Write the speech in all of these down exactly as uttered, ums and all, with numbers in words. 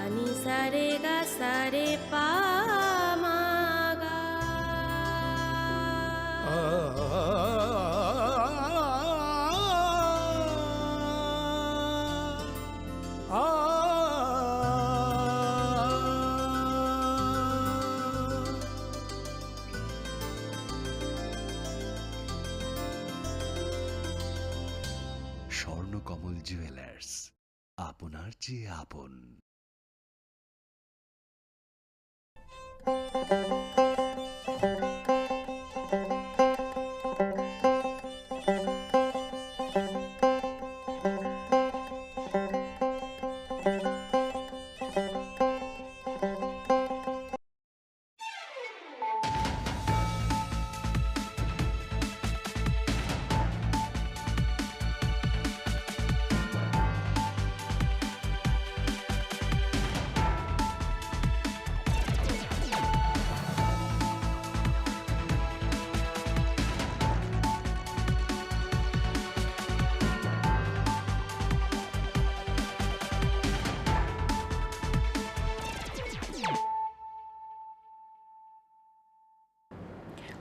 Ni sa re ga sa re pa ma ga. Swarnakamal jewellers, আপনার চেয়ে আপন।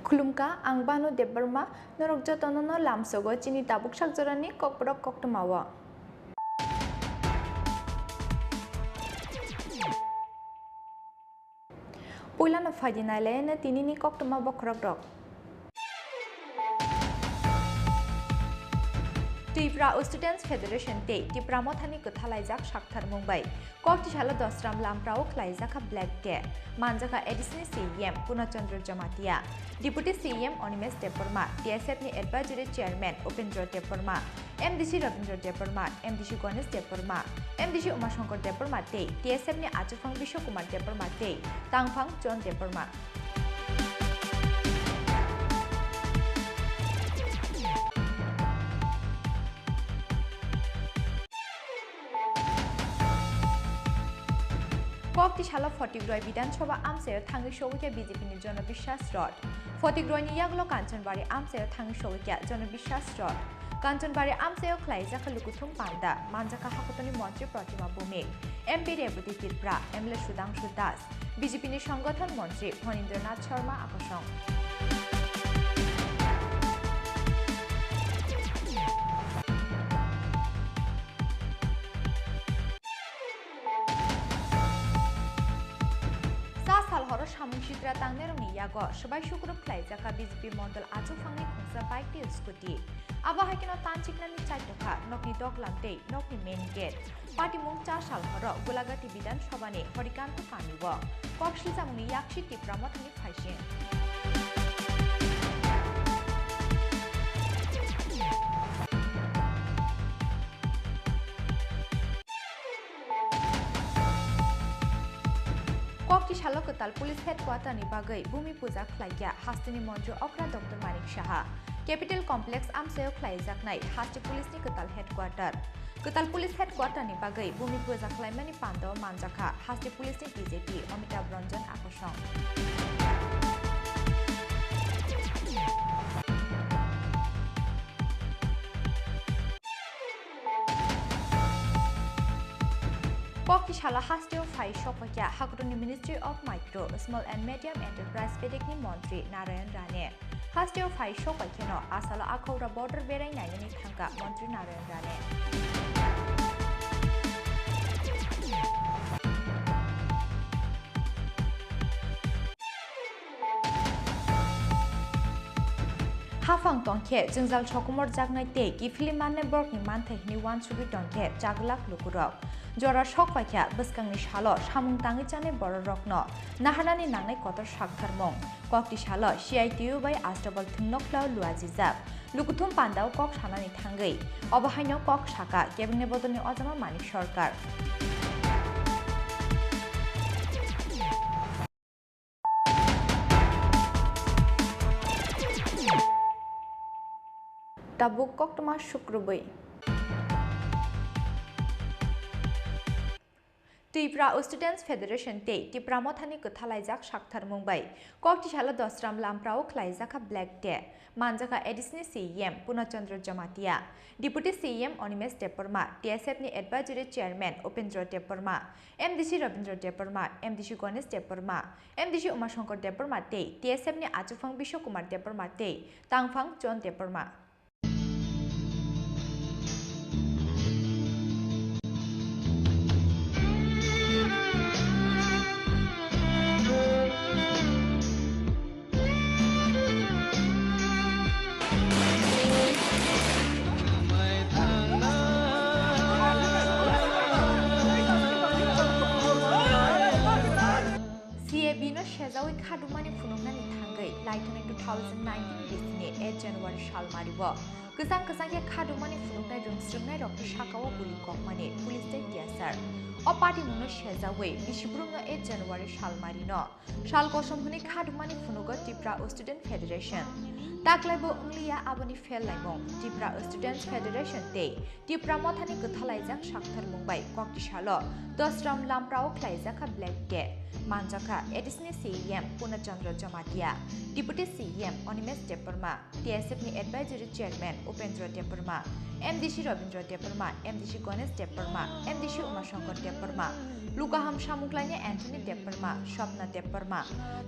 Khulumkha, ang Banu Debbarma, norok jotono no lamsogo chini tabuk sakjorani kokborok koktwmao. Puilano phaidi nailaino tinini koktwma bokhorokrok. Tripura Students Federation tei Tipra Mothani kwthalaijak saktharmung bai Koktisalo Dosram Lamprao khlaijak kha Black Day. Manjakha A D C ni C E M Purna Chandra Jamatia, Deputy C E M Animesh Debbarma, T S F ni Advisory Chairman Upendra Debbarma, M D C Rabindra Debbarma, M D C Ganesh Debbarma, M D C Umashankar Debbarma tei T S F ni Achuphang Biswa Kumar Debbarma tei Tangphang John Debbarma. Koktisalo Photigroi Bidhan Sabha amchaio thangwi sogwi kha B J P ni Jono Biswas Rot. Photigroi ni yagulo Kanchanbari amchaio thangwi sogwi kha Jono Biswas Rot. Kanchanbari amchaio khlaijak kha lukuthum panda, manjakha hakutoni montri Pratima Bhumik, M P Rebati Tripura, M L A Sudhangshu Das, B J P ni Songgothon Montri Phanindranath Sharma akosong. Sa sal horo samung sitra tangnairokni yago swbai sukrub khlaijak kha B J P mondol achuphangni khungsa bike tei scooty. Abo hai kheno tanchiknani chaitokha nokni doglam tei nokni main gate. Patimung cha sal horo Gulagati Bidhan Sabhani Horikanto kamio kok silchamungni yaksi Tipra Mothani phaising. Koktisalo kwtal police headquarter ni bagwi bumi puja khlaikha hasteni montri okra Doctor Manik Saha. Capital Complex amchaio khlaijaknai haste police ni kwtal headquarter. Kwtal police headquarter ni bagwi bumi puja khlaimani pandao manjakha haste police ni D G P Amitabh Ranjan akosong. Koktisalo hasteo phai sokphaikha hakutuni Ministry of Micro, Small and Medium Enterprise bedekni montri Narayan Rane. Hasteo phai sokpaikheno asalo Akhouhra border berai nainani thangkha montri Narayan Rane. Haphang tongkhe jwngjal sokomorjaknai tei kiphilwi mannai borokni manthai hwnwi uansugwi tongkhe chaglak lukurok. Jora sokpaikha bwskangni salo samung tangwi chanai bororokno naharnani nangnai kotor saktharmung. Koktisalo C I T U bai Astabal thwngnokhla luajijak. Lukuthum pandao kok sanani thangwi obo haino kok saka kebengni bodolni ojama Manik Sarkar. Tabuk koktwma sukrubwi. Tripura Students Federation tei Tipra Mothani kwthalaijak sakthar mung bai koktisalo Dosram Lamprao khlaijak kha Black Day, manjakha A D C ni C E M Purna Chandra Jamatia, Deputy C E M Animesh Debbarma, T S F ni Advisory Chairman Upendra Debbarma, M D C Rabindra Debbarma, M D C Ganesh Debbarma, M D C Umashankar Debbarma tei T S F ni Achuphang Biswa Kumar Debbarma tei Tangphang John Debbarma. C A B no sejawi khadumani phunuknani thangwi laithani two thousand nineteen bisini eight January salmario kwchang kwchang khe khadumani phunuknai rwngsrwngnairokni sakao guli kokmani police tei tiyasar. O patimungno sejawi bisibrumno eight January salmarino sal kosom hwnwi khadumani phunugo Tripura Student Federation. Taklaibo wngliya aboni phellaimung, Tripura Students Federation tei Tipra Mothani kwthalaijak sakthar mung bai koktisalo Dosram Lamprao khlaijak kha Black Day, manjakha A D C ni C E M Purna Chandra Jamatia, Deputy C E M Animesh Debbarma, T S F ni Advisory Chairman Upendra Debbarma, M D C Rabindra Debbarma, M D C Ganesh Debbarma, M D C Umashankar Debbarma, Lukaham Samuklaini Anthony Debbarma, Swapna Debbarma,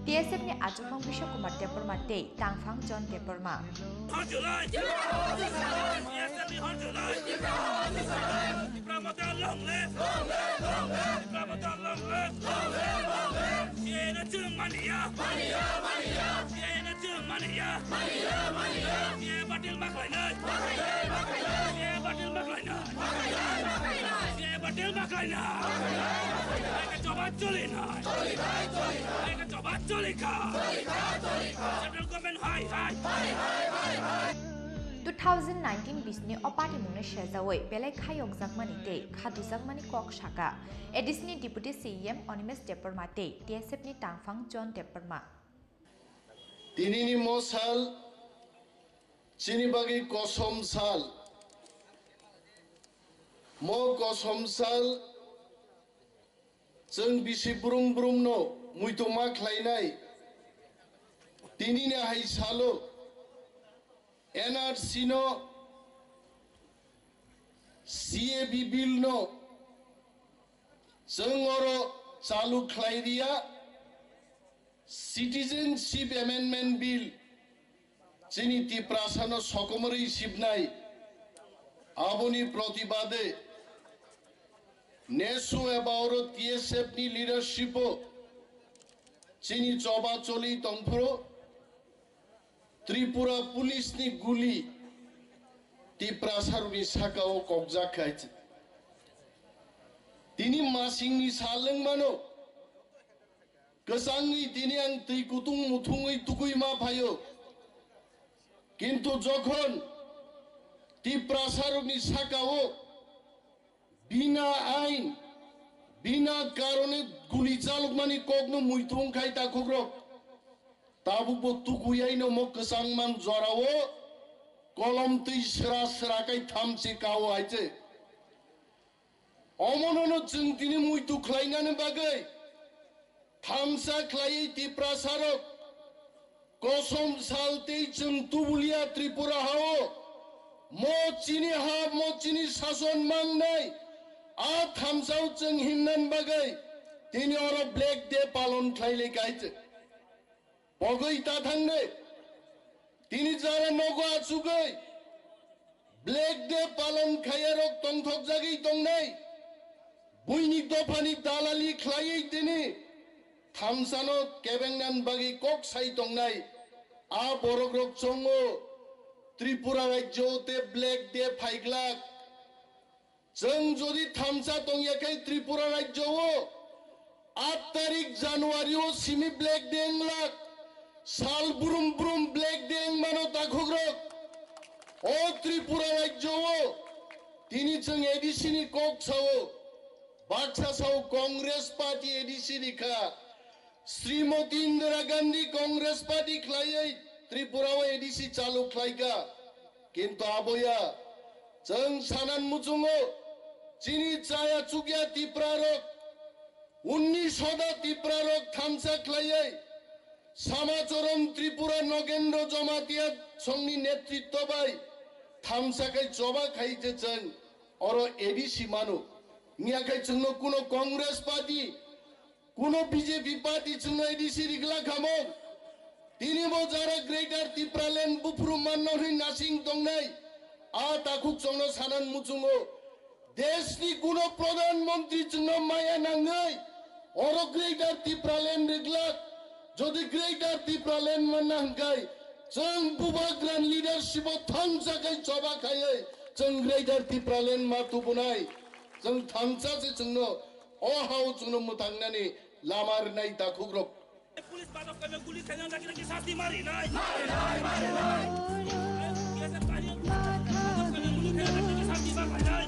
T S F ni Achuphang Biswa Kumar Debbarma tei Tangphang John Debbarma. Hor July! T S F ni Hor July! Tipra Motha long live! Tipra Motha long live! Long live! Long live! Long live! C A A no chwng maniya! Maniya! Maniya! C A A no chwng maniya! Maniya! Maniya! C A A batil ma khlainai! Ma khlainai! Ma khlainai! C A A batil ma khlainai! Ma khlainai! Ma khlainai! C A A batil ma khlainai! Ma khlainai! Ma khlainai! Eka choba choli nai! Choli nai! Choli nai! Eka choba choli kha! Choli kha! Choli kha! Central government hai hai! Hai hai! Hai hai! Two thousand nineteen bisni o patimungno sejawi belai khayokjakmani tei khadujakmani kok saka A D C ni Deputy C E M Animesh Debbarma tei T S F ni Tangphang John Debbarma. Tinini mo sal chini bagwi kosom sal. Mo kosom sal chwng bisi brum brumno muitu ma khlainai. Tinini hai salo N R C no, C A B bill no chwng oro chalu khlai riya, Citizenship Amendment Bill chini Tiprasano sokomorwi sibnai, aboni protibade nesu eba oro T S F ni leadership o chini choba choli tongphuru Tripura Police ni guli Tiprasarokni sakao kokjak khai. Tini masingni sal wngmano, kwchangwi tini ang twi kutung muthungwi tukui ma phaio. Kintu jokhon Tiprasarokni sakao bina ain, bina karone guli chalokmani kokno muitu wngkhai takhukrok. Tabukbo tukuyaino mo kwchangman jorao kolom twi sra sra kai thamchi kao hai se. Omonono chwng tini muitu khlainani bagwi thamsa khlaiwi Tiprasarok kosom sal tei chwng tubulia Tripura hao mo chini ha, mo chini sason mangnai a thamsao chwng himnan bagwi tini oro Black Day palon khlailai kaise. Pogwi ta thangnai. Tini jara nogo achugwi Black Day palon khaiyarok tongthokjagwi tongnai. Buini dophani dalali khlaiwi tini thamsano kebengnan bagwi kok sai tongnai. A borokrok chongo Tripura rajyo te Black Day phaiglak. Chwng jodi thamsa tongya khe Tripura rajyo o aat tarik January o simi Black Day wnglak, sal brum brum Black Day wngmano takhukrok. O Tripura rajyo o tini chwng A D C ni kok sao, baksa sao Congress party A D C ni kha. Srimati Indira Gandhi Congress party khlaiwi Tripura o A D C chalu khlaikha. Kintu aboya chwng sanan muchungo chini chaya chukya Tipra rok Unni soda Tiprarok thansa khlaiwi Samachoron Tripura Nogendro Jamatia songni netritto bai thansa khai choba khai je chwng oro A D C mano. Niya khai chwngno kuno Congress party, kuno B J P party chwngno A D C rigla khamung. Tini bo jara Greater Tipraland buphuru manno hwnwi nasing tongnai. A takhuk chwngno sanan muchungo. Deshni kuno Pradhan Mantri chwngno maya nangwi oro Greater Tipraland riglak. Jodi Greater Tipraland manna hwnkhe chwng bubagra leadership o thansa khai choba khaiwi chwng Greater Tipraland ma tubunai. Chwng thansa se chwngno o hao chwngno mwthangnani lama rwnai takhukrok. Police badok kami police kanya lagi lagi sasti mari nai. Mari nai, mari nai. Biasa tanya. Kami police kanya lagi lagi sasti mari nai.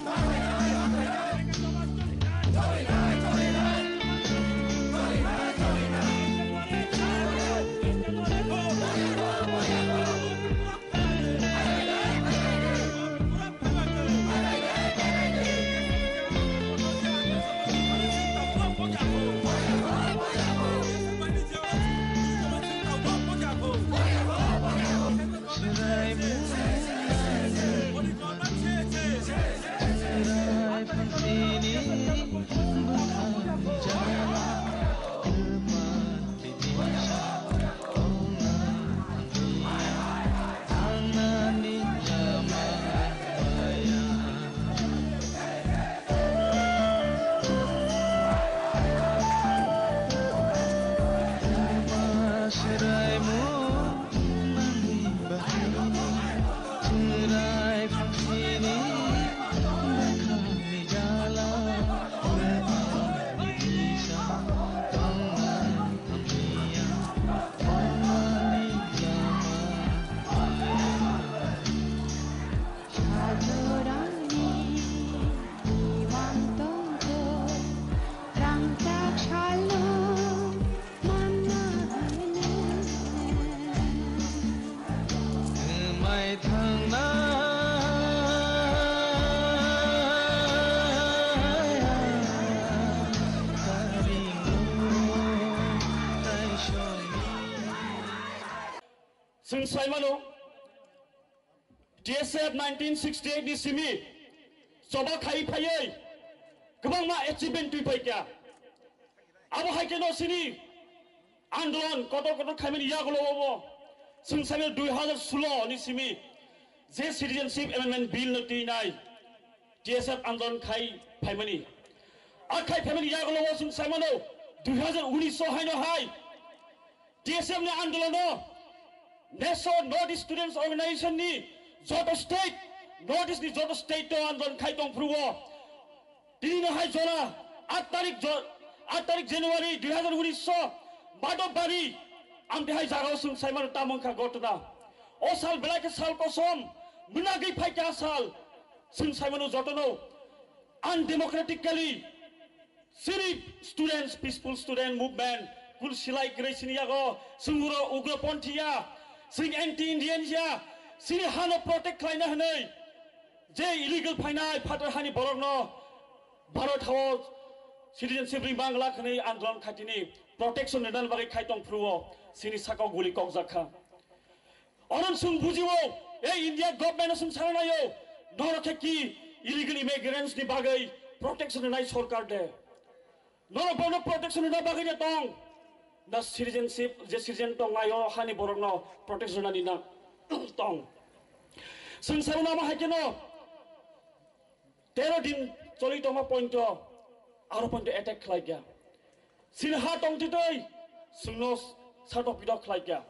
Chwng sai mano, T S F nineteen sixty-eight ni simi choba khai phaiwi kwbangma achievement twi phaikha. Abo hai kheno chini andolon kotor kotor khaimani yagulo obo chwng sai mano dui hazar solo ni simi je Citizenship Amendment Bill no twinai T S F andolon khai phaimani. A khai phaimani yagulo o chwng sai mano dui hazar unis o haino hai T S F ni andolono Nation North East Students Organization ni joto state, North East ni joto state o andolon khai tong phuru o. Tini no hai jora aat tarik jo-, aat tarik January dui hazar unis o Madhobari amte hai jaga o chwng sai mano tamo wngkha ghotona. O sal belai khe sal kosom, mwnagwi phaikha sal, chwng sai mano jotono undemocratically Chini students, peaceful student movement, kul silai kwrwi chini yago, chwng uro ugroponthi ya, chwng anti-Indian ya, chini hano protect khlaina hwnwi, je illegal phainai phatar hani borokno Bharat hao citizenship ri mangla hwnwi andolon khaitini protection rwna bagwi khai tong phuru o, chini sakao guli kokjak kha. Onon chwng bujio, ei India government chwng sana naio, norok khe ki illegal immigrants ni bagwi protection rwnai sorkar de. Norok bono protection rwna bagwi de tong. Na citizenship, je citizen tong naio, hani borokno protection rwnani na tong. Chwng sabo namo hai keno, tero din choli tongma point o, aro point o attack khlai kya. Chini ha tong titoi, chwngno satok pitok khlai kya.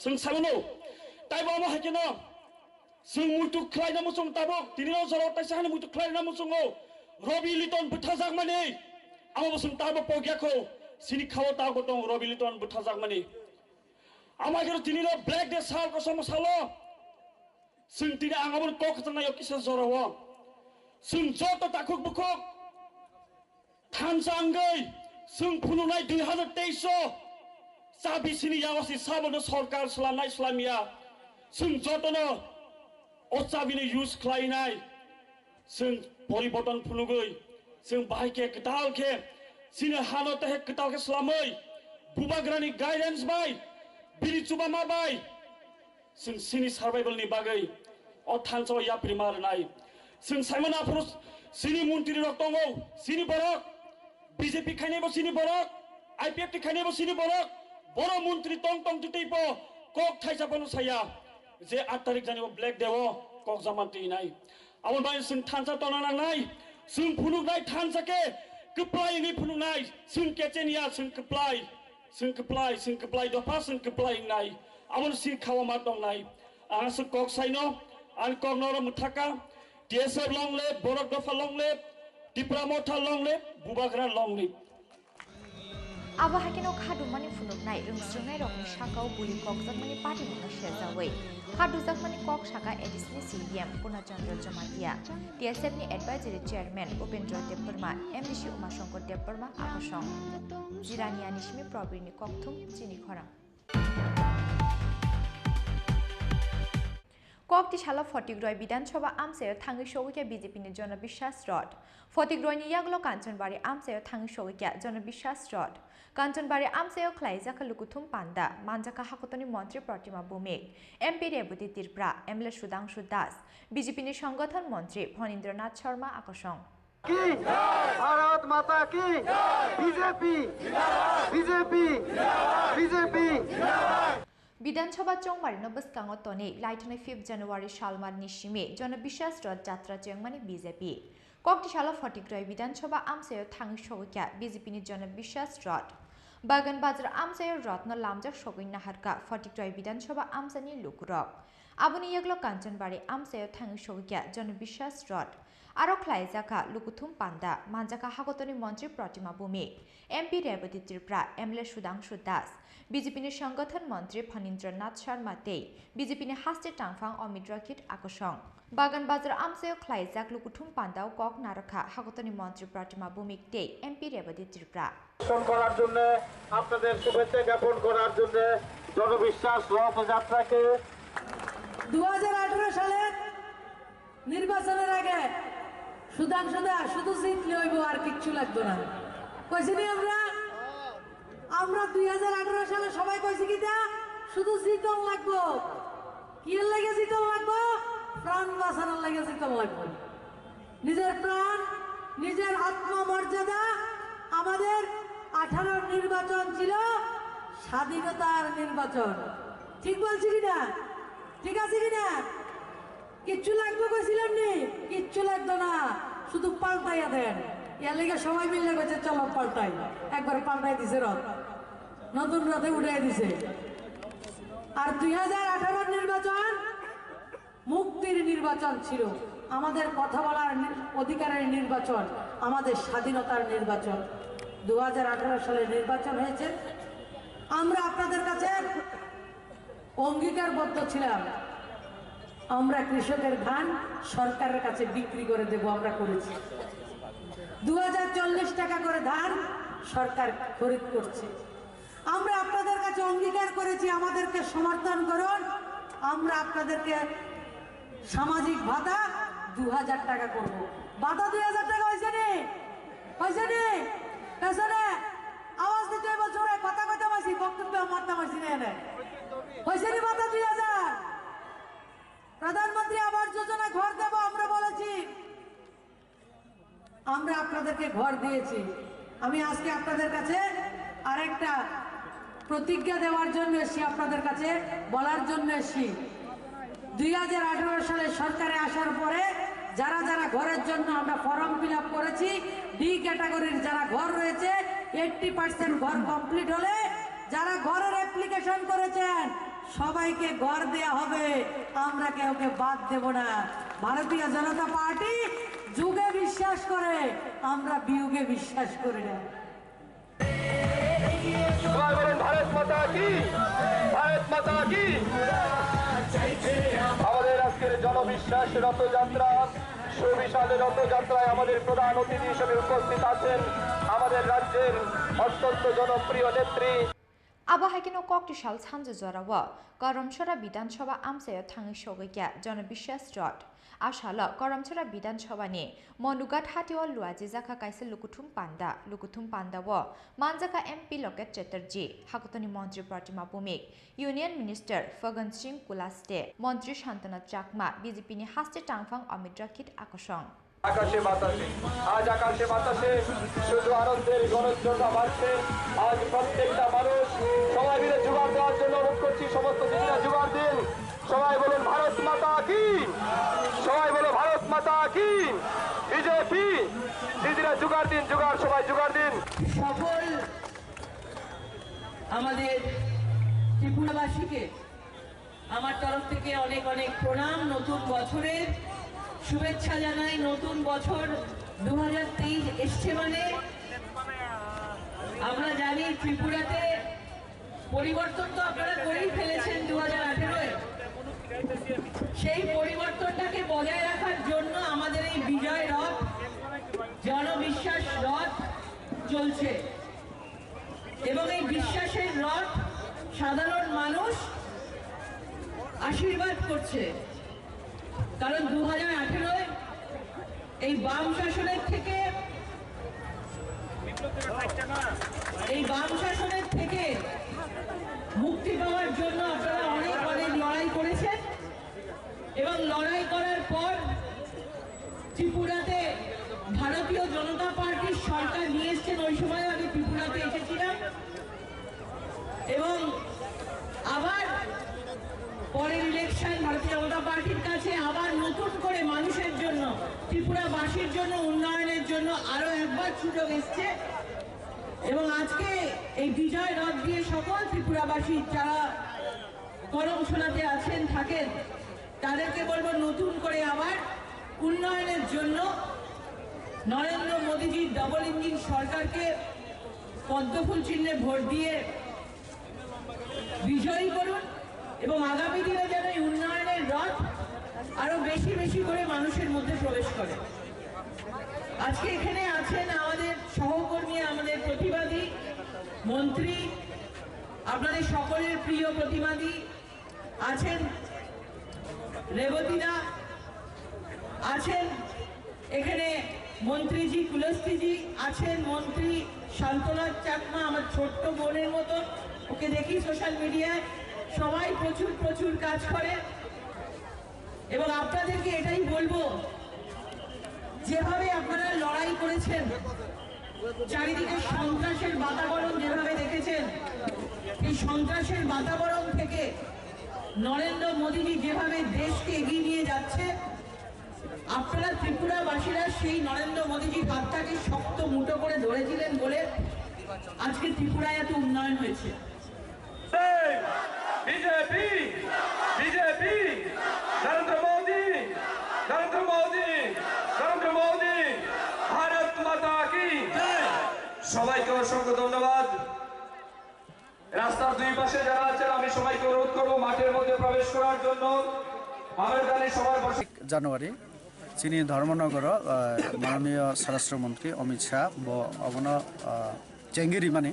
Chwng sabono, taibo amo hai keno, chwng muitu khlaina muchung tabok, tini o jorok taisa hani muitu khlaina muchungo, Robi Liton bwthajakmani, amo bo chwng taibo pogya kho, chini khao tabok tong Robi Liton bwthajakmani. Amo hai keno tini o Black Day sal kosom salo, chwng tini ang abo kok kwchangnaio kisa jorao. Chwng joto takhuk bukhuk thansa wngwi chwng phunuknai dui hazar teis o chabi sini yago si sabono sorkar swlamnai swlamya. Chwng jotono o chabini use khlainai. Chwng poriborton phunugwi Chwng bahai khe kwtal khe chini hano tei kwtal khe swlamwi bubagrani guidance bai, bini chubama bai chwng chini survival ni bagwi o thansa o yapri ma rwnai. Chwng saimano aphuru chini montri rok tongo, chini borok B J P khainaibo chini borok, I P F T khainaibo chini borok, boro montri tong tong twi teibo kok thaisa phano saya je aat tarik jani o Black Day o kok jaman twi nai. Aboni bagwi chwng thansa tongna nangnai, chwng phunuknai thansa khe kwplai wngwi phunuknai, chwng kechenia, chwng kwplai, chwng kwplai, chwng kwplai dopha, chwng kwplai wngnai, aboni sir kha o ma tongnai. Ang aswk kok saino, ani kok noro mwthaka, T S F long live, Borok Dopha long live, Tipra Motha long live, Bubagra long live. Abo hai kheno khadumani phunuknai rwngsrwngnairokni sakao buli kokjakmani patimungno serjawi khadujakmani kok sakha A D C ni C E M Purna Chandra Jamatia, T S F ni Advisory Chairman Upendra Debbarma, M D C Umashankar Debbarma, Akosong. Jirania ni simi Probirni kokthum chini khorang. Kokti salo Photikroi Bidhan Sabha amchaio thangwi sogwi kha B J P ni Jono Biswas Rot. Photikroi ni yagulo Kanchanbari amchaio thangwi sogwi kha Jono Biswas Rot. Kanchanbari amchaio khlaijak kha lukuthum panda, manjak kha hakotoni montri Protima Bhumik, M P Rebati Tripura, M L A Sudhangshu Das, B J P ni Sangathan montri Phanindranath Sharma Akosong. Ki? Bharat Mata ki? B J P! B J P! B J P! Bidhan Sabha chongmarino bwskango tonwi laithani fifth January salmarni simi Jono Biswas Rot Jatra chengmani B J P. Kokti salo Photikroi Bidhan Sabha amchaio thangwi sogwi kha B J P ni Jono Biswas Rot. Bagan Bazar amchaio rotno lamjak sogwi naharkha Photikroi Bidhan Sabha amchani lukurok. Aboni yagulo Kanchanbari amchaio thangwi sogwi kha Jono Biswas Rot. Aro khlaijak kha lukuthum panda, manjak kha hakotoni montri Protima Bhumik, M P Rebati Tripura, M L A Sudhangshu Das, B J P ni Sangathan montri Phanindranath Sharma tei B J P ni haste tangphang Amit Rakhet Akosong. Bagan Bazar amchaio khlaijak lukuthum pandao kok narwk kha hakotoni montri Protima Bhumik tei M P Rebati Tripura. পোষণ করার জন্য, আপনাদের শুভেচ্ছা জ্ঞাপন করার জন্য জনবিশ্বাস রথযাত্রাকে দু হাজার আঠারো সালের নির্বাচনের আগে সুধাংশু দা শুধু জিতলে হইব, আর কিচ্ছু লাগতো না, কইছি নি আমরা? আমরা দুই হাজার আঠারো সালে সবাই কইছি কি দা, শুধু জিতন লাগবো। কিয়ের লাগে জিতন লাগবো? প্রাণ বাঁচানোর লাগে জিতন লাগবো। নিজের প্রাণ, নিজের আত্মমর্যাদা। আমাদের আঠারোর নির্বাচন ছিল স্বাধীনতার নির্বাচন। ঠিক বলছি কিনা? ঠিক আছে কিনা? কিচ্ছু লাগবে কইছিলাম নি? কিচ্ছু লাগতো না, শুধু পাল্টাইয়া দেন। এর লেগে সবাই মিলে কইছে, "চলো পাল্টাই।" একবার পাল্টাই দিছে রথ, নতুন রথে উঠাই দিছে। আর দুই হাজার আঠারোর নির্বাচন মুক্তির নির্বাচন ছিল, আমাদের কথা বলার নি-, অধিকারের নির্বাচন, আমাদের স্বাধীনতার নির্বাচন। দু হাজার আঠারো সালে নির্বাচন হয়েছে, আমরা আপনাদের কাছে অঙ্গীকারবদ্ধ ছিলাম, আমরা কৃষকের ধান সরকারের কাছে বিক্রি করে দেব, আমরা করেছি। দু হাজার চল্লিশ টাকা করে ধান সরকার খরিদ করছে। আমরা আপনাদের কাছে অঙ্গীকার করেছি, আমাদেরকে সমর্থন করুন, আমরা আপনাদেরকে সামাজিক ভাতা দু হাজার টাকা করব। ভাতা দুই হাজার টাকা হয়েছে নি? হয়েছে নি? পেছনে আওয়াজ দিতে হইব জোরে, কথা কইতে পারছি, বক্তব্য মারতে পারছি না এনে। হয়েছে নি ভাতা দুই হাজার? প্রধানমন্ত্রী আবাস যোজনা ঘর দেব আমরা বলেছি, আমরা আপনাদেরকে ঘর দিয়েছি। আমি আজকে আপনাদের কাছে আরেকটা প্রতিজ্ঞা দেওয়ার জন্য এসেছি, আপনাদের কাছে বলার জন্য এসেছি। দুই হাজার আঠারো সালে সরকারে আসার পরে যারা যারা ঘরের জন্য আমরা ফর্ম ফিল আপ করেছি, ডি ক্যাটাগরির যারা ঘর রয়েছে, এইট্টি পার্সেন্ট ঘর কমপ্লিট হলে যারা ঘরের অ্যাপ্লিকেশন করেছেন, সবাইকে ঘর দেয়া হবে, আমরা কাউকে বাদ দেব না। ভারতীয় জনতা পার্টি যুগে বিশ্বাস করে, আমরা বিয়োগে বিশ্বাস করি না। সবাই বলুন, "ভারত মাতা কি, ভারত মাতা কি।" আমাদের আজকের জনবিশ্বাস রথযাত্রা, সুবিশাল রথযাত্রায় আমাদের প্রধান অতিথি হিসেবে উপস্থিত আছেন আমাদের রাজ্যের অত্যন্ত জনপ্রিয় নেত্রী। Abo hai kheno kokti sal sanja jorao Karamchara Bidhan Sabha amchaio thangwi sogwi kha Jono Biswas Rot. A salo Karamchara Bidhan Sabhani Monughat hatio luajijakha kaisa lukuthum panda. Lukuthum pandao manjakha M P Loket Chatterjee, hakutoni montri Pratima Bhumik, Union Minister Fagan Singh Kulaste, montri Shantanu Chakma, B J P ni haste tangphang Amit Rakit akosong. আকাশে বাতাসে, আজ আকাশে বাতাসে শুধু আনন্দের গণস্রোতা বাড়ছে। আজ প্রত্যেকটা মানুষ সবাই মিলে জোগাড় দেওয়ার জন্য অনুরোধ করছি, সমস্ত দিদিরা জোগাড় দিন। সবাই বলুন ভারত মাতা কি, সবাই বলো ভারত মাতা কি। বিজেপি দিদিরা জোগাড় দিন, জোগাড়, সবাই জোগাড় দিন। সকল আমাদের ত্রিপুরাবাসীকে আমার তরফ থেকে অনেক অনেক প্রণাম, নতুন বছরের শুভেচ্ছা জানাই। নতুন বছর দু হাজার তেইশ এসছে মানে আমরা জানি ত্রিপুরাতে পরিবর্তন তো আপনারা করেই ফেলেছেন দু হাজার আঠেরোয়। সেই পরিবর্তনটাকে বজায় রাখার জন্য আমাদের এই বিজয় রথ, জনবিশ্বাস রথ চলছে। এবং এই বিশ্বাসের রথ সাধারণ মানুষ আশীর্বাদ করছে, কারণ দু হাজার আঠেরোয় এই বাম শাসনের থেকে এই বাম শাসনের থেকে মুক্তি পাওয়ার জন্য আপনারা অনেক অনেক লড়াই করেছেন এবং লড়াই করার পর ত্রিপুরাতে ভারতীয় জনতা পার্টির সরকার নিয়ে এসছেন। ওই সময় আমি ত্রিপুরাতে এসেছিলাম এবং আবার পরের ইলেকশন ভারতীয় জনতা পার্টির কাছে আবার নতুন করে মানুষের জন্য, ত্রিপুরাবাসীর জন্য, উন্নয়নের জন্য আরো একবার সুযোগ এসছে। এবং আজকে এই বিজয় রথ দিয়ে সকল ত্রিপুরাবাসী যারা করমছড়াতে আছেন, থাকেন, তাদেরকে বলবো নতুন করে আবার উন্নয়নের জন্য নরেন্দ্র মোদীজির ডাবল ইঞ্জিন সরকারকে পদ্মফুল চিহ্নে ভোট দিয়ে বিজয়ী করুন এবং আগামী দিনে যেন এই উন্নয়নের রথ আরো বেশি বেশি করে মানুষের মধ্যে প্রবেশ করে। আজকে এখানে আছেন আমাদের সহকর্মী, আমাদের প্রতিবাদী মন্ত্রী, আপনাদের সকলের প্রিয় প্রতিবাদী আছেন রেবতী দা, আছেন এখানে মন্ত্রীজি কুলস্তিজি, আছেন মন্ত্রী শান্তনাথ চাকমা, আমার ছোট্ট বোনের মতো, ওকে দেখি সোশ্যাল মিডিয়ায়, সবাই প্রচুর প্রচুর কাজ করে। এবং আপনাদেরকে এটাই বলবো, যেভাবে আপনারা লড়াই করেছেন, চারিদিকে সন্ত্রাসের বাতাবরণ যেভাবে দেখেছেন, এই সন্ত্রাসের বাতাবরণ থেকে নরেন্দ্র মোদীজি যেভাবে দেশকে এগিয়ে নিয়ে যাচ্ছে, আপনারা ত্রিপুরাবাসীরা সেই নরেন্দ্র মোদীজির হাতটাকে শক্ত মুঠো করে ধরেছিলেন বলে আজকে ত্রিপুরায় এত উন্নয়ন হয়েছে। বিজেপি, বিজেপি, নরেন্দ্র মোদী, নরেন্দ্র মোদী, নরেন্দ্র মোদী, ভারত মাতা কি জয়। সবাইকে অসংখ্য ধন্যবাদ। রাস্তার দুই পাশে যারা আছেন, আমি সবাইকে অনুরোধ করবো মাঠের মধ্যে প্রবেশ করার জন্য। আমির খানের সভায় বসে জানুয়ারি chini Dharmanagar, ah, mananiya Swarashtra Mantri Amit Shah bo abono, ah, chengiri mani.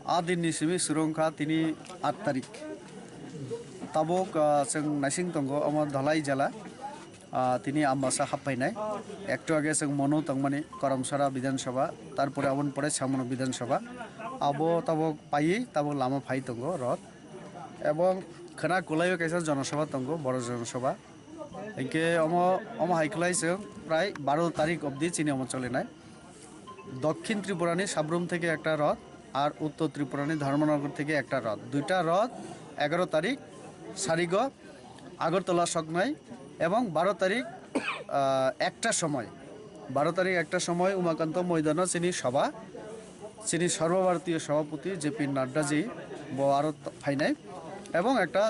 A din ni simi surung kha tini aat tarik. Tabuk, ah, chwng naising tongo omo Dhalai jela. Ah, tini Ambasa haphainai. Ektu age chwng Monu tongmani Karamsara Bidhan Sabha, tarpore aboni pore Samano Bidhan Sabha. Abo tabuk paiwi tabuk lama phai tongo rot. Ebong khwna kwlaiwi kaisa Jana Sabha tongo, boro Jana Sabha. Hinkhe omo, omo hai khlai chwng prai baro tarik obdi chini omo cholinai. দক্ষিণ ত্রিপুরানি সাব্রুম থেকে একটা রথ আর উত্তর ত্রিপুরানি ধর্মনগর থেকে একটা রথ, দুইটা রথ এগারো তারিখ সারিগ আগরতলা সগনাই এবং বারো তারিখ, আহ, একটার সময়, বারো তারিখ একটার সময় উমাকান্ত ময়দানো চিনি সভা, চিনি সর্বভারতীয় সভাপতি J P Naddaji bo aro phainai এবং একটা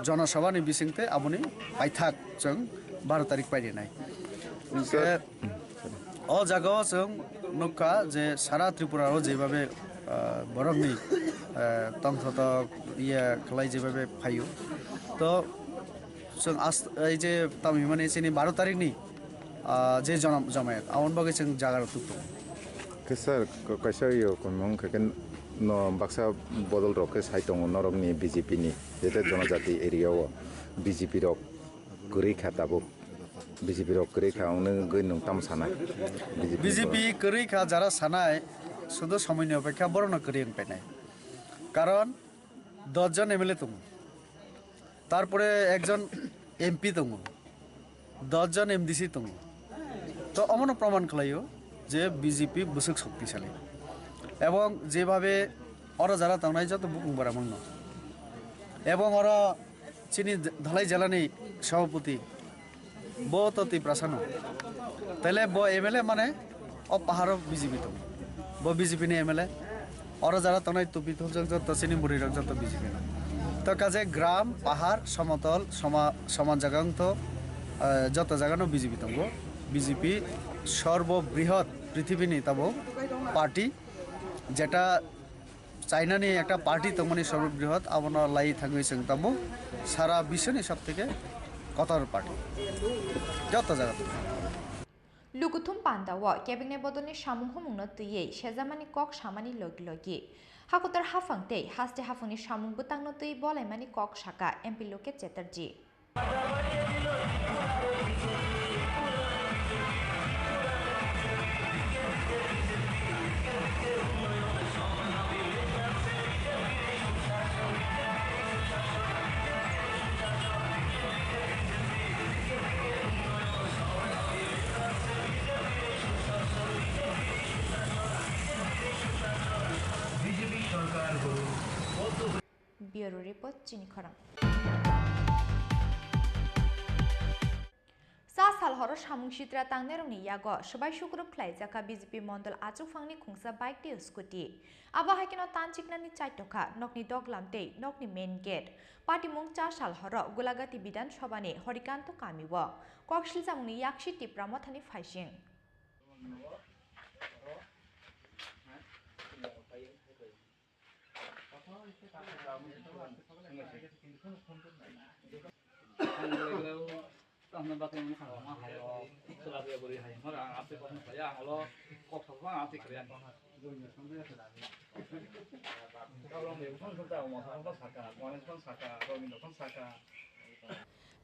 জনসভানি bisingte aboni paithak chwng বারো তারিখ pairinai. Sir, O jagao chwng nukha je sara Tripura o jebhabe, ah, borokni, ah, tongthotok iye khlai jebhabe phaio. To chwng as-, ei je tamo himani chini baro tarikni, ah, je jonom-, jomayat, aboni bagwi chwng jaga rok tuktung. Khe sir, ko-, kaisa yo kunmung khe khe no baksa bodol rok khe sai tongo norokni B J P ni, jete jonojati area o B J P rok kwrwi kha tabuk. B J P rok kwrwi kha, wngwi nwng tamo sana? B J P kwrwi kha, jara sanai, sudu somoini opekha, borokno kwrwi wng painai. Karon dos jon M L A tongo, tarpore ekjon M P tongo, dos jon M D C tongo. To omono proman khlaio je B J P bwswk shoktisali. Ebong jebhabe oro jara tongnai joto bukung bwramungno, ebong oro chini Dhalai jelani sabhapati bo to Tiprasano. Tele bo M L A mane o paharo B J P tongo. Bo B J P ni M L A. Oro jara tongnai tupi thupjak joto chini murirok joto B J P no. To kaje gram, pahar, somotol, soma-, soman jaga wngtho, eh, joto jaga no B J P tongo. B J P sorbo brihot prithibini tabuk party, jeta China ni ekta party tongmani sorbo brihot, abono lai thangwi chwng tabuk sara biswni sob theke kotor party, joto jaga. Lukuthum pandao kebengni bodolni samung humungno twiwi sejamani kok samani logi logi hakotor haphang tei haste haphangni samung bwtangno twi bolaimani kok saka M P Lokesh Chatterjee. Bureau Report, Chini Khorang. Sa sal horo samung sitra tangnairokni yago swbai sukrup khlaijakha B J P mondol achukphangni khungsa bike tei scooty. Abo hai kheno tanchiknani chaitokha nokni doglam tei nokni main gate. Patimung cha sal horo Gulagati Bidhan Sabhani Horikanto kamio kok silchamungni yaksi Tipra Mothani phaising.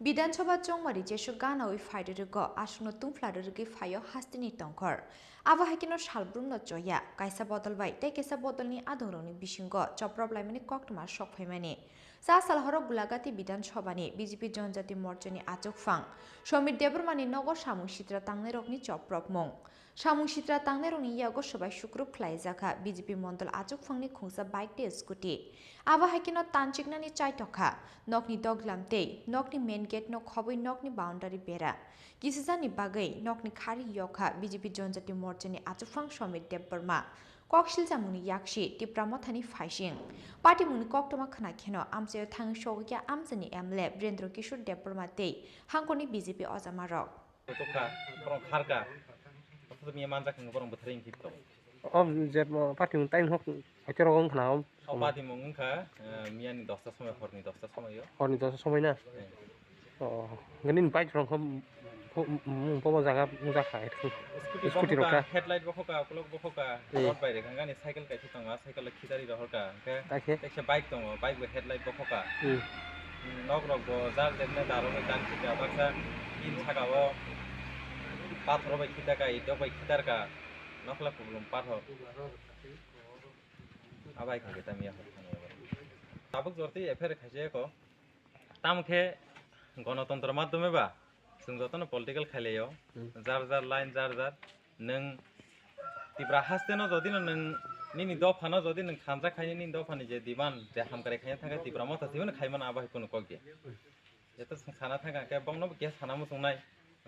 Bidhan Sabha chongmari jesuk ganaui phairwrwgo aswkno tungphla rwrwgwi phaio hasteni tongkhor. Abo hai kheno salbrumno choya, kaisa bodol bai tei kaisa bodolni adongrokni bisingo choprop laimani koktwma sok phaimani. Cha sal horo Gulagati Bidhan Sabhani B J P Jonjati Morchani achukphang Somir Debbarmani nogo samung sitra tangnairokni chopropmung. Samung sitra tangnairokni yago swbai sukrup khlaijakha B J P mondol achukphangni khungsa bike tei scooty. Abo hai kheno tanchiknani chaitokha nokni doglam tei nokni main gate no khobwi nokni boundary bera. Kisijani bagwi nokni khari yokha B J P Jonjati Morchani achukphang Somir Debbarma. Kok silchamungni yaksi Tipra Mothani phaising. Patimungni koktwma khna kheno amchaio thangwi sogwi kha amchaini M L A Birendra Kishore Debbarma tei hangkhorni B J P ojamarok. Tokha, borok kharka. Bothor miya manjak hinwi borok bwtharwi hinwi thipto. O je, o, patimung time hok, hete rogo wngkha na, o. O patimung wngkha, eh, miyani dosta somoi, horni dosta somoio. Horni dosta somoi na? Eh. O, nini bike rok kho, kho, mm, mm, bobo jaga wngjakha, scooty rok kha. Headlight bo khoka, ukulok bo khoka, eh, rod bai rega gani cycle kaisa tongo, cycle khichari rohorka, hwnkhe kaisa bike tongo, bike bo headlight bo khoka. Hmm. Nok rok bo jar jemne daro bai jang sika baksa tin saka o pathor bai khitaka, itok bai khitarka, nokla kublum pathor. Abai kha khe tamya hor thani abo. Tabuk jorti F I R khaise ko. Tamo khe gonotontro madhyome ba chwng jotono political khailaio. Hmm. Jar jar line, jar jar. Nwng Tipra haste no jodi no nwng nini dopha no jodi nwng thansa khaini, nini dopha ni je demand je hamkrai khaina thangkhe Tipra Motha twibo no khaimano, abo hai kunu kok ya. Jeto chwng sana thangkha khe bokno bo keha sana muchungnai,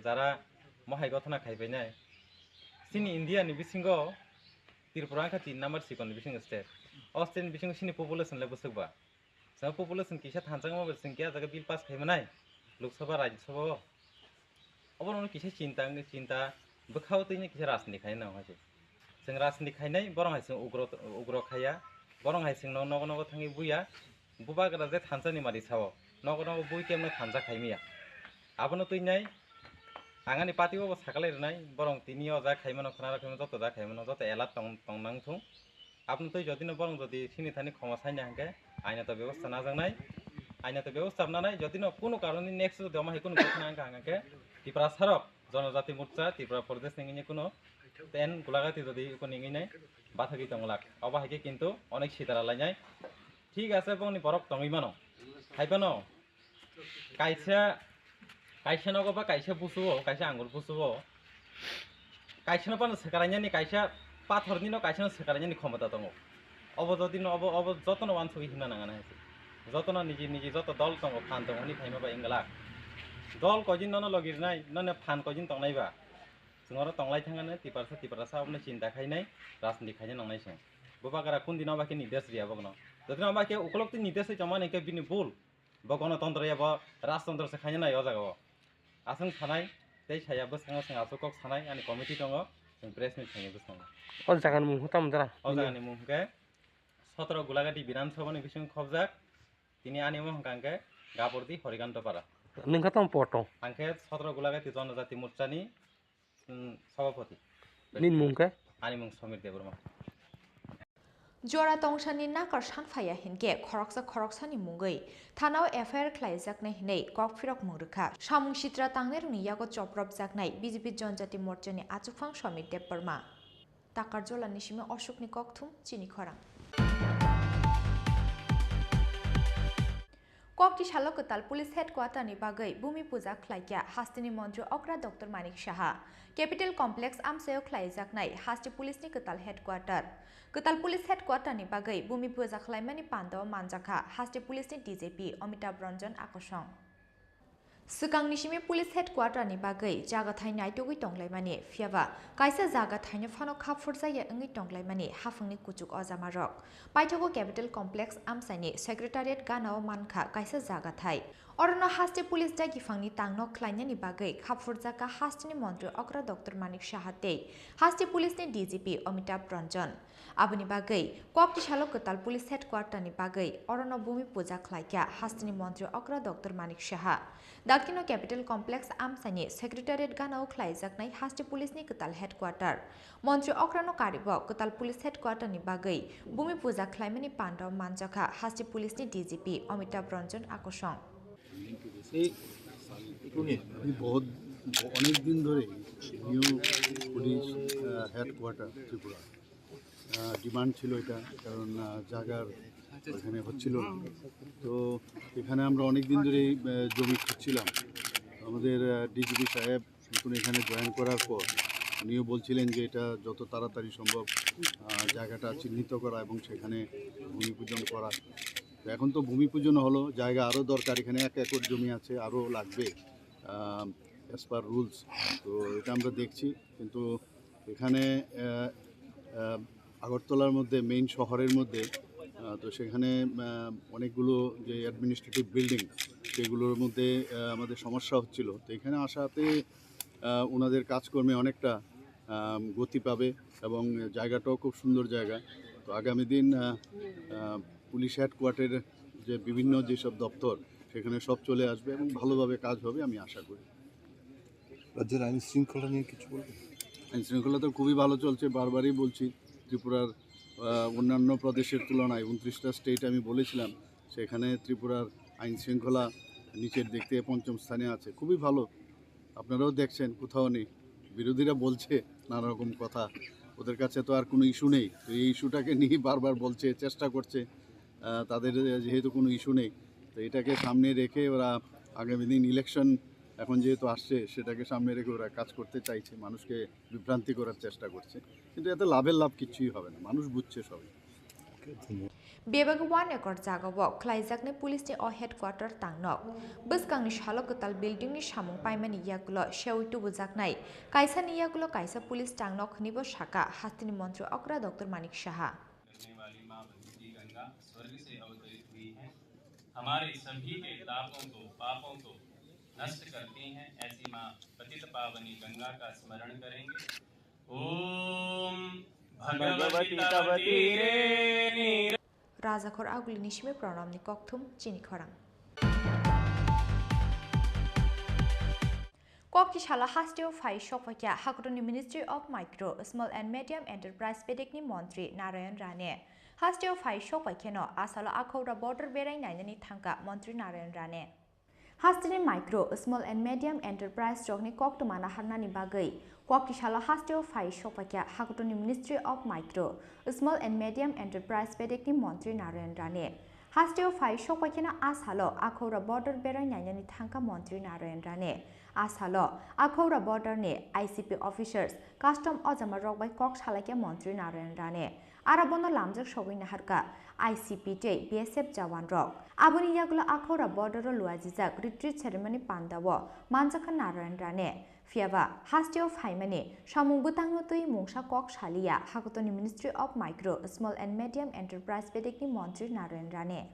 jara mohai gothona khaipainai. Chini India ni bisingo Tripura wngkha tin number sikon ni bisingo state. O state ni bisingo chini population le bwswk ba. Chwng population kisa thansa wngma bai chwng khe ah jaga bill pass khai manai Lok Sabha, Rajya Sabha o. Obono kisa chinta wngwi chinta bwkhao twino kisa rajniti khaina nango hai se. Chwng rajniti khainai borok hai chwng ugro, ugro khaiya. Borok hai chwngno nogo nogo thangwi buya. Bubagra je thansa ni mari sao. Nogo nogo bui kemno thansa khaimiya. Abono twinai ang ani party o bo sakalai rwnai. Borok tini o ja khaimano khwna rw khaimano joto ja khaimano joto alert tong, tong nang thung. Aboni twi jodi no borok jodi sini thani khoma saina hwnkhe aina to bebosta najaknai, aina to bebosta nanai, jodi no kunu karoni next jodi omo hai kunu ghotona wngkha hwnkhe Tiprasarok Jonojati Morcha Tripura Pradesh ni wngwi kuno ten Gulagati jodi iko ni wngwi nai bathagwi tongwlak. Obo hai khe kintu onek sitara lainai. Thik ase, bongni borok tongwi mano. Hai phano kaisa, kaisa nogo ba kaisa busuo, kaisa angur busuo. Kaisa no phano swkarainani, kaisa pathor ni no kaisa no swkarainani khomota tongo. Obo jodi no, obo, obo joto no wansugwi himna nangana hai se. Joto no niji niji joto dol tongo, phan tongo hwnwi phaima bai wngwlak. Dol koi din nono logi rwnai, nono phan koi din tongnai ba. Chwng oro tonglai thangani Tiprasa, Tiprasa abono chinta khainai, rajniti khaina nangnai se. Bubagra kun dino ba khe nidesh riya bokno. Jodi no ba khe ukolok twi nidesh ri tongmani khe bini bul. Bo gonotontro ya, bo rajtontro se khaina nai o jaga o. Aswng sanai tei saya bwskango chwng aswk kok sanai, ani committee tongo, chwng press meet khainai bwskango. O jagani mung hwnkha tamo jora? O jagani mung hwnkhe sotro Gulagati Bidhan Sabha ni bising khobjak. Tini ani mung hwnkha hwnkhe Gabordi Horikanto Para. Nwng kha tamo poto? Ang khe sotro Gulagati Jonojati Morcha ni, mm, Sabhapati. Nini mung khe? Ani mung Samir Debbarma. Jora tongsani nakar sanphaya hinkhe khoroksa khoroksani mungwi thanao F I R khlaijaknai hinwi kokphirok mung rwkha. Samung sitra tangnairokni yago chopropjaknai B J P Jonjati Morchani achukphang Somir Debbarma. Takarjolani simi Ashokni kokthum chini khorang. Kokti salo kwtal Police Headquarter ni bagwi Bhumi Puja khlaikha hasteni montri okra Doctor Manik Saha. Capital Complex amchaio khlaijaknai hasti police ni kwtal headquarter. Kwtal Police Headquarter ni bagwi Bhumi Puja khlaimani pandao manjakha hasti police ni D G P Amitabh Ranjan Akosong. Swkangni simi Police Headquarter ni bagwi jagathai naitugwi tonglaimani, phiyaba kaisa jagathai no phano khapurjakya wngwi tonglaimani haphangni kuchuk ojamarok. Paithago Capital Complex amchaini Secretariat ganao mankha kaisa jagathai. Orono haste police dagiphangni tangno khlainani bagwi khapurjakha hasteni montri okra Doctor Manik Saha tei haste police ni D G P Amitabh Ranjan. Aboni bagwi kokti salo kwtal Police Headquarter ni bagwi orono Bhumi Puja khlaikha hasteni montri okra Doctor Manik Saha. Dakti no Capital Complex amchaini Secretariat ganao khlaijaknai haste police ni kwtal headquarter. Montri okrano karibo kwtal police headquarter ni bagwi Bhumi Puja khlaimani pandao manjakha haste police ni D G P Amitabh Ranjan Akosong. ये, ये बहुत, অনেক দিন ধরে new police, আহ, হেডকোয়ার্টার ত্রিপুরা, আহ, ডিমান্ড ছিল এটা, কারণ, আহ, জায়গার ওখানে হচ্ছিল না। তো এখানে আমরা অনেক দিন ধরেই, আহ, জমি খুঁজছিলাম। আমাদের, আহ, ডিজিপি সাহেব নতুন এখানে জয়েন করার পর উনিও বলছিলেন যে এটা যত তাড়াতাড়ি সম্ভব, আহ, জায়গাটা চিহ্নিত করা এবং সেখানে ভূমি পূজন করা। তো এখন তো ভূমি পূজন হলো, জায়গা আরও দরকার, এখানে এক একর জমি আছে, আরও লাগবে, আহ, as per rules। তো এটা আমরা দেখছি, কিন্তু এখানে, আহ, আহ, আগরতলার মধ্যে, মেইন শহরের মধ্যে, আহ, তো সেখানে, আহ, অনেকগুলো যে অ্যাডমিনিস্ট্রেটিভ বিল্ডিং, সেগুলোর মধ্যে, আহ, আমাদের সমস্যা হচ্ছিল। তো এখানে আসাতে, আহ, ওনাদের কাজকর্মে অনেকটা, আহ, গতি পাবে এবং জায়গাটাও খুব সুন্দর জায়গা। তো আগামী দিন, আহ, আহ, পুলিশ হেডকোয়ার্টারের যে বিভিন্ন যেসব দপ্তর, সেখানে সব চলে আসবে এবং ভালোভাবে কাজ হবে, আমি আশা করি। রাজ্যের আইন শৃঙ্খলা নিয়ে কিছু বলবেন? আইন শৃঙ্খলা তো খুবই ভালো চলছে, বারবারই বলছি। ত্রিপুরার, আহ, অন্যান্য প্রদেশের তুলনায় ঊনত্রিশটা স্টেট আমি বলেছিলাম, সেখানে ত্রিপুরার আইন শৃঙ্খলা নিচের দিক থেকে পঞ্চম স্থানে আছে, খুবই ভালো। আপনারাও দেখছেন, কোথাও নেই। বিরোধীরা বলছে নানা রকম কথা, ওদের কাছে তো আর কোনো ইস্যু নেই। তো এই ইস্যুটাকে নিয়ে বারবার বলছে, চেষ্টা করছে, আহ, তাদের যেহেতু কোনো ইস্যু নেই, তো এটাকে সামনে রেখে ওরা আগামী দিন ইলেকশন এখন যেহেতু আসছে, সেটাকে সামনে রেখে ওরা কাজ করতে চাইছে, মানুষকে বিভ্রান্তি করার চেষ্টা করছে, কিন্তু এতে লাভের লাভ কিচ্ছুই হবে না, মানুষ বুঝছে সবই। Bebak one acre jagao khlaijaknai police ni o headquarter tangnok. Bwskangni salo kwtal building ni samung paimani yagulo sewi tubujaknai kaisa ni yagulo kaisa police tangnok hwnwibo saka hasteni montri okra Doctor Manik Saha. करने वाली माँ भगवती गंगा स्वर्ग से अवतरित हुई हैं। हमारे सभी के तापों को, पापों को नष्ट करती हैं। ऐसी माँ पतित पावनी गंगा का स्मरण करेंगे। ओम भगवती तव तीरे नीर। Rajakhor Aguli ni simi Pranam ni kokthum chini khorang. Kokti salo hasteo phai sokphaikha Hakutorni Ministry of Micro, Small and Medium Enterprise bedekni montri Narayan Rane. Hasteo phai sokphaikheno asalo akhobra border berai nainani thangkha montri Narayan Rane. Hasteni micro, small and medium enterprise rokni koktwma naharnani bagwi koktisalo hasteo phai sokphaikha Hakutuni Ministry of Micro, Small and Medium Enterprise bedekni montri Narayan Rane. Hasteo phai sokpaikheno a salo Akhaura border berai nainani thangkha montri Narayan Rane. A salo Akhaura borderni I C P officers, custom ojama rok bai kok salaikha montri Narayan Rane. Aro bono lamjak sogwi naharkha I C P tei B S F jawan rok. Aboni yagulo Akhaura border o luajijak retreat ceremony pandao manjakha Narayan Rane. Phiyaba hasteo phaimani samung bwtangno twi mungsa kok saliya Hakutuni Ministry of Micro, Small and Medium Enterprise bedekni montri Narayan Rane.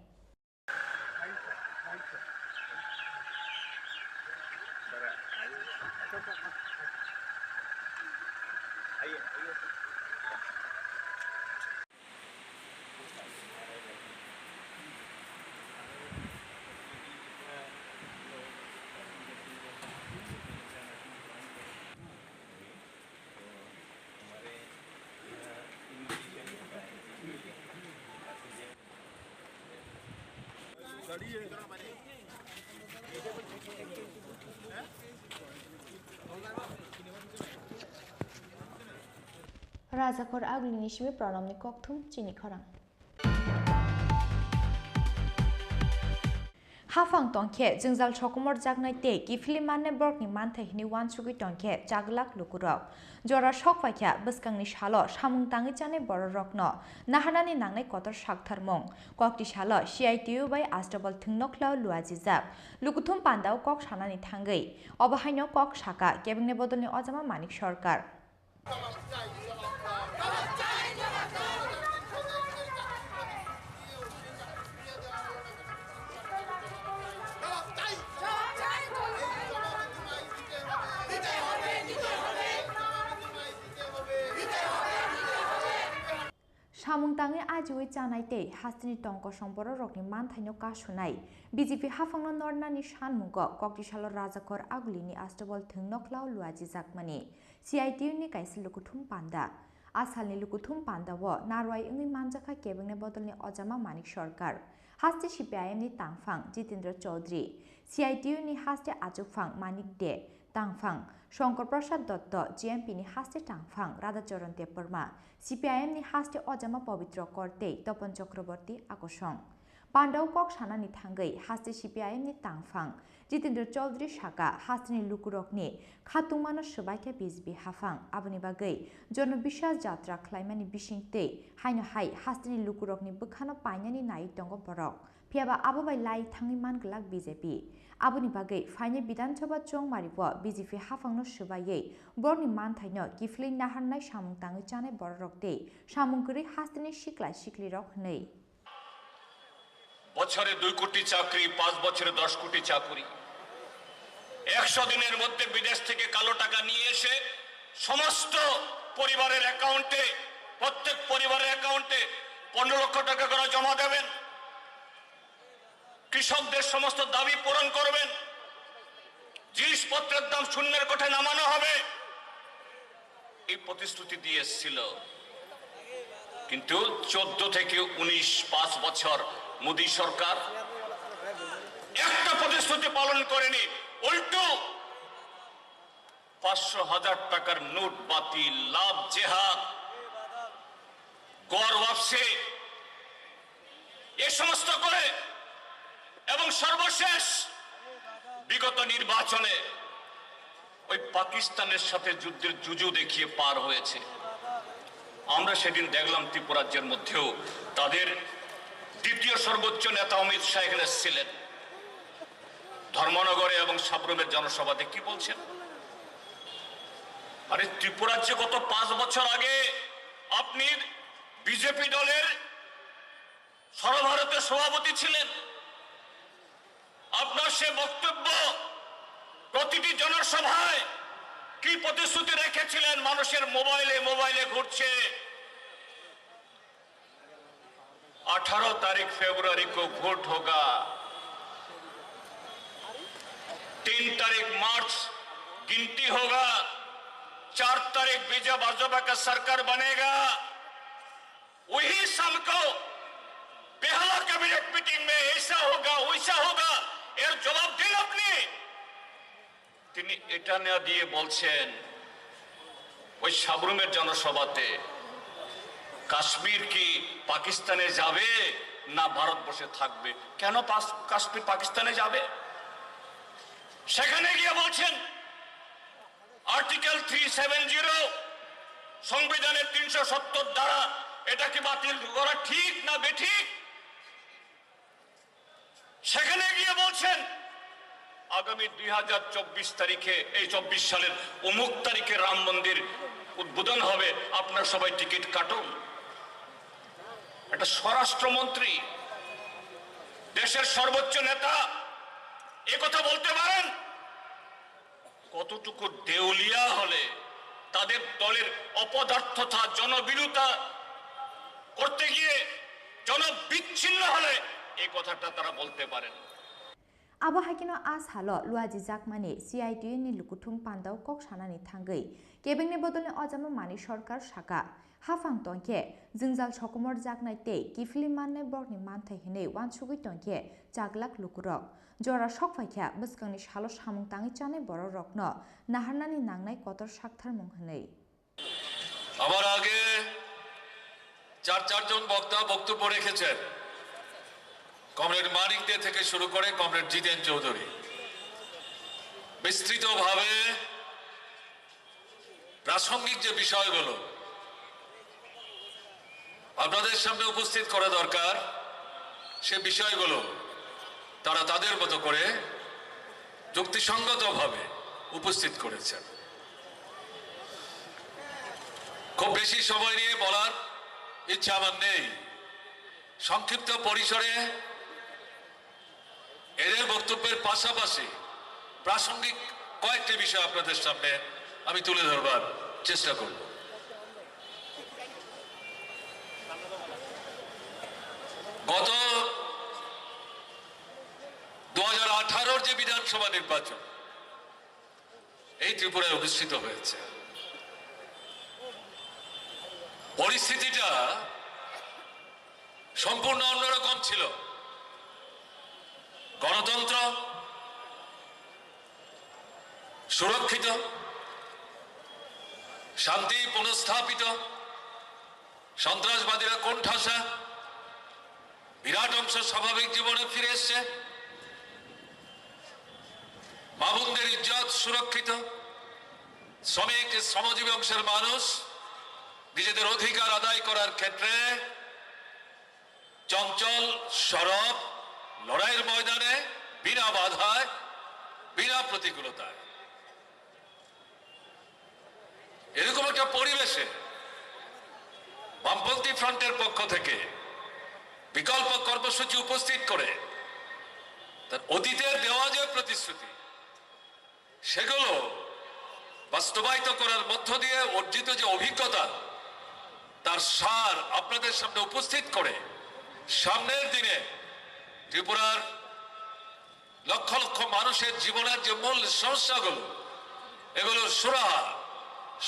Rajakhor Agulini simi Pranamni kokthum chini khorang. Haphang tongkhe jwngjal sokomorjaknai tei kiphilwi mannai borokni manthai hwnwi uansugwi tongkhe chaglak lukurok. Jora sokphaikha bwskangni salo samung tangwi chanai bororokno naharnani nangnai kotor saktharmung. Kokti salo C I T U bai Astabal thwngnoklao luajijak lukuthum pandao kok sanani thangwi obo haino kok saka kebengni bodolni ojama Manik Sarkar. Samung tangwi ajiwi chanai tei hasteni tongkosong bororokni manthaino kasunai B J P haphangno nornani sanmungo koktisalo Rajakhor Agulini Astabal thwngnoklao luajijakmani C I T U ni kaisa lukuthum panda. A salni lukuthum pandao narwai wngwi manjakha kebengni bodolni ojama Manik Sarkar, haste C P I M ni tangphang Jitendra Chaudhary, C I T U ni haste achukphang Manik De, tangphang Shankar Prasad Dotto, G M P ni haste tangphang Radhacharan Debbarma, C P I M ni haste ojama Pabitra Kar tei Tapan Chakraborty akosong. Pandao kok sanani thangwi haste C P I M ni tangphang Jitendra Chaudhary saka, hasteni lukurokni khatungmano swbaikha B J P haphang, aboni bagwi Jono Biswas Jatra khlaimani bisingtwi haino hai hasteni lukurokni bwkhano painani naiwi tongo borok. Phiyaba abo bai lai thangwi man glak B J P. Aboni bagwi phainai Bidhan Sabha chongmario B J P haphangno swbaiwi borokni manthaino kiphilwi naharnai samung tangwi chanai bororok tei samung kwrwi hasteni sikla siklirok hwnwi. বছরে দুই কোটি চাকরি, পাঁচ বছরে দশ কোটি চাকরি। একশো দিনের মধ্যে বিদেশ থেকে কালো টাকা নিয়ে এসে সমস্ত পরিবারের অ্যাকাউন্টে, প্রত্যেক পরিবারের অ্যাকাউন্টে পনেরো লক্ষ টাকা করে জমা দেবেন। কৃষকদের সমস্ত দাবি পূরণ করবেন। জিনিসপত্রের দাম শূন্যের কোঠায় নামানো হবে, এই প্রতিশ্রুতি দিয়ে এসেছিল। কিন্তু চোদ্দ থেকে উনিশ, পাঁচ বছর মোদী সরকার একটা প্রতিশ্রুতি পালন করেনি, উল্টো পাঁচশো হাজার টাকার নোট বাতিল, লাভ জেহাদ, গড় ওয়াপসি, এ সমস্ত করে এবং সর্বশেষ বিগত নির্বাচনে ওই পাকিস্তানের সাথে যুদ্ধের জুজু দেখিয়ে পার হয়েছে। আমরা সেদিন দেখলাম ত্রিপুরাজ্যের মধ্যেও তাদের দ্বিতীয় সর্বোচ্চ নেতা অমিত শাহ এখানে এসেছিলেন। ধর্মনগরে এবং সাব্রুমের জনসভাতে কি বলছেন? আরে, ত্রিপুরাজ্যে গত পাঁচ বছর আগে আপনি বিজেপি দলের সর্বভারতীয় সভাপতি ছিলেন। আপনার সে বক্তব্য প্রতিটি জনসভায় কি প্রতিশ্রুতি রেখেছিলেন, মানুষের মোবাইলে মোবাইলে ঘুরছে। अठारह तारीख फरवरी को वोट होगा, तीन तारीख मार्च गिनती होगा, चार तारीख विजय भाजपा का सरकार बनेगा। वही शाम को पहला कैबिनेट मीटिंग में ऐसा होगा, वैसा होगा। এর জবাব দিন আপনি। তিনি এটা না দিয়ে বলছেন ওই সাব্রুমের জনসভাতে, "কাশ্মীর কি পাকিস্তানে যাবে না ভারতবর্ষে থাকবে?" কেন পাস-, কাশ্মীর পাকিস্তানে যাবে? সেখানে গিয়ে বলছেন, আর্টিকেল থ্রি সেভেন জিরো, সংবিধানের তিনশো সত্তর ধারা, এটা কি বাতিল করা ঠিক না বেঠিক? সেখানে গিয়ে বলছেন, আগামী দুই হাজার চব্বিশ তারিখে, এই চব্বিশ সালের অমুক তারিখে রাম মন্দির উদ্বোধন হবে, আপনারা সবাই টিকিট কাটুন। একটা স্বরাষ্ট্রমন্ত্রী, দেশের সর্বোচ্চ নেতা এ কথা বলতে পারেন? কতটুকু দেউলিয়া হলে, তাদের দলের অপদার্থতা, জনবিরোধিতা করতে গিয়ে জনবিচ্ছিন্ন হলে এই কথাটা তারা বলতে পারেন। Abo hai kheno a salo luajijakmani C I T U ni lukuthum pandao kok sanani thangwi kebengni bodolni ojama mani sorkar saka. Haphang tongkhe, jwngjal sokomorjaknai tei kiphilwi mannai borokni manthai hwnwi uansugwi tongkhe chaglak lukurok. Jora sok phaikha, bwskangni salo samung tangwi chanai bororokno naharnani nangnai kotor saktharmung hwnwi. আমার আগে চার চারজন বক্তা বক্তব্য রেখেছেন, কমরেড মানিক দে থেকে শুরু করে কমরেড জিতেন চৌধুরী বিস্তৃতভাবে প্রাসঙ্গিক যে বিষয়গুলো আপনাদের সামনে উপস্থিত করা দরকার, সে বিষয়গুলো তারা তাদের মতো করে যুক্তিসঙ্গতভাবে উপস্থিত করেছেন। খুব বেশি সময় নিয়ে বলার ইচ্ছা আমার নেই। সংক্ষিপ্ত পরিসরে এদের বক্তব্যের পাশাপাশি প্রাসঙ্গিক কয়েকটি বিষয় আপনাদের সামনে আমি তুলে ধরবার চেষ্টা করব। গত দু হাজার আঠারোর যে বিধানসভা নির্বাচন এই ত্রিপুরায় অনুষ্ঠিত হয়েছে, পরিস্থিতিটা সম্পূর্ণ অন্যরকম ছিল। গণতন্ত্র সুরক্ষিত, শান্তি পুনঃস্থাপিত, সন্ত্রাসবাদীরা কোণঠাসা, বিরাট অংশ স্বাভাবিক জীবনে ফিরে এসছে, মা বোনদের ইজ্জত সুরক্ষিত, শ্রমিক, শ্রমজীবী অংশের মানুষ নিজেদের অধিকার আদায় করার ক্ষেত্রে চঞ্চল, সরব, লড়াইয়ের ময়দানে বিনা বাধায়, বিনা প্রতিকূলতায়। এরকম একটা পরিবেশে বামপন্থী ফ্রন্টের পক্ষ থেকে বিকল্প কর্মসূচি উপস্থিত করে তার অতীতের দেওয়া যে প্রতিশ্রুতি, সেগুলো বাস্তবায়িত করার মধ্য দিয়ে অর্জিত যে অভিজ্ঞতা, তার সার আপনাদের সামনে উপস্থিত করে সামনের দিনে ত্রিপুরার লক্ষ লক্ষ মানুষের জীবনের যে মূল সমস্যাগুলো, এগুলোর সুরাহা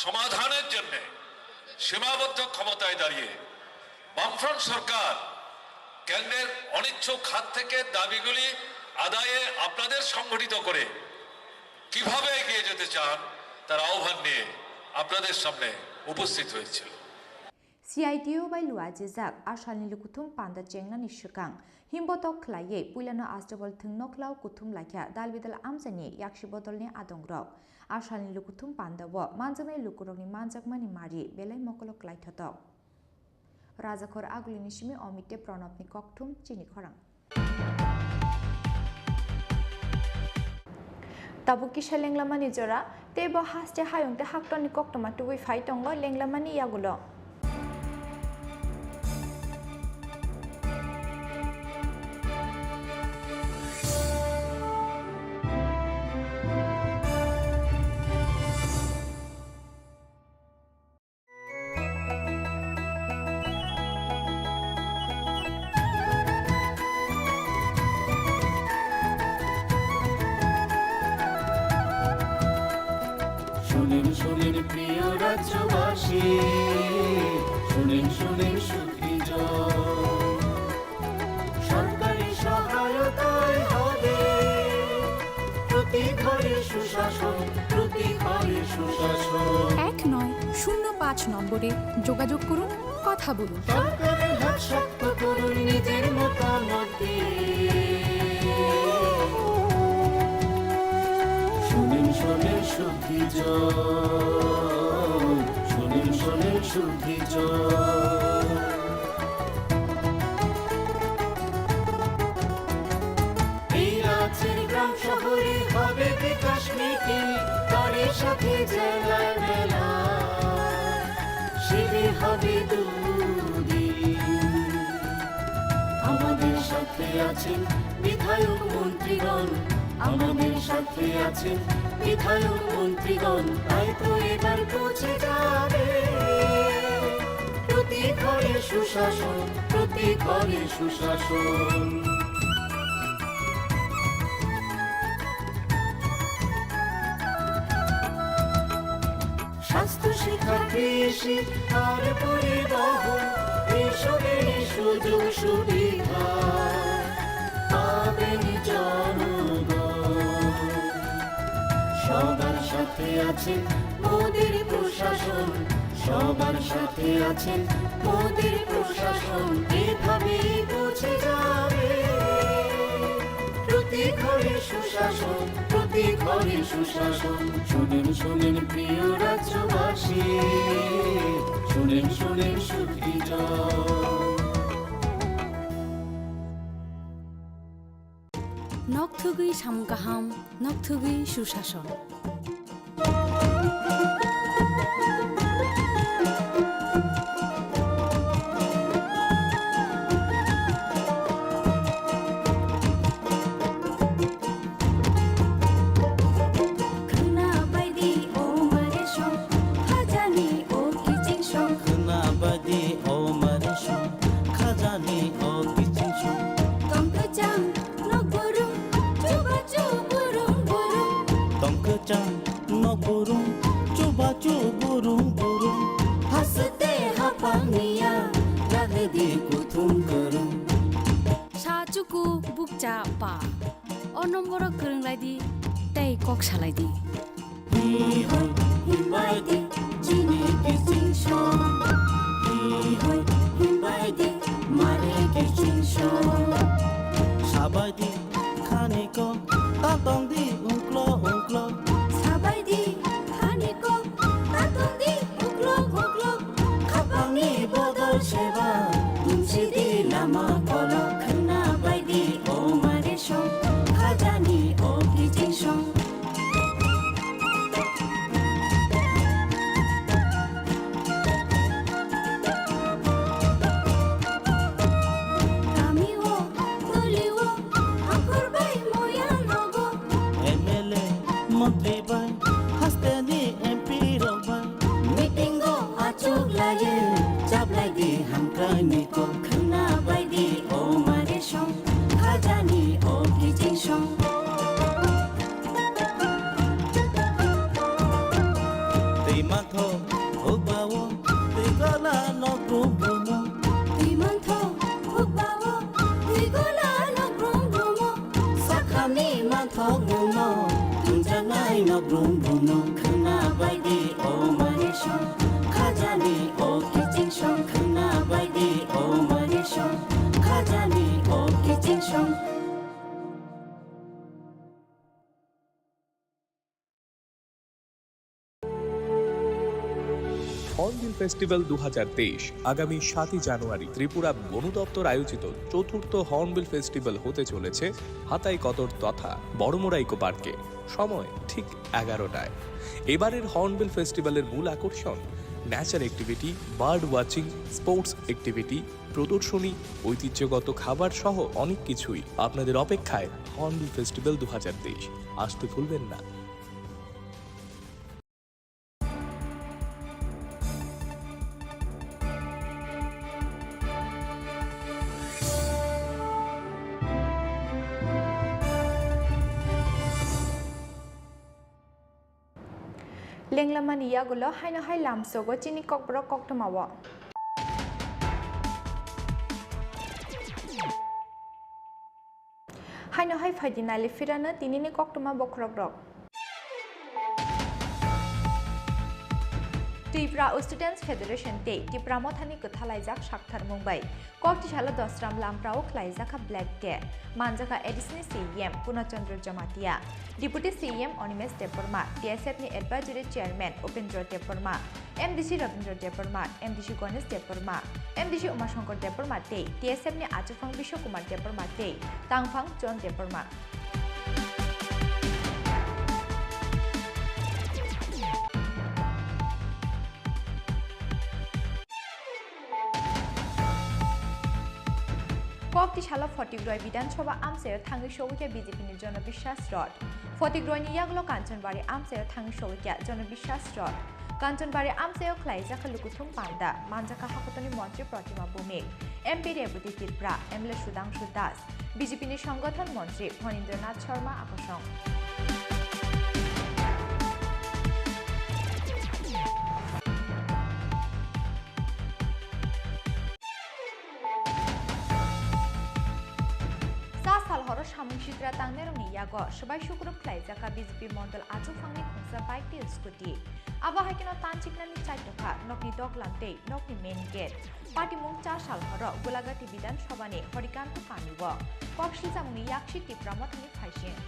সমাধানের জন্য সীমাবদ্ধ ক্ষমতায় দাঁড়িয়ে বামফ্রন্ট সরকার কেন্দ্রের অনিচ্ছুক হাত থেকে দাবিগুলি আদায়ে আপনাদের সংগঠিত করে কিভাবে এগিয়ে যেতে চান, তার আহ্বান নিয়ে আপনাদের সামনে উপস্থিত হয়েছিল। C I T U bai luajijak a salni lukuthum panda chengnani swkang himbotok khlaiwi puilano Astabol thwngnokhla-o kuthum laikha dalbidal amchaini yaksi bodolni adongrok. A salni lukuthum pandao manjaknai lukurokni manjakmani mari belai mokolo klaithotok. Rajakhor Agulini simi Omite Pranabni kokthum chini khorang. Tabuk kisa lenglamani jora, tei bo haste hayung tei haktorni koktwma tubui phai tongo lenglamani yagulo. শুনিন শুনিন প্রিয় রাজ্যবাসী, শুনিন শুনিন সুখী জন। সরকারি সহায়তায় হবে নম্বরে যোগাযোগ করুন, কথা বলুন। সরকারের হাত শক্ত করুন নিজের মতামত দিয়ে। শোনেন, শোনেন শুদ্ধি জল, শোনেন, শোনেন শুদ্ধি জল। এই রাজ্যের গ্রাম শহরে হবে বিকাশ মিটিং, তারই সাথে জেলায় মেলা, শিবির হবে দুদিন। আমাদের সাথে আছেন বিধায়ক মন্ত্রীগণ, আমাদের সাথে আছেন বিধায়ক মন্ত্রীগণ, তাই তো এবার পৌঁছে যাবে প্রতি ঘরে সুশাসন, প্রতি ঘরে সুশাসন। স্বাস্থ্য, শিক্ষা, কৃষি আর পরিবহন, এইসবেরই সুযোগ সুবিধা পাবেন জনগণ। সবার সাথে আছেন মোদের প্রশাসন, সবার সাথে আছেন মোদের প্রশাসন, এভাবেই পৌঁছে যাবে প্রতি ঘরে সুশাসন, প্রতি ঘরে সুশাসন। শুনেন, শুনেন প্রিয় রাজ্যবাসী, শুনেন, শুনেন সুখী জন। Nok thugwi samung kaham, nok thugwi susason. Khwna bai di o mare song, khajani o kiching song. Khwna bai di o mare song, khajani o kiching song. Tong kwchang nok burung, chubachu burung burung. Tong kwchang nok burung, chubachu burung burung. Haste haphang niya, ragdi kuthum kwrwng. Sa chuku bukcha pa. O nomboro kwrwng lai di, tei kok salai di. Hi hoi himbai di, chini kiching song. Hi hoi himbai di, mare kiching song. Sabai di khani ko, ta tong di ungklo ungklo. Sabai di khani ko, ta tong di uklok uklok. Khapangni bodol seba, tumsi di lama kolok. Khwna bai di o mare song, khajani o kiching song. Kami o, toli o, hakhor bai moya nogo. M L A, montri bai, hasteni M P rok bai. Meeting o achuk laye, chablai di hamkrai ni kok. Khwna bai di o mare song, khajani o kiching song. Twi mantho hukbao, twi gola nok brum brumo. Twi mantho hukbao, twi gola nok brum brumo. Sakhani manthok mungno, tungjaknai nok brum brumno. Khwna bai di o mare song, khajani o kiching song. Khwna bai di o mare song, khajani o kiching song. Hornbill festival দু হাজার তেইশ, আগামী সাতই জানুয়ারি ত্রিপুরা বন দপ্তর আয়োজিত চতুর্থ hornbill festival হতে চলেছে হাতাই কদর তথা বড়মুড়া ইকো পার্কে। সময় ঠিক এগারোটায়। এবারের হর্নবিল ফেস্টিভ্যালের মূল আকর্ষণ Nature activity, bird watching, sports activity, প্রদর্শনী, ঐতিহ্যগত খাবার সহ অনেক কিছুই। আপনাদের অপেক্ষায় হর্নবিল ফেস্টিভ্যাল দু হাজার তেইশ। আসতে ভুলবেন না। Lenglamani yagulo haino hai lamsogo chini kokborok koktwmao. Haino hai phaidi nali phirano tinini koktwma bokhorokrok. Tripura Students Federation tei Tipra Mothani kwthalaijak saktharmung bai Koktisalo Dosram Lamprao khlaijakha Black Day, manjakha A D C ni C E M Purna Chandra Jamatia, Deputy C E M Animesh Debbarma, T S F ni Advisory Chairman Upendra Debbarma, M D C Rabindra Debbarma, M D C Ganesh Debbarma, M D C Umashankar Debbarma tei T S F ni achukphang Biswa Kumar Debbarma tei tangphang John Debbarma. Koktisalo Photigroi Bidhan Sabha amchaio thangwi sogwikha B J P ni Jono Biswas Rot. Photigroi ni yagulo Kanchanbari amchaio thangwi sogwikha Jono Biswas Rot. Kanchanbari amchaio khlaijakha lukuthum panda, manjakha hakutoni montri Protima Bhumik, M P Rebati Tripura, M L A Sudhangshu Das, B J P ni Songgothon Montri Phanindra Nath Sharma akosong. Sa sal horo samung sitra tangnairokni yago swbai sukrub khlaijakha B J P mondol achukphangni khungsa bike tei scooty. Abo hai kheno tanchiknani chaitokha nokni doglam tei nokni main gate. Patimung cha sal horo Gulagati Bidhan Sabhani Horikanto kamio kok silchamungni yaksi Tipra Mothani phaising.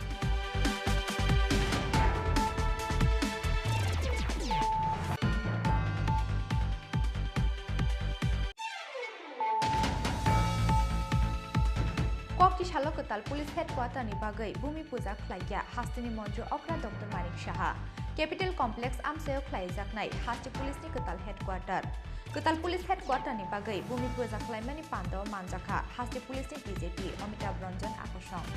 Koktisalo kwtal police headquarter ni bagwi bumi puja khlaikha hasteni montri okra Doctor Manik Saha. Capital Complex amchaio khlaijaknai haste police ni kwtal headquarter. Kwtal police headquarter ni bagwi bumi puja khlaimani pandao manjakha haste police ni D G P Amitabh Ranjan akosong.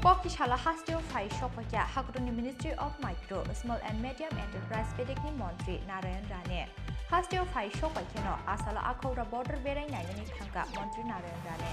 Koktisalo hasteo phai sokphaikha hakutoni Ministry of Micro, Small and Medium Enterprise bedekni montri Narayan Rane. Hasteo phai sokpaikheno asalo Akhouhra border berai nainani thangkha montri Narayan Rane.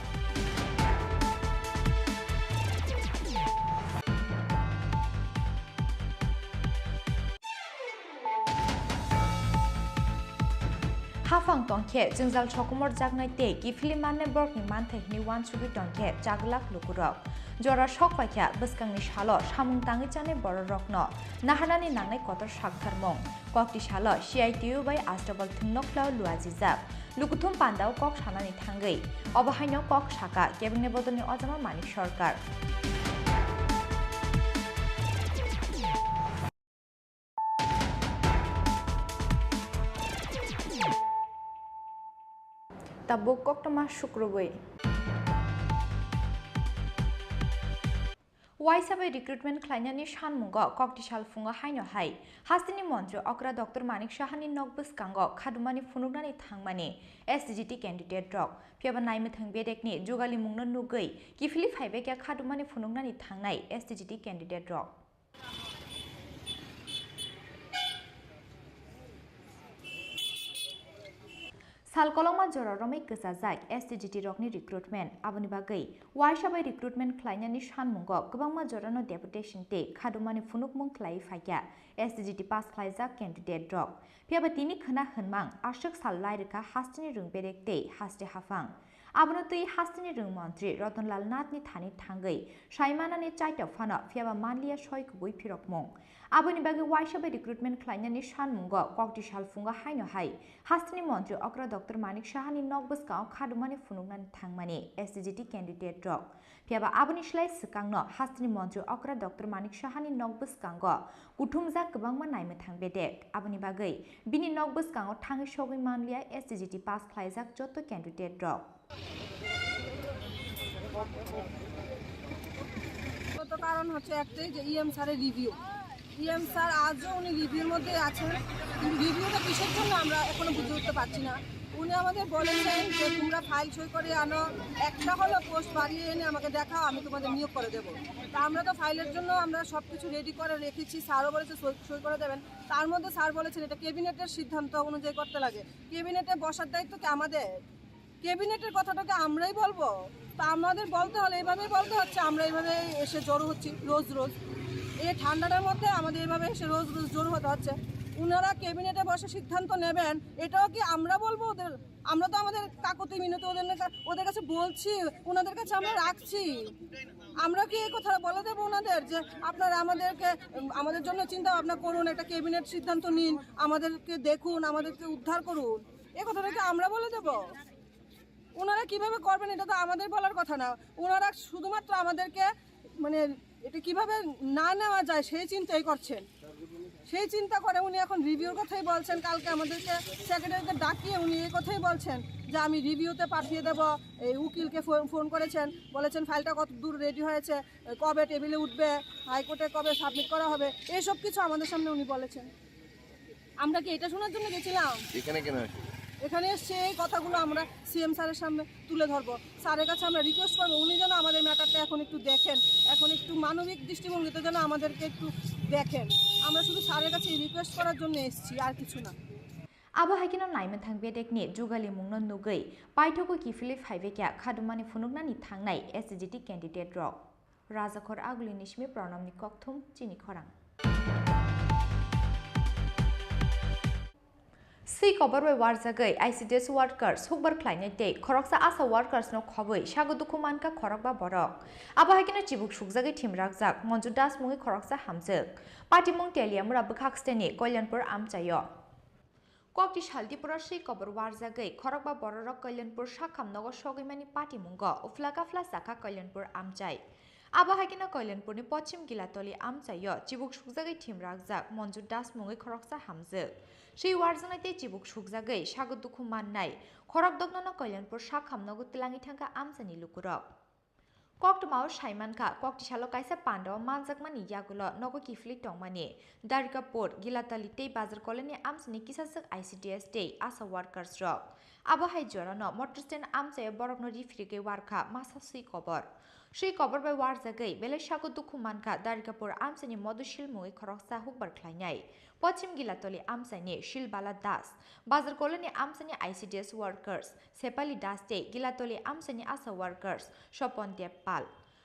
Haphang tongkhe jwngjal sokomorjaknai tei kiphilwi mannai borokni manthai hwnwi uansugwi tongkhe chaglak lukurok. Jora sokphaikha bwskangni salo samung tangwi chanai bororokno naharnani nangnai kotor saktharmung. Koktisalo C I T U bai Astabal thwngnokhla luajijak. Lukuthum pandao kok sanani thangwi obo haino kok saka kebengni bodolni ojama Manik Sarkar. Tabuk koktwma sukrubwi. Uaisa bai recruitment khlainani sanmungo koktisal phungo haino hai hasteni montri okra Doctor Manik Sahani nok bwskango khadumani phunuknani thangmani S T G T candidate rok. Phiyaba naimwthang bedekni jugalimungno nugwi kiphilwi phaibaikha khadumani phunuknani thangnai S T G T candidate rok. Sal kolokma jora romwi kwchajak S T G T rokni recruitment. Aboni bagwi uaisa bai recruitment khlainani sanmungo kwbangma jorano deputation tei khadumani phunukmung khlaiwi phaikha S T G T pass khlaijak candidate rok. Phiyaba tini khwna hwnmang aswk sal lai rwkha hasteni rwng bedek tei haste haphang. Abono twi hasteni rwng montri Ratan Lal Nathni thani thangwi saimanani chaito phano phiyaba manliya soi kubui phirokmung. Aboni bagwi uaisa bai recruitment khlainani sanmungo kokti sal phungo haino hai hasteni montri okra Doctor Manik Sahani nok bwskango khadumani phunuknani thangmani S T G T candidate rok. Phiyaba aboni slai swkangno hasteni montri okra Doctor Manik Sahani nok bwskango kuthumjak kwbangma naimwthang bedek. Aboni bagwi bini nok bwskango thangwi sogwi manliya S T G T pass khlaijak joto candidate rok. তো কারণ হচ্ছে একটাই যে ইএম স্যারের review. EM sir আজও উনি রিভিউর মধ্যে আছেন, কিন্তু রিভিউটা কিসের জন্য আমরা এখনো বুঝে উঠতে পারছি না। উনি আমাদের বলেছেন যে তোমরা ফাইল সই করে আনো, একটা হলো পোস্ট বাড়িয়ে এনে আমাকে দেখাও, আমি তোমাদের নিয়োগ করে দেবো। তা আমরা তো ফাইলের জন্য আমরা সব কিছু রেডি করে রেখেছি, স্যারও বলেছে সই, সই করে দেবেন। তার মধ্যে স্যার বলেছেন এটা ক্যাবিনেটের সিদ্ধান্ত অনুযায়ী করতে লাগে, ক্যাবিনেটে বসার দায়িত্ব কি আমাদের? ক্যাবিনেটের কথাটাকে আমরাই বলবো, তা আমাদের বলতে হলে এইভাবেই বলতে হচ্ছে, আমরা এইভাবে এসে জড়ো হচ্ছি রোজ রোজ। এই ঠান্ডাটার মধ্যে আমাদের এইভাবে এসে রোজ রোজ জড়ো হতে হচ্ছে। ওনারা ক্যাবিনেটে বসে সিদ্ধান্ত নেবেন, এটাও কি আমরা বলবো ওদের? আমরা তো আমাদের কাকুতি মিনতি ওদের কা-, ওদের কাছে বলছি, ওনাদের কাছে আমরা রাখছি। আমরা কি এই কথা বলে দেবো ওনাদের যে আপনারা আমাদেরকে, উম, আমাদের জন্য চিন্তা ভাবনা করুন, একটা ক্যাবিনেট সিদ্ধান্ত নিন, আমাদেরকে দেখুন, আমাদেরকে উদ্ধার করুন? এ কথাটা কি আমরা বলে দেবো? ওনারা কিভাবে করবেন, এটা তো আমাদের বলার কথা না। ওনারা শুধুমাত্র আমাদেরকে, মানে, এটা কিভাবে না নেওয়া যায় সেই চিন্তাই করছেন। সেই চিন্তা করে উনি এখন রিভিউর কথাই বলছেন। কালকে আমাদেরকে সেক্রেটারিকে ডাকিয়ে উনি এই কথাই বলছেন যে আমি রিভিউতে পাঠিয়ে দেব। এই উকিলকে ফোন, ফোন করেছেন, বলেছেন ফাইলটা কত দূর রেডি হয়েছে, কবে টেবিলে উঠবে, হাইকোর্টে কবে সাবমিট করা হবে, এইসব কিছু আমাদের সামনে উনি বলেছেন। আমরা কি এটা শোনার জন্য গেছিলাম? এখানে কেন আসলে? এখানে এসে এই কথাগুলো আমরা সিএম স্যারের সামনে তুলে ধরবো। স্যারের কাছে আমরা রিকোয়েস্ট করবো, উনি যেন আমাদের ম্যাটারটা এখন একটু দেখেন, এখন একটু মানবিক দৃষ্টিভঙ্গিতে যেন আমাদেরকে একটু দেখেন। আমরা শুধু স্যারের কাছে রিকোয়েস্ট করার জন্য এসেছি, আর কিছু না। Abo hai kheno naimwthang bedekni jugalimungno nugwi paithogo kiphilwi phaibaikha khadumani phunuknani thangnai S C G T candidate rok. Rajakhor Agulini simi Pranamni kokthum chini khorang. Swi kobor bai warjagwi I C D S workers hukbar khlainai tei khoroksa ASHA workers no khobwi sago dukhu mankha khorokba borok. Abo hai kheno chibuk sukjagwi thimrakjak Monju Das mungwi khoroksa hamjwk. Patimung Teliamura bwkhak steni Kalyanpur amchaio. Kokti sal Tripura swi kobor warjagwi khorokba bororok Kalyanpur sakham nogo sogwimani patimungo uphla kaphla sakha Kalyanpur amchai. Abo hai kheno Kalyanpurni Pochim Gilatoli amchaio chibuk sukjagwi thimrakjak Monju Das mungwi khoroksa hamjwk. Swi warjaknai tei chibuk sukjagwi sago dukhu mannai khorok doknono Kalyanpur sakham nogo twlangwi thangkha amchaini lukurok. Koktwmao saimankha, kokti salo kaisa pandao manjakmani yagulo nogo kiphilwi tongmani Darikapur, Gilatali tei Bazar Colony amchaini kisaswk I C D S tei ASHA workers rok. Abo hai jorano motor stand amchaio borokno riphirigwi warkha masa swi kobor. Swi kobor bai warjagwi belai sago dukhu mankha Darikapur amchaini Modosil mungwi khoroksa hukbar khlainai. Pochim Gilatoli amchaini Silbala Das, Bazar Colony amchaini I C D S workers Sepali Das tei Gilatoli amchaini ASHA workers Sopon Deb Pal.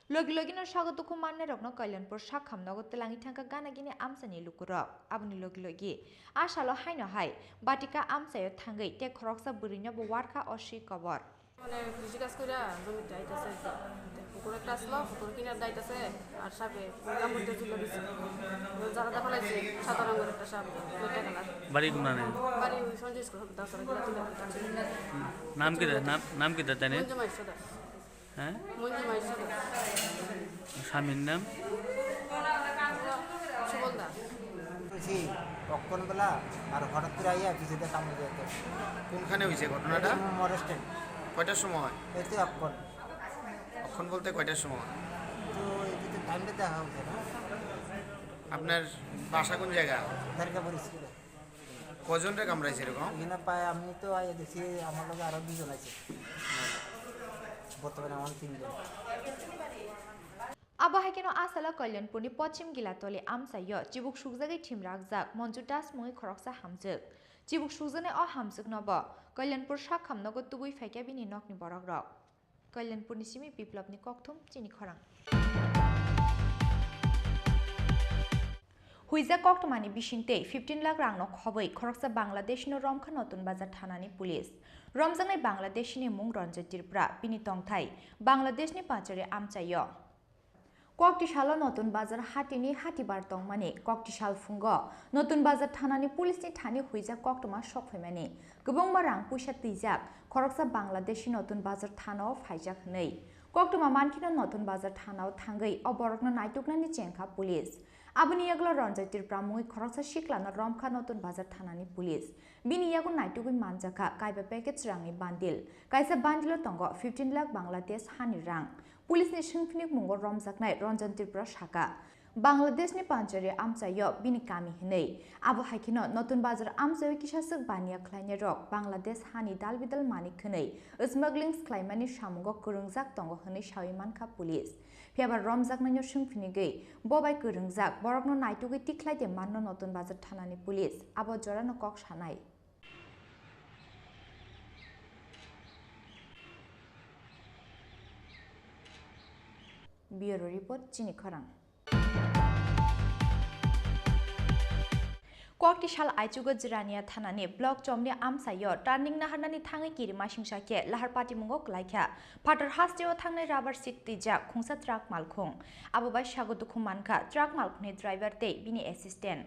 Logi logino sago dukhu mannairokno Kalyanpur sakham nogo twlangwi thangkha gana gini amchaini lukurok. Aboni logi logi a salo haino hai Batika amchaio thangwi tei khoroksa bwrwino bo warkha o swi kobor. মানে কৃষি কাজ কইরা জমিতে আইতাছে আর কি। পুকুরে একটা আসলো, পুকুর কিনার দাইতাছে, আর সাপে কামড় দিয়ে তুলে দিছে। ওই জালাটা ফেলাইছে, সাদা রঙের একটা সাপ, দুইটা কালার। বাড়ি কোনানে? বাড়ি ওই সঞ্জয় স্কুল, দাসরা, গিলাতলি। নাম কি তার? নাম, নাম কি তার জানেন? মঞ্জুমা ঈশ্বর দাস। হ্যাঁ? মঞ্জুমা ঈশ্বর দাস। স্বামীর নাম? সুবল দাস। বলছি, অক্ষণ বেলা আর হঠাৎ করে আইয়া পিছেতে কামড়ে দিয়েছে। কোনখানে হয়েছে ঘটনাটা? এটা মোড় স্ট্যান্ড। কয়টার সময়? এই তো অক্ষণ। অক্ষণ বলতে কয়টার সময়? তো এটা তো টাইমটা দেখা হচ্ছে না। আপনার বাসা কোন জায়গা? দুর্গাপুর স্কুলে। কজনরে কামড়াইছে এরকম? এখানে প্রায় আমি তো আইয়া দেখছি আমার লগে আরো দুজন আছে। বর্তমানে আমার তিনজন। Abo hai kheno a salo Kalyanpurni Pochim Gilatoli amchaio chibuk sukjagwi thimrakjak Monju Das mungwi khoroksa hamjwk. Chibuk sukjaknai o hamjwkno bo Kalyanpur sakham nogo tubui phaikha bini nokni borokrok. Kalyanpurni simi Biplopni kokthum chini khorang. Huijak koktwmani bisingtwi fifteen lakh rangno khobwi khoroksa Bangladeshino romkha Notun Bazar thanani police. Romjaknai Bangladeshini mung Ranjay Tripura, bini tongthai Bangladeshni Panchari amchaio. Kokti salo Notun Bazar hatini hatibar tongmani kokti sal phungo Notun Bazar thanani policeni thani huijak koktwma sokphaimani. Kwbangma rang puisa twijak khoroksa Bangladeshi Notun Bazar thanao phaijak hwnwi. Koktwma mankheno Notun Bazar thanao thangwi o borokno naituknani chengkha police. Aboni yagulo Ranjay Tripura mungwi khoroksa siklano romkha Notun Bazar thanani police. Bini yago naitugwi manjakha kaiba package rangni bandil. Kaisa bandilo tongo fifteen lakh Bangladesh hani rang. Police ni swngphinik mungo romjaknai Ranjan Tripura saka, Bangladesh ni Panchari amchaio bini kami hinwi. Abo hai kheno Notun Bazar amchaio kisaswk baniya khlainai rok Bangladesh hani dalbidal manik hinwi smuggling khlaimani samungo kwrwngjak tongo hinwi sawi mankha police. Phiya ba romjaknaino swngphinigwi bo bai kwrwngjak borokno naitugwi tikhlai de manno Notun Bazar thanani police abo jorano kok sanai. Bureau Report, chini khorang. Koktisal aichugo Jirania thanani block chomni amsaio turning naharnani thangwi kirima singsa khe lahar patimungo klaikha. Phatar hasteo thangnai rubber sheet twijak khungsa truck malkhung. Abo bai sago dukhu mankha truck malkhungni driver tei bini assistant.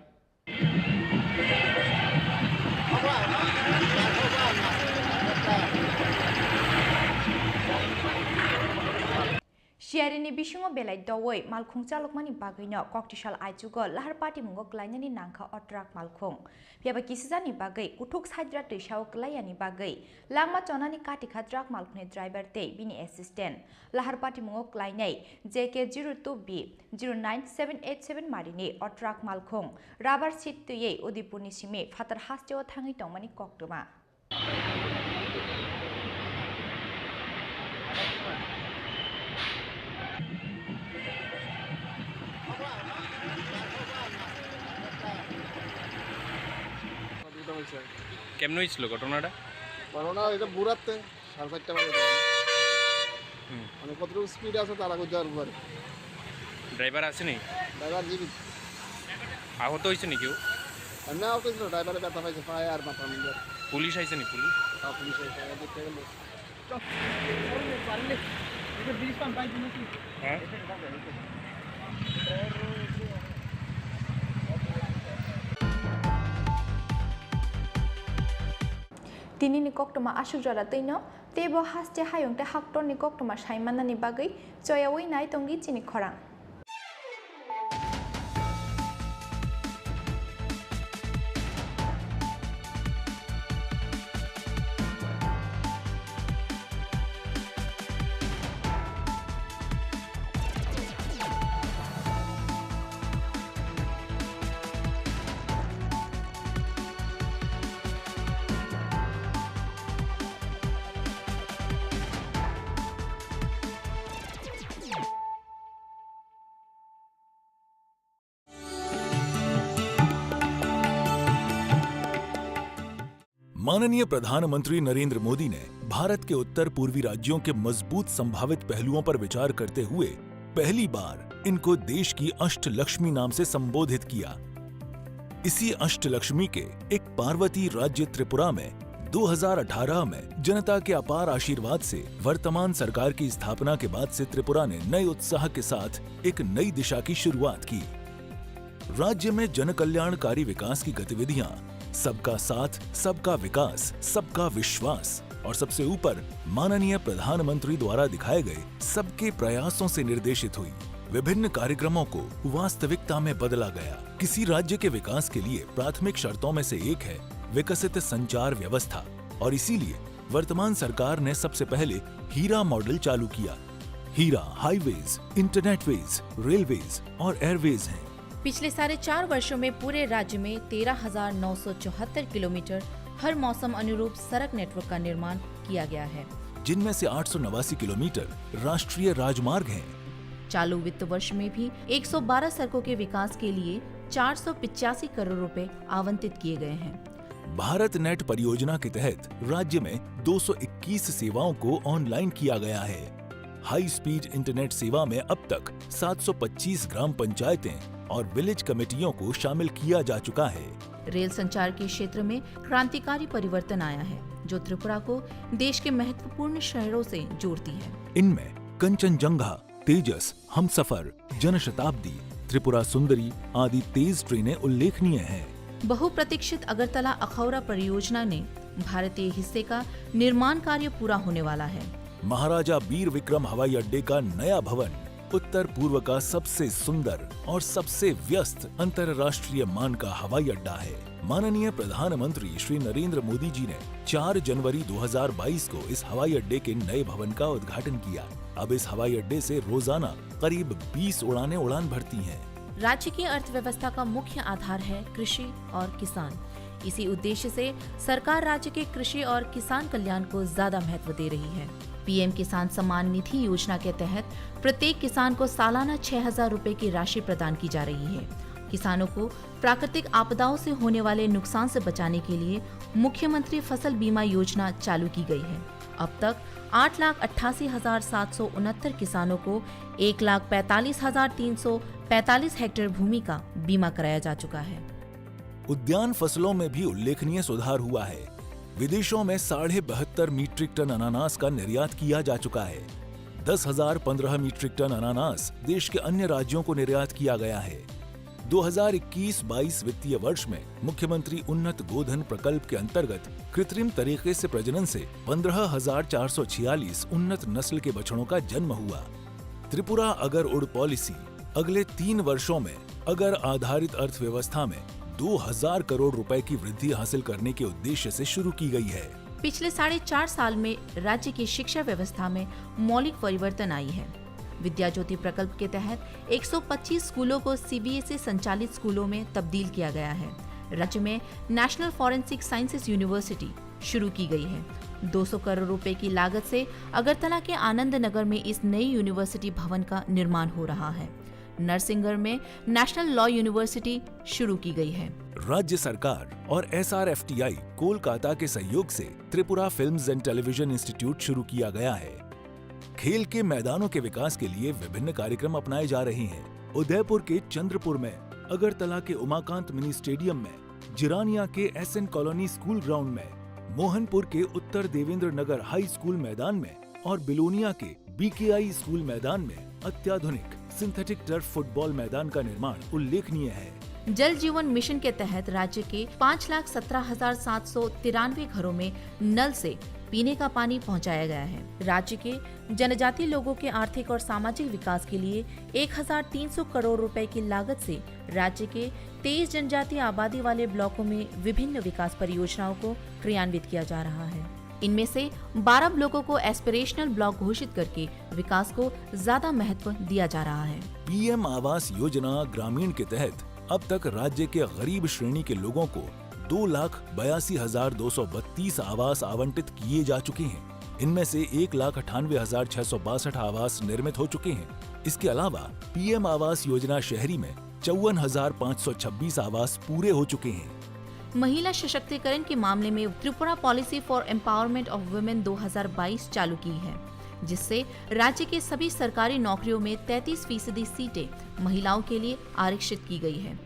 Siyarini bisingo belai doui malkhung chalokmani bagwino koktisal aichugo lahar patimungo klainani nangkha o truck malkhung. Phiyaba kisijani bagwi kuthuk saidra twisao klaiyani bagwi langma chonani katikha truck malkhungni driver tei bini assistant. Lahar patimungo klainai J K zero two B zero nine seven eight seven marini o truck malkhung rubber sheet twiwi Udaipurni simi phatar hasteo thangwi tongmani koktwma. কেমনে হয়েছিল ঘটনাটা? ঘটনা এটা বুড়াতে সাড়ে চারটা বাজে তখন। হুম। মানে কতটুকু স্পিড আছে তারা কইতে পারবো আর কি। ড্রাইভার আছেনি? ড্রাইভার জীবিত। আহত হয়েছে নি কেউ? এমনি আহত হয়েছিল, ড্রাইভারে ব্যথা পাইছে পায়ে আর মাথার মধ্যে। পুলিশ আইছে নি, পুলিশ? হ্যাঁ, পুলিশ আইছে, দেখতে গেল। হ্যাঁ? Tinini koktwma aswk jora twino, teibo haste hayung tei haktorni koktwma sai mannani bagwi choyaui nai tongdi chini khorang. माननीय प्रधानमंत्री नरेंद्र मोदी ने भारत के उत्तर पूर्वी राज्यों के मजबूत संभावित पहलुओं पर विचार करते हुए पहली बार इनको देश की अष्टलक्ष्मी नाम से संबोधित किया। इसी अष्टलक्ष्मी के एक पार्वती राज्य त्रिपुरा में दो हज़ार अठारह में जनता के अपार आशीर्वाद से वर्तमान सरकार की स्थापना के बाद से त्रिपुरा ने नए उत्साह के साथ एक नई दिशा की शुरुआत की। राज्य में जन कल्याणकारी विकास की गतिविधियां, सबका साथ, सबका विकास, सबका विश्वास और सबसे ऊपर माननीय प्रधानमंत्री द्वारा दिखाए गए सबके प्रयासों से निर्देशित हुई। विभिन्न कार्यक्रमों को वास्तविकता में बदला गया। किसी राज्य के विकास के लिए प्राथमिक शर्तों में से एक है विकसित संचार व्यवस्था, और इसीलिए वर्तमान सरकार ने सबसे पहले हीरा मॉडल चालू किया। हीरा हाईवेज, इंटरनेटवेज, रेलवेज और एयरवेज हैं। पिछले साढ़े चार वर्षों में पूरे राज्य में तेरह हज़ार नौ सौ चौहत्तर किलोमीटर हर मौसम अनुरूप सड़क नेटवर्क का निर्माण किया गया है, जिनमें से आठ सौ नवासी किलोमीटर राष्ट्रीय राजमार्ग हैं। चालू वित्त वर्ष में भी एक सौ बारह सड़कों के विकास के लिए चार सौ पिचासी करोड़ रुपए आवंटित किए गए हैं। भारत नेट परियोजना के तहत राज्य में दो सौ इक्कीस सेवाओं को ऑनलाइन किया गया है। हाई स्पीड इंटरनेट सेवा में अब तक सात सौ पच्चीस ग्राम पंचायतें और विलेज कमेटियों को शामिल किया जा चुका है। रेल संचार के क्षेत्र में क्रांतिकारी परिवर्तन आया है, जो त्रिपुरा को देश के महत्वपूर्ण शहरों से जोड़ती है। इनमें कंचनजंगा, तेजस, हमसफर, जनशताब्दी, त्रिपुरा सुंदरी आदि तेज ट्रेनें उल्लेखनीय हैं। बहुप्रतीक्षित अगरतला अखौरा परियोजना ने भारतीय हिस्से का निर्माण कार्य पूरा होने वाला है। महाराजा बीर विक्रम हवाई अड्डे का नया भवन उत्तर पूर्व का सबसे सुंदर और सबसे व्यस्त अंतर्राष्ट्रीय मान का हवाई अड्डा है। माननीय प्रधानमंत्री श्री नरेंद्र मोदी जी ने चार जनवरी दो हज़ार बाईस को इस हवाई अड्डे के नए भवन का उद्घाटन किया। अब इस हवाई अड्डे से रोजाना करीब बीस उड़ानें उड़ान भरती हैं। राज्य की अर्थव्यवस्था का मुख्य आधार है कृषि और किसान। इसी उद्देश्य से सरकार राज्य के कृषि और किसान कल्याण को ज्यादा महत्व दे रही है। पीएम किसान सम्मान निधि योजना के तहत प्रत्येक किसान को सालाना छह हज़ार रुपए की राशि प्रदान की जा रही है। किसानों को प्राकृतिक आपदाओं से होने वाले नुकसान से बचाने के लिए मुख्यमंत्री फसल बीमा योजना चालू की गई है। अब तक आठ लाख अट्ठासी हजार सात सौ उनहत्तर किसानों को एक लाख पैंतालीस हजार तीन सौ पैंतालीस हेक्टेयर भूमि का बीमा कराया जा चुका है। उद्यान फसलों में भी उल्लेखनीय सुधार हुआ है। विदेशों में साढ़े बहत्तर मीट्रिक टन अनानास का निर्यात किया जा चुका है। दस हज़ार पन्द्रह मीट्रिक टन अनानास देश के अन्य राज्यों को निर्यात किया गया है। दो हज़ार इक्कीस बाईस वित्तीय वर्ष में मुख्यमंत्री उन्नत गोधन प्रकल्प के अंतर्गत कृत्रिम तरीके से प्रजनन से पन्द्रह हज़ार चार सौ छियालीस उन्नत नस्ल के बछड़ों का जन्म हुआ। त्रिपुरा अगर उड़ पॉलिसी अगले तीन वर्षों में अगर आधारित अर्थव्यवस्था में दो हज़ार करोड़ रुपए की वृद्धि हासिल करने के उद्देश्य से शुरू की गई है। पिछले साढ़े चार साल में राज्य की शिक्षा व्यवस्था में मौलिक परिवर्तन आई है। विद्या ज्योति प्रकल्प के तहत एक सौ पच्चीस स्कूलों को सीबीएसई संचालित स्कूलों में तब्दील किया गया है। राज्य में नेशनल फॉरेंसिक साइंसेज यूनिवर्सिटी शुरू की गई है। दो सौ करोड़ रुपए की लागत से अगरतला के आनंद नगर में इस नई यूनिवर्सिटी भवन का निर्माण हो रहा है। नरसिंहगढ़ में नेशनल लॉ यूनिवर्सिटी शुरू की गई है। राज्य सरकार और एसआरएफटीआई कोलकाता के सहयोग से Tripura films and television institute शुरू किया गया है। खेल के मैदानों के विकास के लिए विभिन्न कार्यक्रम अपनाए जा रहे हैं। उदयपुर के चंद्रपुर में, अगरतला के उमाकांत मिनी स्टेडियम में, जिरानिया के एसएन कॉलोनी स्कूल ग्राउंड में, मोहनपुर के उत्तर देवेंद्र नगर हाई स्कूल मैदान में और बिलोनिया के बीकेआई स्कूल मैदान में अत्याधुनिक सिंथेटिक टर्फ फुटबॉल मैदान का निर्माण उल्लेखनीय है। जल जीवन मिशन के तहत राज्य के पाँच लाख सत्रह हजार सात सौ तिरानवे घरों में नल से पीने का पानी पहुंचाया गया है। राज्य के जनजातीय लोगों के आर्थिक और सामाजिक विकास के लिए एक हज़ार तीन सौ करोड़ रुपए की लागत से राज्य के तेईस जनजातीय आबादी वाले ब्लॉकों में विभिन्न विकास परियोजनाओं को क्रियान्वित किया जा रहा है। इनमें से बारह ब्लॉकों को एस्पिरेशनल ब्लॉक घोषित करके विकास को ज्यादा महत्व दिया जा रहा है। पीएम आवास योजना ग्रामीण के तहत अब तक राज्य के गरीब श्रेणी के लोगों को दो लाख बयासी हजार दो सौ बत्तीस आवास आवंटित किए जा चुके हैं। इनमें से एक लाख अट्ठानवे हजार छह सौ बासठ आवास निर्मित हो चुके हैं। इसके अलावा पीएम आवास योजना शहरी में चौवन हजार पाँच सौ छब्बीस आवास पूरे हो चुके हैं। महिला सशक्तिकरण के मामले में Tripura policy for empowerment of women दो हज़ार बाईस चालू की है, जिससे राज्य के सभी सरकारी नौकरियों में तैंतीस फीसदी सीटें महिलाओं के लिए आरक्षित की गई है।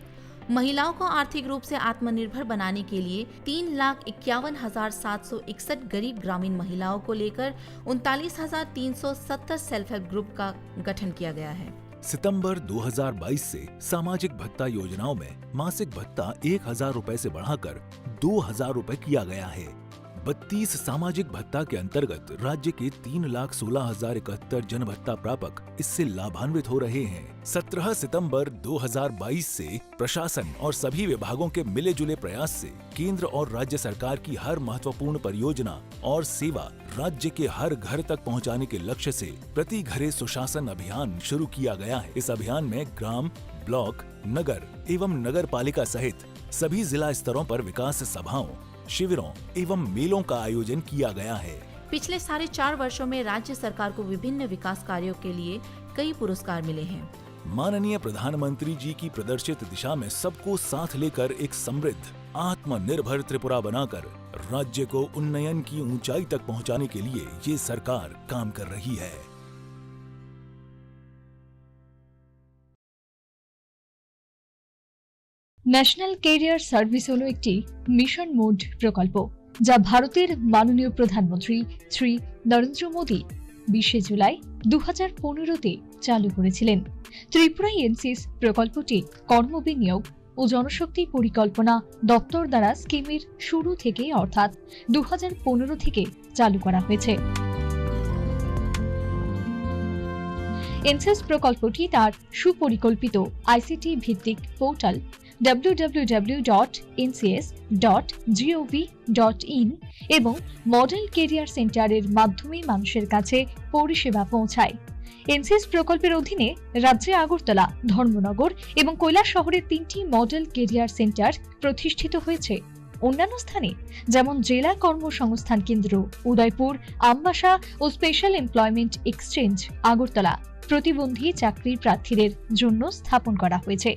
महिलाओं को आर्थिक रूप से आत्मनिर्भर बनाने के लिए तीन लाख इक्यावन हजार सात सौ इकसठ गरीब ग्रामीण महिलाओं को लेकर उनतालीस हजार तीन सौ सत्तर सेल्फ हेल्प ग्रुप का गठन किया गया है। सितंबर दो हज़ार बाईस से सामाजिक भत्ता योजनाओं में मासिक भत्ता एक हज़ार रुपए से बढ़ाकर दो हज़ार रुपए किया गया है। बत्तीस सामाजिक भत्ता के अंतर्गत राज्य के तीन लाख सोलह हजार इकहत्तर जन भत्ता प्रापक इससे लाभान्वित हो रहे हैं। सत्रह सितंबर दो हज़ार बाईस से प्रशासन और सभी विभागों के मिले जुले प्रयास से केंद्र और राज्य सरकार की हर महत्वपूर्ण परियोजना और सेवा राज्य के हर घर तक पहुंचाने के लक्ष्य से प्रति घरे सुशासन अभियान शुरू किया गया है। इस अभियान में ग्राम, ब्लॉक, नगर एवं नगर पालिका सहित सभी जिला स्तरों पर विकास सभाओं, शिविरों एवं मेलों का आयोजन किया गया है। पिछले साढ़े चार वर्षों में राज्य सरकार को विभिन्न विकास कार्यों के लिए कई पुरस्कार मिले हैं। माननीय प्रधानमंत्री जी की प्रदर्शित दिशा में सबको साथ लेकर एक समृद्ध, आत्मनिर्भर त्रिपुरा बनाकर राज्य को उन्नयन की ऊंचाई तक पहुंचाने के लिए ये सरकार काम कर रही है। ন্যাশনাল ক্যারিয়ার সার্ভিস হলো একটি মিশন মোড প্রকল্প, যা ভারতের মাননীয় প্রধানমন্ত্রী শ্রী নরেন্দ্র মোদী বিশে জুলাই দু হাজার পনেরোতে চালু করেছিলেন। ত্রিপুরায় এনসিএস প্রকল্পটি কর্মবিনিয়োগ ও জনশক্তি পরিকল্পনা দপ্তর দ্বারা স্কিমের শুরু থেকেই, অর্থাৎ দু হাজার পনেরো থেকে চালু করা হয়েছে। এনসিএস প্রকল্পটি তার সুপরিকল্পিত আইসিটি ভিত্তিক portal WWW dot NCS dot G O V dot in এবং মডেল ক্যারিয়ার সেন্টারের মাধ্যমে মানুষের কাছে পরিষেবা পৌঁছায়। এনসিএস প্রকল্পের অধীনে রাজ্যে আগরতলা, ধর্মনগর এবং কৈলাসহরে তিনটি মডেল ক্যারিয়ার সেন্টার প্রতিষ্ঠিত হয়েছে। অন্যান্য স্থানে, যেমন জেলা কর্মসংস্থান কেন্দ্র উদয়পুর, আমবাসা ও স্পেশাল এমপ্লয়মেন্ট এক্সচেঞ্জ আগরতলা, প্রতিবন্ধী চাকরির প্রার্থীদের জন্য স্থাপন করা হয়েছে।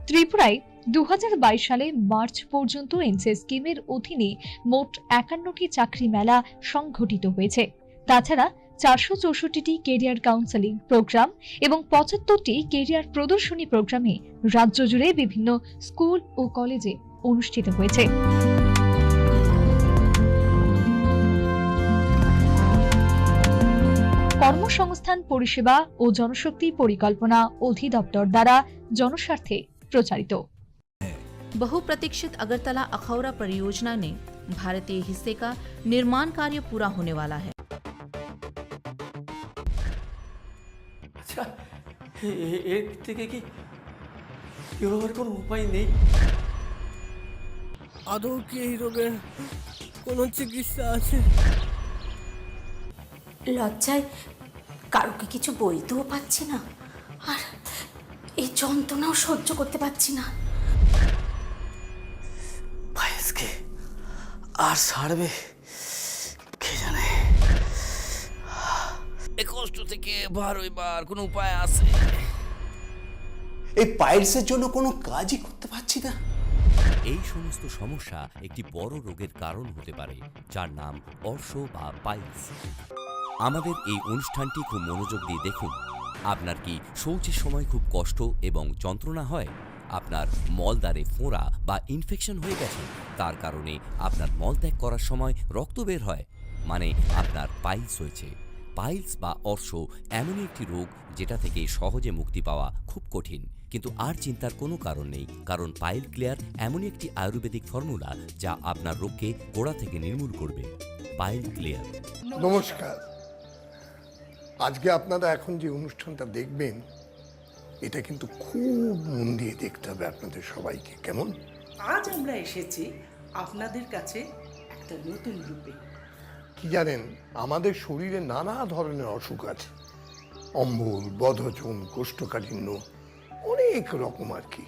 ত্রিপুরায় দু হাজার বাইশ সালে মার্চ পর্যন্ত এনসিএস স্কিমের অধীনে মোট একান্নটি চাকরি মেলা সংঘটিত হয়েছে। তাছাড়া চারশো চৌষট্টিটি ক্যারিয়ার কাউন্সেলিং প্রোগ্রাম এবং পঁচাত্তরটি ক্যারিয়ার প্রদর্শনী প্রোগ্রামে রাজ্য জুড়ে বিভিন্ন স্কুল ও কলেজে অনুষ্ঠিত হয়েছে। কর্মসংস্থান পরিষেবা ও জনশক্তি পরিকল্পনা অধিদপ্তর দ্বারা জনস্বার্থে প্রচারিত। बहुप्रतीक्षित अगरतला अखौरा परियोजना ने भारतीय हिस्से का निर्माण कार्य पूरा होने वाला है। আচ্ছা, এ-, এ-, এর থেকে কি বেরোবার কোনো উপায় নেই? আদৌ কি এই রোগের কোনো চিকিৎসা আছে? লজ্জায় কাউকে কিছু বলতেও পারছি না, আর এই যন্ত্রণাও সহ্য করতে পারছি না। পায়েলকে আর ছাড়বে কে জানে। এ কষ্ট থেকে বারোইবার কোনো উপায় আছে? এই পাইলসের জন্য কোনো কাজই করতে পারছি না। এই সমস্ত সমস্যা একটি বড় রোগের কারণ হতে পারে, যার নাম অর্শ বা পাইলস। আমাদের এই অনুষ্ঠানটি খুব মনোযোগ দিয়ে দেখুন। আপনার কি শৌচের সময় খুব কষ্ট এবং যন্ত্রণা হয়? আপনার মলদ্বারে ফোঁড়া বা ইনফেকশন হয়ে গেছে, তার কারণে আপনার মলত্যাগ করার সময় রক্ত বের হয়, মানে আপনার পাইলস হয়েছে। পাইলস বা অর্শ এমনই একটি রোগ, যেটা থেকে সহজে মুক্তি পাওয়া খুব কঠিন। কিন্তু আর চিন্তার কোনো কারণ নেই, কারণ পাইল ক্লিয়ার এমনই একটি আয়ুর্বেদিক ফর্মুলা, যা আপনার রোগকে গোড়া থেকে নির্মূল করবে। Pile Clear. নমস্কার। আজকে আপনারা এখন যে অনুষ্ঠানটা দেখবেন, এটা কিন্তু খুব মন দিয়ে দেখতে হবে আপনাদের সবাইকে। কেমন? আজ আমরা এসেছি আপনাদের কাছে একটা নতুন রূপে। কি জানেন, আমাদের শরীরে নানা ধরনের অসুখ আছে, অম্বল, বদহজম, কোষ্ঠকাঠিন্য, অনেক রকম আর কি।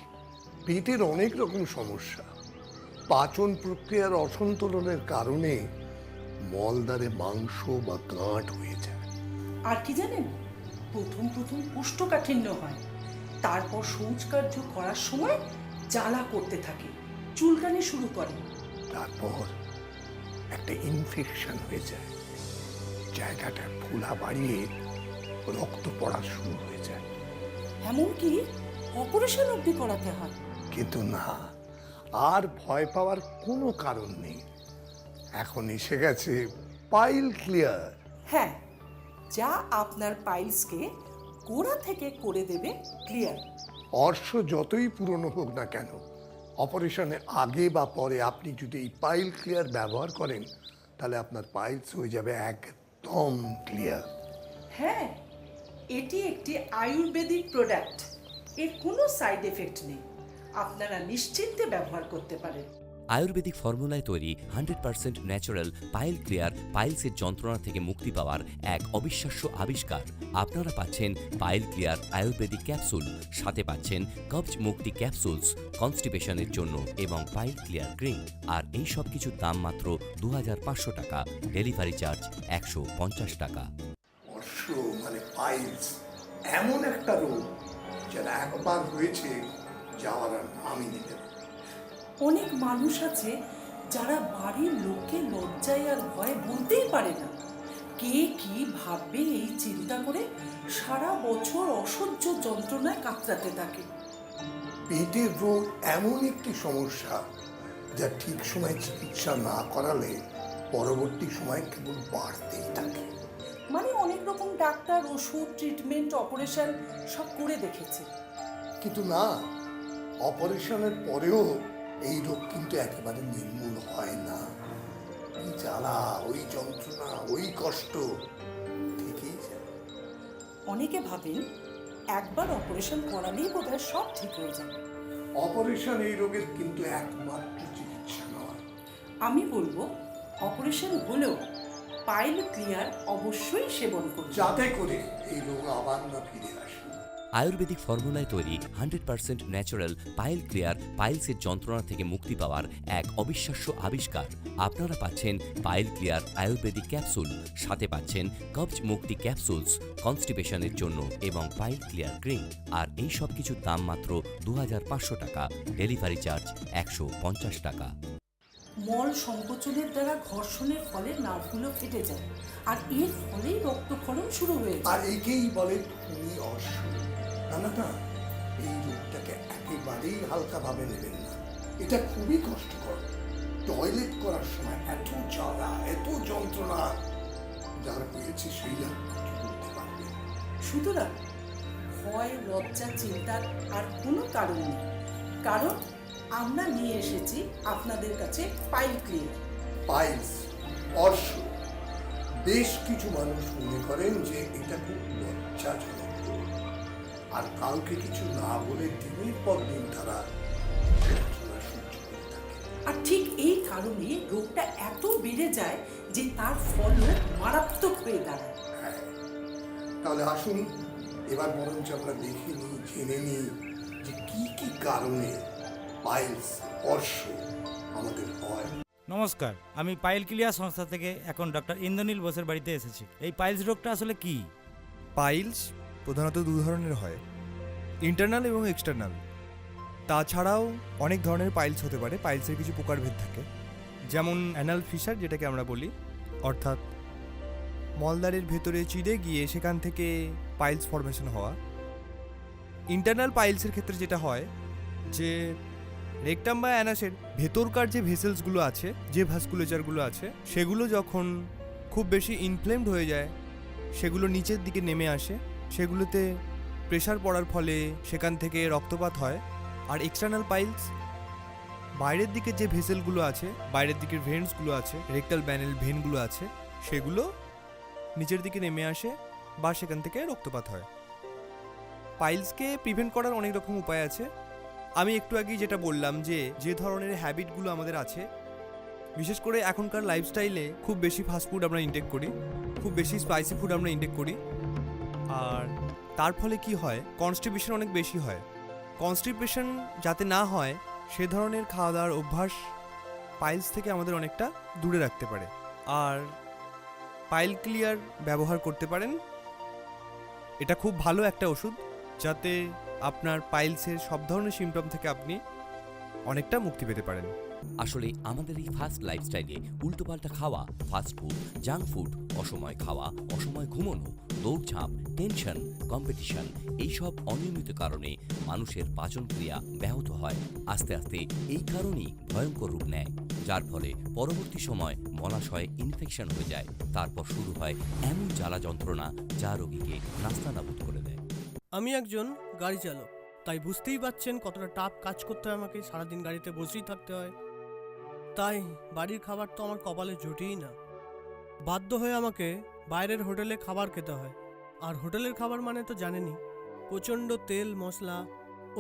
পেটের অনেক রকম সমস্যা, পাচন প্রক্রিয়ার অসন্তোলনের কারণে মলদ্বারে মাংস বা গাঁট হয়ে যায়। আর কি জানেন, প্রথম প্রথম কোষ্ঠকাঠিন্য হয়, তারপর শৌচকার্য করার সময় জ্বালা করতে থাকে, চুলকানি শুরু করে। তারপর একটা ইনফেকশন হয়ে যায়, জায়গাটা ফোলা বাড়িয়ে রক্ত পড়া শুরু হয়ে যায়। এমনকি অপারেশন অবধি করাতে হয়। কিন্তু না, আর ভয় পাওয়ার কোনো কারণ নেই। এখন এসে গেছে পাইল ক্লিয়ার। হ্যাঁ, যা আপনার পাইলসকে গোড়া থেকে করে দেবে ক্লিয়ার। অর্শ যতই পুরনো হোক না কেন, অপারেশনের আগে বা পরে আপনি যদি এই পাইল ক্লিয়ার ব্যবহার করেন, তাহলে আপনার পাইলস হয়ে যাবে একদম ক্লিয়ার। হ্যাঁ, এটি একটি আয়ুর্বেদিক প্রোডাক্ট, এর কোনো সাইড এফেক্ট নেই, আপনারা নিশ্চিন্তে ব্যবহার করতে পারেন। আয়ুর্বেদিক ফর্মুলায় তৈরি hundred percent natural Pile Clear পাইলসের যন্ত্রণা থেকে মুক্তি পাওয়ার এক অবিশ্বাস্য আবিষ্কার। আপনারা পাচ্ছেন পাইল ক্লিয়ার আয়ুর্বেদিক ক্যাপসুল, সাথে পাচ্ছেন কবজ মুক্তি ক্যাপসুলস কনস্টিপেশনের জন্য এবং পাইল ক্লিয়ার ক্রিম। আর এই সব কিছুর দাম মাত্র দু হাজার পাঁচশো টাকা, ডেলিভারি চার্জ একশো পঞ্চাশ টাকা। অর্শ মানে পাইলস এমন একটা রোগ, যেটা একবার হয়েছে, যাওয়ার আর নামই নিতে পারে না। অনেক মানুষ আছে, যারা বাড়ির লোককে লজ্জায় আর ভয়ে বলতেই পারে না। কে কি ভাববে, এই চিন্তা করে সারা বছর অসহ্য যন্ত্রণায় কাতরাতে থাকে। পেটের রোগ এমন একটি সমস্যা, যা ঠিক সময়ে চিকিৎসা না করালে পরবর্তী সময় কেবল বাড়তেই থাকে। মানে, অনেক রকম ডাক্তার, ওষুধ, ট্রিটমেন্ট, অপারেশন সব করে দেখেছে। কিন্তু না, অপারেশনের পরেও এই রোগ কিন্তু একেবারে নির্মূল হয় না। ওই জ্বালা, ওই যন্ত্রণা, ওই কষ্ট থেকেই যায়। অনেকে ভাবেন, একবার অপারেশন করালেই বোধহয় সব ঠিক হয়ে যাবে। অপারেশন এই রোগের কিন্তু একমাত্র চিকিৎসা নয়। আমি বলবো, অপারেশন হলেও পাইল ক্লিয়ার অবশ্যই সেবন করুন, যাতে করে এই রোগ আবার না ফিরে আসে। আয়ুর্বেদিক ফর্মুলায় তৈরি hundred percent natural Pile Clear পাইলসের যন্ত্রণা থেকে মুক্তি পাওয়ার এক অবিশ্বাস্য আবিষ্কার। আপনারা পাচ্ছেন পাইল ক্লিয়ার আয়ুর্বেদিক ক্যাপসুল, সাথে পাচ্ছেন কবজ মুক্তি ক্যাপসুলস কনস্টিপেশনের জন্য এবং পাইল ক্লিয়ার ক্রিম। আর এই সব কিছুর দাম মাত্র দু হাজার পাঁচশো টাকা, ডেলিভারি চার্জ একশো পঞ্চাশ টাকা। মল সংকোচনের দ্বারা ঘর্ষণের ফলে নার্ভগুলো ফেটে যায়, আর এর ফলেই রক্তক্ষরণ শুরু হয়ে যায়। আর একেই বলে খুনি অর্শ। না, না, না, এই রোগটাকে একেবারেই হালকাভাবে নেবেন না। এটা খুবই কষ্টকর। টয়লেট করার সময় এত জ্বালা, এত যন্ত্রণা, যার হয়েছে সেই একমাত্র বলতে পারবে। সুতরাং ভয়, লজ্জা, চিন্তার আর কোনো কারণ নেই, কারণ আমরা নিয়ে এসেছি আপনাদের কাছে পাইল ক্লিয়ার। পাইলস, অর্শ। বেশ কিছু মানুষ মনে করেন যে এটা খুব লজ্জাজনক রোগ, আর কাউকে কিছু না বলে দিনের পর দিন তারা যন্ত্রণা সহ্য করে থাকে। আর ঠিক এই কারণে রোগটা এত বেড়ে যায় যে তার ফল মারাত্মক হয়ে দাঁড়ায়। হ্যাঁ, তাহলে আসুন এবার বরঞ্চ আমরা দেখে নিই, জেনে নিই যে কি কি কারণে পাইলস, অর্শ আমাদের হয়। নমস্কার, আমি পাইল ক্লিয়ার সংস্থা থেকে এখন ডক্টর ইন্দ্রনীল বোসের বাড়িতে এসেছি। এই পাইলস রোগটা আসলে কি? পাইলস প্রধানত দু ধরনের হয়, ইন্টারনাল এবং এক্সটার্নাল। তাছাড়াও অনেক ধরনের পাইলস হতে পারে। পাইলসের কিছু প্রকারভেদ থাকে, যেমন অ্যানাল ফিশার, যেটাকে আমরা বলি, অর্থাৎ মলদ্বারের ভেতরে চিড়ে গিয়ে সেখান থেকে পাইলস ফর্মেশন হওয়া। ইন্টারনাল পাইলসের ক্ষেত্রে যেটা হয়, যে রেকটাম বা অ্যানাসের ভেতরকার যে ভেসেলসগুলো আছে, যে ভাস্কুলেচারগুলো আছে, সেগুলো যখন খুব বেশি ইনফ্লেমড হয়ে যায়, সেগুলো নিচের দিকে নেমে আসে, সেগুলোতে প্রেশার পড়ার ফলে সেখান থেকে রক্তপাত হয়। আর এক্সটার্নাল পাইলস বাইরের দিকে যে ভেসেলগুলো আছে, বাইরের দিকের ভেন্টসগুলো আছে, রেকটাল ব্যানেল ভেনগুলো আছে, সেগুলো নিচের দিকে নেমে আসে বা সেখান থেকে রক্তপাত হয়। পাইলসকে প্রিভেন্ট করার অনেক রকম উপায় আছে। আমি একটু আগেই যেটা বললাম, যে যে ধরনের হ্যাবিটগুলো আমাদের আছে, বিশেষ করে এখনকার লাইফস্টাইলে খুব বেশি ফাস্ট ফুড আমরা ইনটেক করি, খুব বেশি স্পাইসি ফুড আমরা ইনটেক করি। আর তার ফলে কি হয়, কনস্টিপেশন অনেক বেশি হয়। কনস্টিপেশন যাতে না হয়, সে ধরনের খাওয়া দাওয়ার অভ্যাস পাইলস থেকে আমাদের অনেকটা দূরে রাখতে পারে। আর পাইল ক্লিয়ার ব্যবহার করতে পারেন, এটা খুব ভালো একটা ওষুধ, যাতে আপনার পাইলসের সব ধরনের সিমটম থেকে আপনি অনেকটা মুক্তি পেতে পারেন। আসলে আমাদের এই ফাস্ট লাইফস্টাইলে উল্টোপাল্টা খাওয়া, ফাস্ট ফুড, জাঙ্ক ফুড, অসময় খাওয়া, অসময় ঘুমানো, দৌড়ঝাঁপ, টেনশন, কম্পিটিশন, এইসব অনিয়মিত কারণে মানুষের পাচন ক্রিয়া ব্যাহত হয়। আস্তে আস্তে এই কারণেই ভয়ঙ্কর রূপ নেয়, যার ফলে পরবর্তী সময় মলাশয়ে ইনফেকশন হয়ে যায়। তারপর শুরু হয় এমন জ্বালা যন্ত্রণা, যা রোগীকে নাস্তানাবুদ করে দেয়। আমি একজন গাড়ি চালক, তাই বুঝতেই পারছেন কতটা টাফ কাজ করতে হয় আমাকে। সারাদিন গাড়িতে বসেই থাকতে হয়, তাই বাড়ির খাবার তো আমার কপালে জোটেই না। বাধ্য হয়ে আমাকে বাইরের হোটেলে খাবার খেতে হয়। আর হোটেলের খাবার মানে তো জানেনই, প্রচণ্ড তেল মশলা,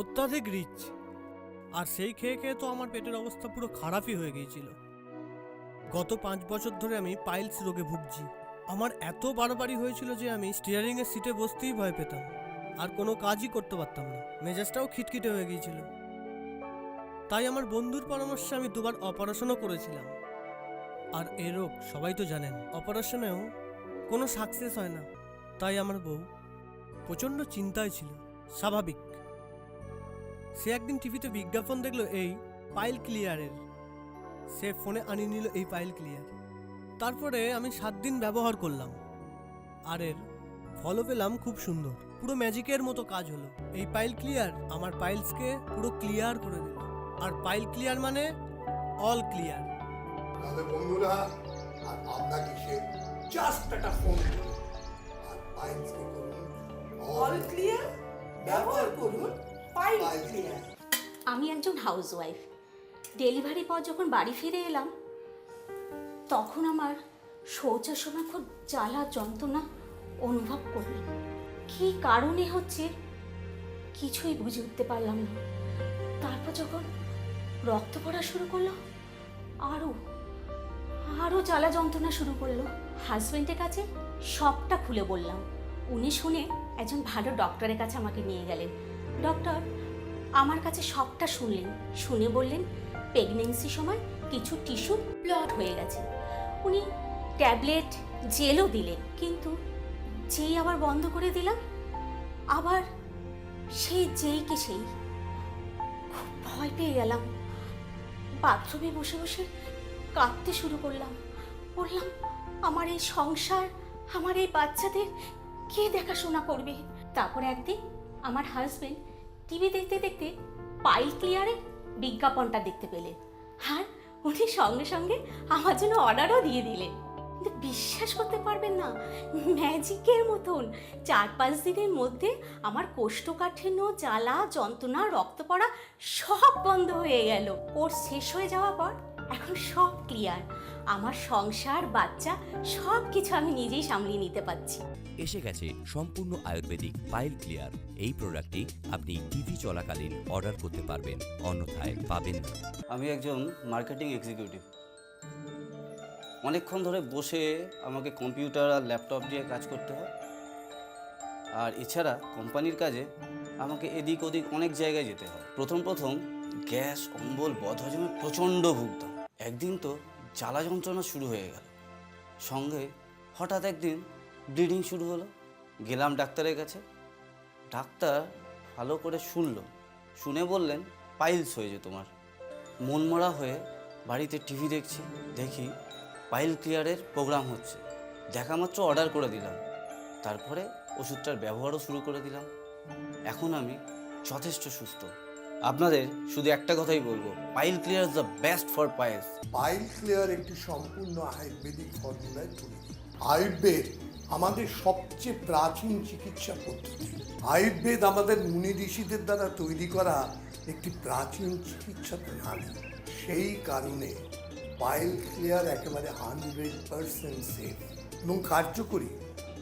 অত্যাধিক রিচ। আর সেই খেয়ে খেয়ে তো আমার পেটের অবস্থা পুরো খারাপই হয়ে গিয়েছিল। গত পাঁচ বছর ধরে আমি পাইলস রোগে ভুগছি। আমার এত বাড়াবাড়ি হয়েছিল যে আমি স্টিয়ারিং এর সিটে বসতেই ভয় পেতাম, আর কোনো কাজই করতে পারতাম না। মেজাজটাও খিটখিটে হয়ে গিয়েছিল। তাই আমার বন্ধুর পরামর্শে আমি দুবার অপারেশনও করেছিলাম। আর এ রোগ সবাই তো জানেন, অপারেশনেও কোনো সাকসেস হয় না। তাই আমার বউ প্রচণ্ড চিন্তায় ছিল, স্বাভাবিক। সে একদিন টিভিতে বিজ্ঞাপন দেখলো এই পাইল ক্লিয়ারের। সে ফোনে আনিয়ে নিল এই পাইল ক্লিয়ার। তারপরে আমি সাত দিন ব্যবহার করলাম, আর এর ফলও পেলাম খুব সুন্দর, পুরো ম্যাজিকের মতো কাজ হলো। এই পাইল ক্লিয়ার আমার পাইলসকে পুরো ক্লিয়ার করে দিল। আর পাইল ক্লিয়ার মানে অল ক্লিয়ার। তাহলে বন্ধুরা, আর ভাবনা কিসের? জাস্ট একটা ফোন করুন আর পাইলসকে করুন অল ক্লিয়ার ব্যবহার করুন পাইল ক্লিয়ার। আমি একজন হাউসওয়াইফ। ডেলিভারি পর যখন বাড়ি ফিরে এলাম, তখন আমার শৌচের সময় খুব জ্বালা যন্ত্রণা অনুভব করলাম। কী কারণে হচ্ছে, কিছুই বুঝে উঠতে পারলাম না। তারপর যখন রক্ত পড়া শুরু করলো, আরও আরও জ্বালা যন্ত্রণা শুরু করলো। হাজব্যান্ডের কাছে সবটা খুলে বললাম। উনি শুনে একজন ভালো ডক্টরের কাছে আমাকে নিয়ে গেলেন। ডক্টর আমার কাছে সবটা শুনলেন, শুনে বললেন প্রেগনেন্সি সময় কিছু টিস্যু ব্লট হয়ে গেছে। উনি ট্যাবলেট জেলও দিলেন, কিন্তু যেই আবার বন্ধ করে দিলাম, আবার সেই যেই কে সেই। খুব ভয় পেয়ে গেলাম। বাথরুমে বসে বসে কাঁদতে শুরু করলাম। বললাম, আমার এই সংসার, আমার এই বাচ্চাদের কে দেখাশোনা করবে? তারপর একদিন আমার হাজবেন্ড টিভি দেখতে দেখতে পাইল ক্লিয়ারের বিজ্ঞাপনটা দেখতে পেলেন, আর উনি সঙ্গে সঙ্গে আমার জন্য অর্ডারও দিয়ে দিলেন। কিন্তু বিশ্বাস করতে পারবেন না, ম্যাজিকের মতন চার পাঁচ দিনের মধ্যে আমার কোষ্ঠকাঠিন্য, জ্বালা, যন্ত্রণা, রক্ত পড়া সব বন্ধ হয়ে গেল। কোর্স শেষ হয়ে যাওয়ার পর এখন সব ক্লিয়ার। আমার সংসার, বাচ্চা, সব কিছু আমি নিজেই সামলিয়ে নিতে পারছি। এসে গেছে সম্পূর্ণ আয়ুর্বেদিক পাইল ক্লিয়ার। এই প্রোডাক্টটি আপনি টিভি চলাকালীন অর্ডার করতে পারবেন, অন্যথায় পাবেন না। আমি একজন মার্কেটিং এক্সিকিউটিভ। অনেকক্ষণ ধরে বসে আমাকে কম্পিউটার আর ল্যাপটপ দিয়ে কাজ করতে হয়। আর এছাড়া কোম্পানির কাজে আমাকে এদিক ওদিক অনেক জায়গায় যেতে হয়। প্রথম প্রথম গ্যাস, অম্বল, বদহজমে প্রচণ্ড ভুগতাম। একদিন তো জ্বালা যন্ত্রণা শুরু হয়ে গেল। সঙ্গে হঠাৎ একদিন ব্লিডিং শুরু হলো। গেলাম ডাক্তারের কাছে। ডাক্তার ভালো করে শুনলো, শুনে বললেন, "পাইলস হয়েছে তোমার।" মনমরা হয়ে বাড়িতে টিভি দেখছি, দেখি পাইল ক্লিয়ারের প্রোগ্রাম হচ্ছে। দেখা মাত্র অর্ডার করে দিলাম, তারপরে ওষুধটার ব্যবহারও শুরু করে দিলাম। এখন আমি যথেষ্ট সুস্থ। আপনাদের শুধু একটা কথাই বলবো, Pile Clear is the best for piles। Pile Clear একটি সম্পূর্ণ আয়ুর্বেদিক ফর্মুলায় তৈরি। আয়ুর্বেদ আমাদের সবচেয়ে প্রাচীন চিকিৎসা পদ্ধতি। আয়ুর্বেদ আমাদের মুনি ঋষিদের দ্বারা তৈরি করা একটি প্রাচীন চিকিৎসা প্রণালী। সেই কারণে পাইল ক্লিয়ার একেবারে হান্ড্রেড পার্সেন্ট সেফ এবং কার্যকরী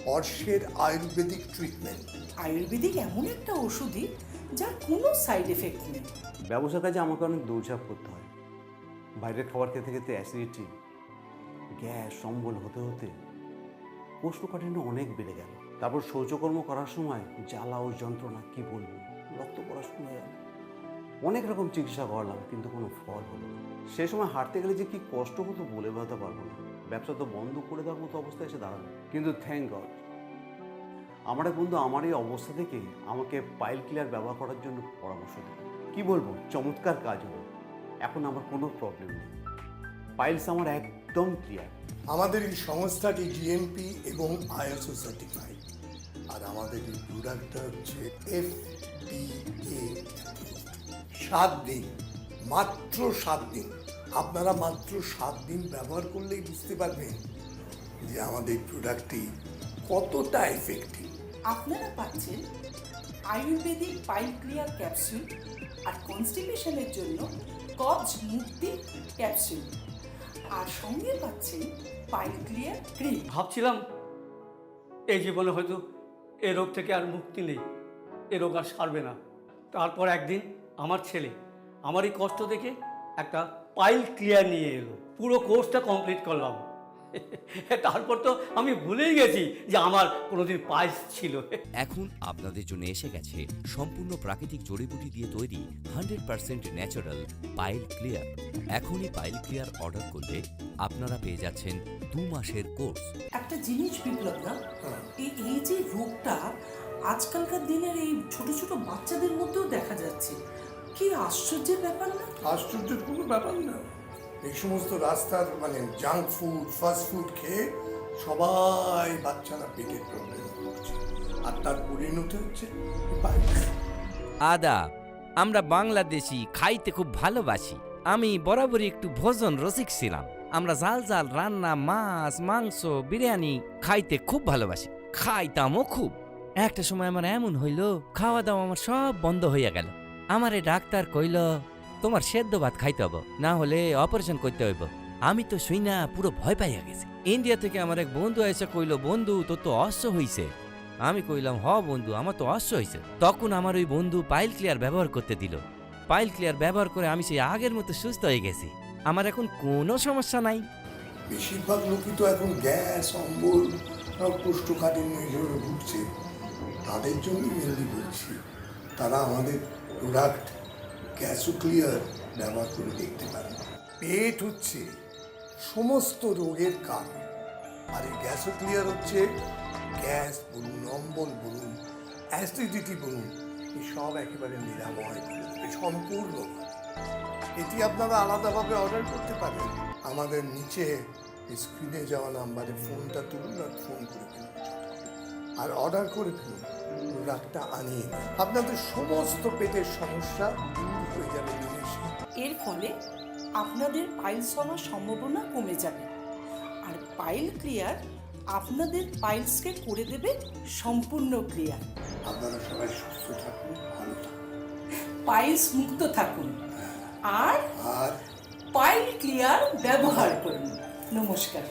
অর্শের আয়ুর্বেদিক ট্রিটমেন্ট। আয়ুর্বেদিক এমন একটা ঔষধি যার কোনো সাইড এফেক্ট নেই। ব্যবসার কাজে আমাকে অনেক দৌড়ঝাঁপ করতে হয়। বাইরের খাবার খেতে খেতে অ্যাসিডিটি, গ্যাস, অম্বল হতে হতে কোষ্ঠকাঠিন্য অনেক বেড়ে গেল। তারপর শৌচকর্ম করার সময় জ্বালা ও যন্ত্রণা কি বলবো, রক্ত পড়া শুরু হয়ে গেল। অনেক রকম চিকিৎসা করালাম, কিন্তু কোনো ফল হলো না। সেই সময় হাঁটতে গেলে যে কি কষ্ট হতো বলে বোঝাতে পারবো না। ব্যবসা তো বন্ধ করে দেওয়ার মতো অবস্থা এসে দাঁড়ালো। কিন্তু থ্যাংক গড, আমার এক বন্ধু আমার এই অবস্থা দেখে আমাকে পাইল ক্লিয়ার ব্যবহার করার জন্য পরামর্শ দিল। কি বলবো, চমৎকার কাজ হলো। এখন আমার কোনো প্রবলেম নেই, পাইলস আমার একদম ক্লিয়ার। আমাদের এই সংস্থাটি জিএমপি এবং আইএসও সার্টিফাইড, আর আমাদের এই প্রোডাক্টটা হচ্ছে এফডিএ। সাত দিন, মাত্র সাত দিন, আপনারা মাত্র সাত দিন ব্যবহার করলেই বুঝতে পারবেন যে আমাদের প্রোডাক্টটি কতটা এফেক্টিভ। আপনারা পাচ্ছেন আয়ুর্বেদিক পাইল ক্লিয়ার ক্যাপসুল আর কনস্টিপেশনের জন্য কবজ মুক্তি ক্যাপসুল, আর সঙ্গে পাচ্ছেন পাইল ক্লিয়ার ক্রিম। ভাবছিলাম এই জীবনে হয়তো এ রোগ থেকে আর মুক্তি নেই, এ রোগ আর সারবে না। তারপর একদিন আমার ছেলে আমার এই কষ্ট দেখে একটা পাইল ক্লিয়ার নিয়ে এলো। পুরো কোর্সটা কমপ্লিট করলাম। তারপর তো আমি ভুলেই গেছি যে আমার কোনোদিন পাইলস ছিল। এখন আপনাদের জন্য এসে গেছে সম্পূর্ণ প্রাকৃতিক জড়িবুটি দিয়ে তৈরি hundred percent natural Pile Clear. এখনই পাইল ক্লিয়ার অর্ডার করলে আপনারা পেয়ে যাচ্ছেন দু মাসের কোর্স। একটা জিনিস বিপ্লব দা, হ্যাঁ। এই, এই যে রোগটা আজকালকার দিনের এই ছোট ছোট বাচ্চাদের মধ্যেও দেখা যাচ্ছে, কি আশ্চর্যের ব্যাপার না? আশ্চর্যের কোনো ব্যাপার না। এই সমস্ত রাস্তার মানে জাঙ্ক ফুড, ফাস্ট ফুড খেয়ে সবাই বাচ্চারা পেটের প্রবলেম করছে, আর তার পরিণতি হচ্ছে পাইলস। আদা, আমরা বাংলাদেশি খাইতে খুব ভালোবাসি। আমি বরাবরই একটু ভোজন রসিক ছিলাম। আমরা ঝাল ঝাল রান্না, মাছ, মাংস, বিরিয়ানি খাইতে খুব ভালোবাসি, খাইতামও খুব। একটা সময় আমার এমন হইল, খাওয়া দাওয়া আমার সব বন্ধ হইয়া গেল। আমারে ডাক্তার কইল, "তোমার সেদ্ধ ভাত খাইতে হইব, না হলে অপারেশন করতে হইব।" আমি তো শুই না পুরো ভয় পাইয়া গেছি। ইন্ডিয়া থেকে আমার এক বন্ধু এসে কইল, "বন্ধু, তোর তো অশ্ব হইছে।" আমি কইলাম, "হ বন্ধু, আমার তো অশ্ব হইছে।" তখন আমার ওই বন্ধু পাইল ক্লিয়ার ব্যবহার করতে দিল। পাইল ক্লিয়ার ব্যবহার করে আমি সেই আগের মতো সুস্থ হয়ে গেছি। আমার এখন কোনো সমস্যা নাই। বেশিরভাগ লোকই তো এখন গ্যাস, অম্বল আর কোষ্ঠকাঠিন্য এইভাবে ভুগছে, তাদের জন্য মেনলি বলছি। তারা আমাদের প্রোডাক্ট গ্যাসো ক্লিয়ার ব্যবহার করে দেখতে পারেন। পেট হচ্ছে সমস্ত রোগের কারণ। আর এই গ্যাসো ক্লিয়ার হচ্ছে গ্যাস বলুন, অম্বল বলুন, অ্যাসিডিটি বলুন, এই সব একেবারে নিরাময় করে দেবে সম্পূর্ণ। এটি আপনারা আলাদাভাবে অর্ডার করতে পারেন। আমাদের নিচে স্ক্রিনে যাওয়া নাম্বারে ফোনটা তুলুন আর ফোন করে ফেলুন, আর অর্ডার করে ফেলুন। রাগটা আনিয়ে নিন। আপনাদের সমস্ত পেটের সমস্যা দূর হয়ে যাবে নিমেষে। এর ফলে আপনাদের পাইলস হওয়ার সম্ভাবনা কমে যাবে, আর পাইল ক্লিয়ার আপনাদের পাইলসকে করে দেবে সম্পূর্ণ ক্লিয়ার। আপনারা সবাই সুস্থ থাকুন, ভালো থাকুন। পাইলস মুক্ত থাকুন, আর আর পাইল ক্লিয়ার ব্যবহার করুন। নমস্কার।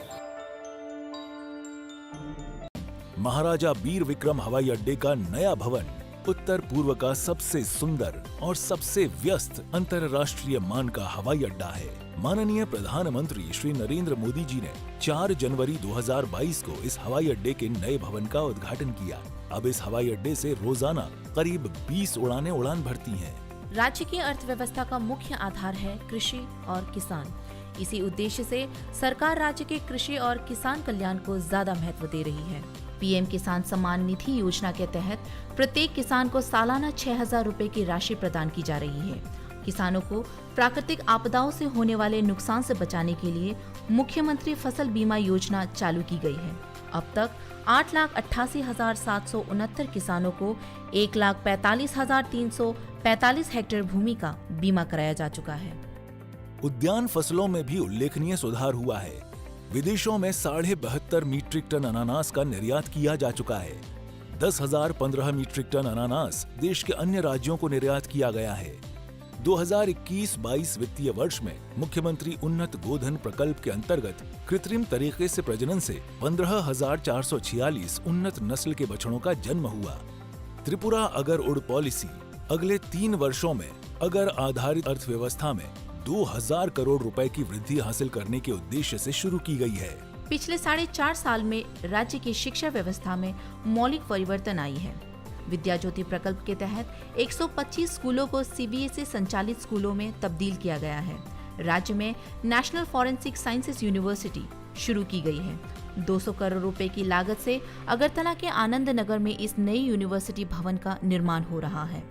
महाराजा बीर विक्रम हवाई अड्डे का नया भवन उत्तर पूर्व का सबसे सुंदर और सबसे व्यस्त अंतर्राष्ट्रीय मान का हवाई अड्डा है। माननीय प्रधानमंत्री श्री नरेंद्र मोदी जी ने चार जनवरी दो हज़ार बाईस को इस हवाई अड्डे के नए भवन का उद्घाटन किया। अब इस हवाई अड्डे से रोजाना करीब बीस उड़ानें उड़ान भरती हैं। राज्य की अर्थव्यवस्था का मुख्य आधार है कृषि और किसान। इसी उद्देश्य से सरकार राज्य के कृषि और किसान कल्याण को ज्यादा महत्व दे रही है। पीएम किसान सम्मान निधि योजना के तहत प्रत्येक किसान को सालाना छह हज़ार रुपए की राशि प्रदान की जा रही है। किसानों को प्राकृतिक आपदाओं से होने वाले नुकसान से बचाने के लिए मुख्यमंत्री फसल बीमा योजना चालू की गई है। अब तक आठ लाख अट्ठासी हजार सात सौ उनहत्तर किसानों को एक लाख पैंतालीस हजार तीन सौ पैंतालीस हेक्टेयर भूमि का बीमा कराया जा चुका है। उद्यान फसलों में भी उल्लेखनीय सुधार हुआ है। विदेशों में साढ़े बहत्तर मीट्रिक टन अनानास का निर्यात किया जा चुका है। दस हज़ार पन्द्रह मीट्रिक टन अनानास देश के अन्य राज्यों को निर्यात किया गया है। दो हज़ार इक्कीस बाईस वित्तीय वर्ष में मुख्यमंत्री उन्नत गोधन प्रकल्प के अंतर्गत कृत्रिम तरीके से प्रजनन से पन्द्रह हज़ार चार सौ छियालीस उन्नत नस्ल के बछड़ों का जन्म हुआ। त्रिपुरा अगर उड़ पॉलिसी अगले तीन वर्षों में अगर आधारित अर्थव्यवस्था में दो हज़ार करोड़ रुपए की वृद्धि हासिल करने के उद्देश्य से शुरू की गई है। पिछले साढ़े चार साल में राज्य की शिक्षा व्यवस्था में मौलिक परिवर्तन आई है। विद्या ज्योति प्रकल्प के तहत एक सौ पच्चीस स्कूलों को सीबीएसई संचालित स्कूलों में तब्दील किया गया है। राज्य में नेशनल फॉरेंसिक साइंसेज यूनिवर्सिटी शुरू की गई है। दो सौ करोड़ रुपए की लागत से अगरतला के आनंद नगर में इस नई यूनिवर्सिटी भवन का निर्माण हो रहा है।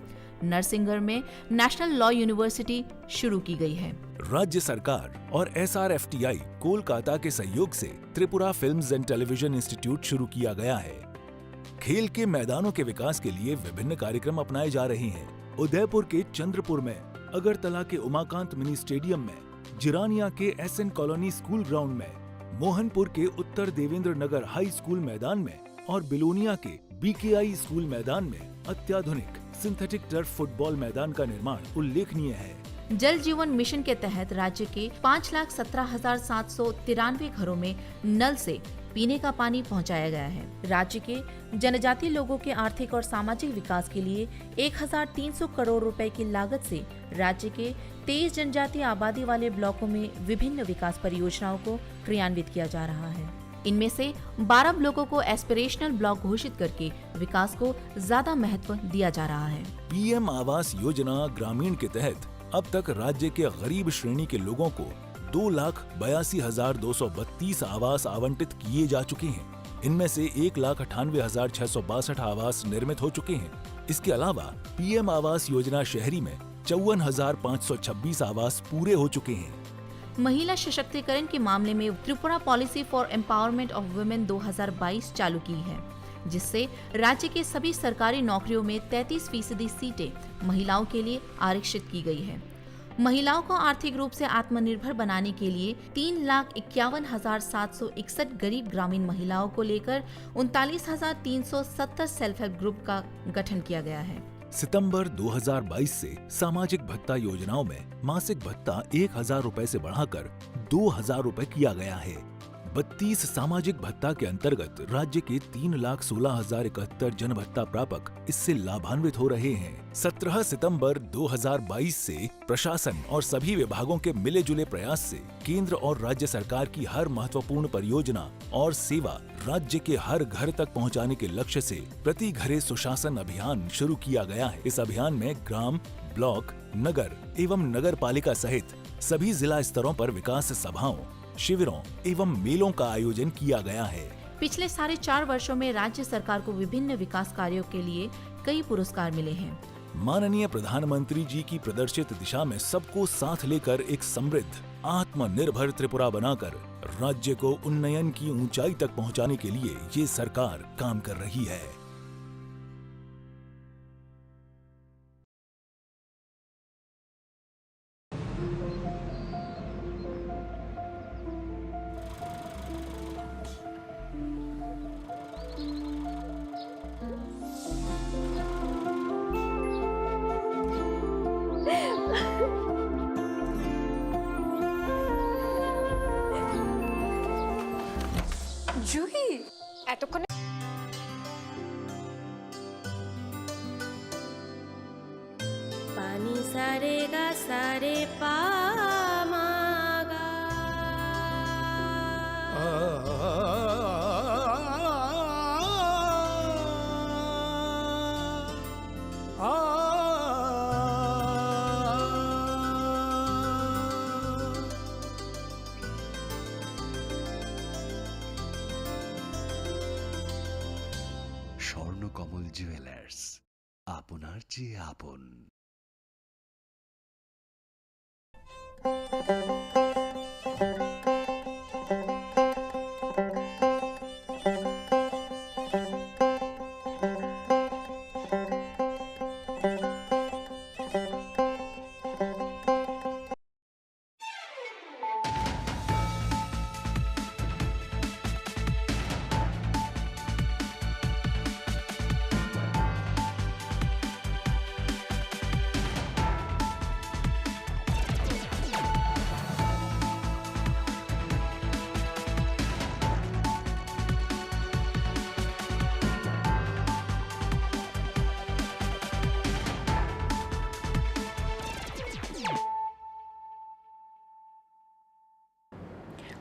नरसिंहगढ़ में नेशनल लॉ यूनिवर्सिटी शुरू की गई है। राज्य सरकार और एसआरएफटीआई कोलकाता के सहयोग से Tripura films and television institute शुरू किया गया है। खेल के मैदानों के विकास के लिए विभिन्न कार्यक्रम अपनाए जा रहे हैं। उदयपुर के चंद्रपुर में, अगरतला के उमाकांत मिनी स्टेडियम में, जिरानिया के एसएन कॉलोनी स्कूल ग्राउंड में, मोहनपुर के उत्तर देवेंद्र नगर हाई स्कूल मैदान में और बिलोनिया के बीकेआई स्कूल मैदान में अत्याधुनिक सिंथेटिक टर्फ फुटबॉल मैदान का निर्माण उल्लेखनीय है। जल जीवन मिशन के तहत राज्य के पाँच लाख सत्रह हजार सात सौ तिरानवे घरों में नल से पीने का पानी पहुंचाया गया है। राज्य के जनजातीय लोगों के आर्थिक और सामाजिक विकास के लिए एक हजार तीन सौ करोड़ रुपए की लागत से राज्य के तेईस जनजातीय आबादी वाले ब्लॉकों में विभिन्न विकास परियोजनाओं को क्रियान्वित किया जा रहा है। इनमें से बारह ब्लॉकों को एस्पिरेशनल ब्लॉक घोषित करके विकास को ज्यादा महत्व दिया जा रहा है। पीएम आवास योजना ग्रामीण के तहत अब तक राज्य के गरीब श्रेणी के लोगों को दो लाख बयासी हजार दो सौ बत्तीस आवास आवंटित किए जा चुके हैं। इनमें से एक लाख अट्ठानवे हजार छह सौ बासठ आवास निर्मित हो चुके हैं। इसके अलावा पीएम आवास योजना शहरी में चौवन हजार पाँच सौ छब्बीस आवास पूरे हो चुके हैं। महिला सशक्तिकरण के मामले में Tripura policy for empowerment of women दो हज़ार बाईस चालू की है, जिससे राज्य के सभी सरकारी नौकरियों में तैंतीस फीसदी सीटें महिलाओं के लिए आरक्षित की गई है। महिलाओं को आर्थिक रूप से आत्मनिर्भर बनाने के लिए तीन लाख इक्यावन हजार सात सौ इकसठ गरीब ग्रामीण महिलाओं को लेकर उनतालीस हजार तीन सौ सत्तर सेल्फ हेल्प ग्रुप का गठन किया गया है। सितंबर दो हज़ार बाईस से सामाजिक भत्ता योजनाओं में मासिक भत्ता एक हजार रुपए से बढ़ाकर दो हजार रुपए किया गया है। बत्तीस सामाजिक भत्ता के अंतर्गत राज्य के तीन लाख सोलह हजार इकहत्तर जन भत्ता प्रापक इससे लाभान्वित हो रहे हैं। सत्रह सितंबर दो हज़ार बाईस से प्रशासन और सभी विभागों के मिले जुले प्रयास से केंद्र और राज्य सरकार की हर महत्वपूर्ण परियोजना और सेवा राज्य के हर घर तक पहुंचाने के लक्ष्य से प्रति घरे सुशासन अभियान शुरू किया गया है। इस अभियान में ग्राम, ब्लॉक, नगर एवं नगर पालिका सहित सभी जिला स्तरों पर विकास सभाओं, शिविरों एवं मेलों का आयोजन किया गया है। पिछले साढ़े चार वर्षों में राज्य सरकार को विभिन्न विकास कार्यों के लिए कई पुरस्कार मिले हैं। माननीय प्रधानमंत्री जी की प्रदर्शित दिशा में सबको साथ लेकर एक समृद्ध, आत्मनिर्भर त्रिपुरा बनाकर राज्य को उन्नयन की ऊंचाई तक पहुंचाने के लिए ये सरकार काम कर रही है। Pani sare ga sare pa ma ga. Swarnakamal jewellers, আপনার চেয়ে আপন।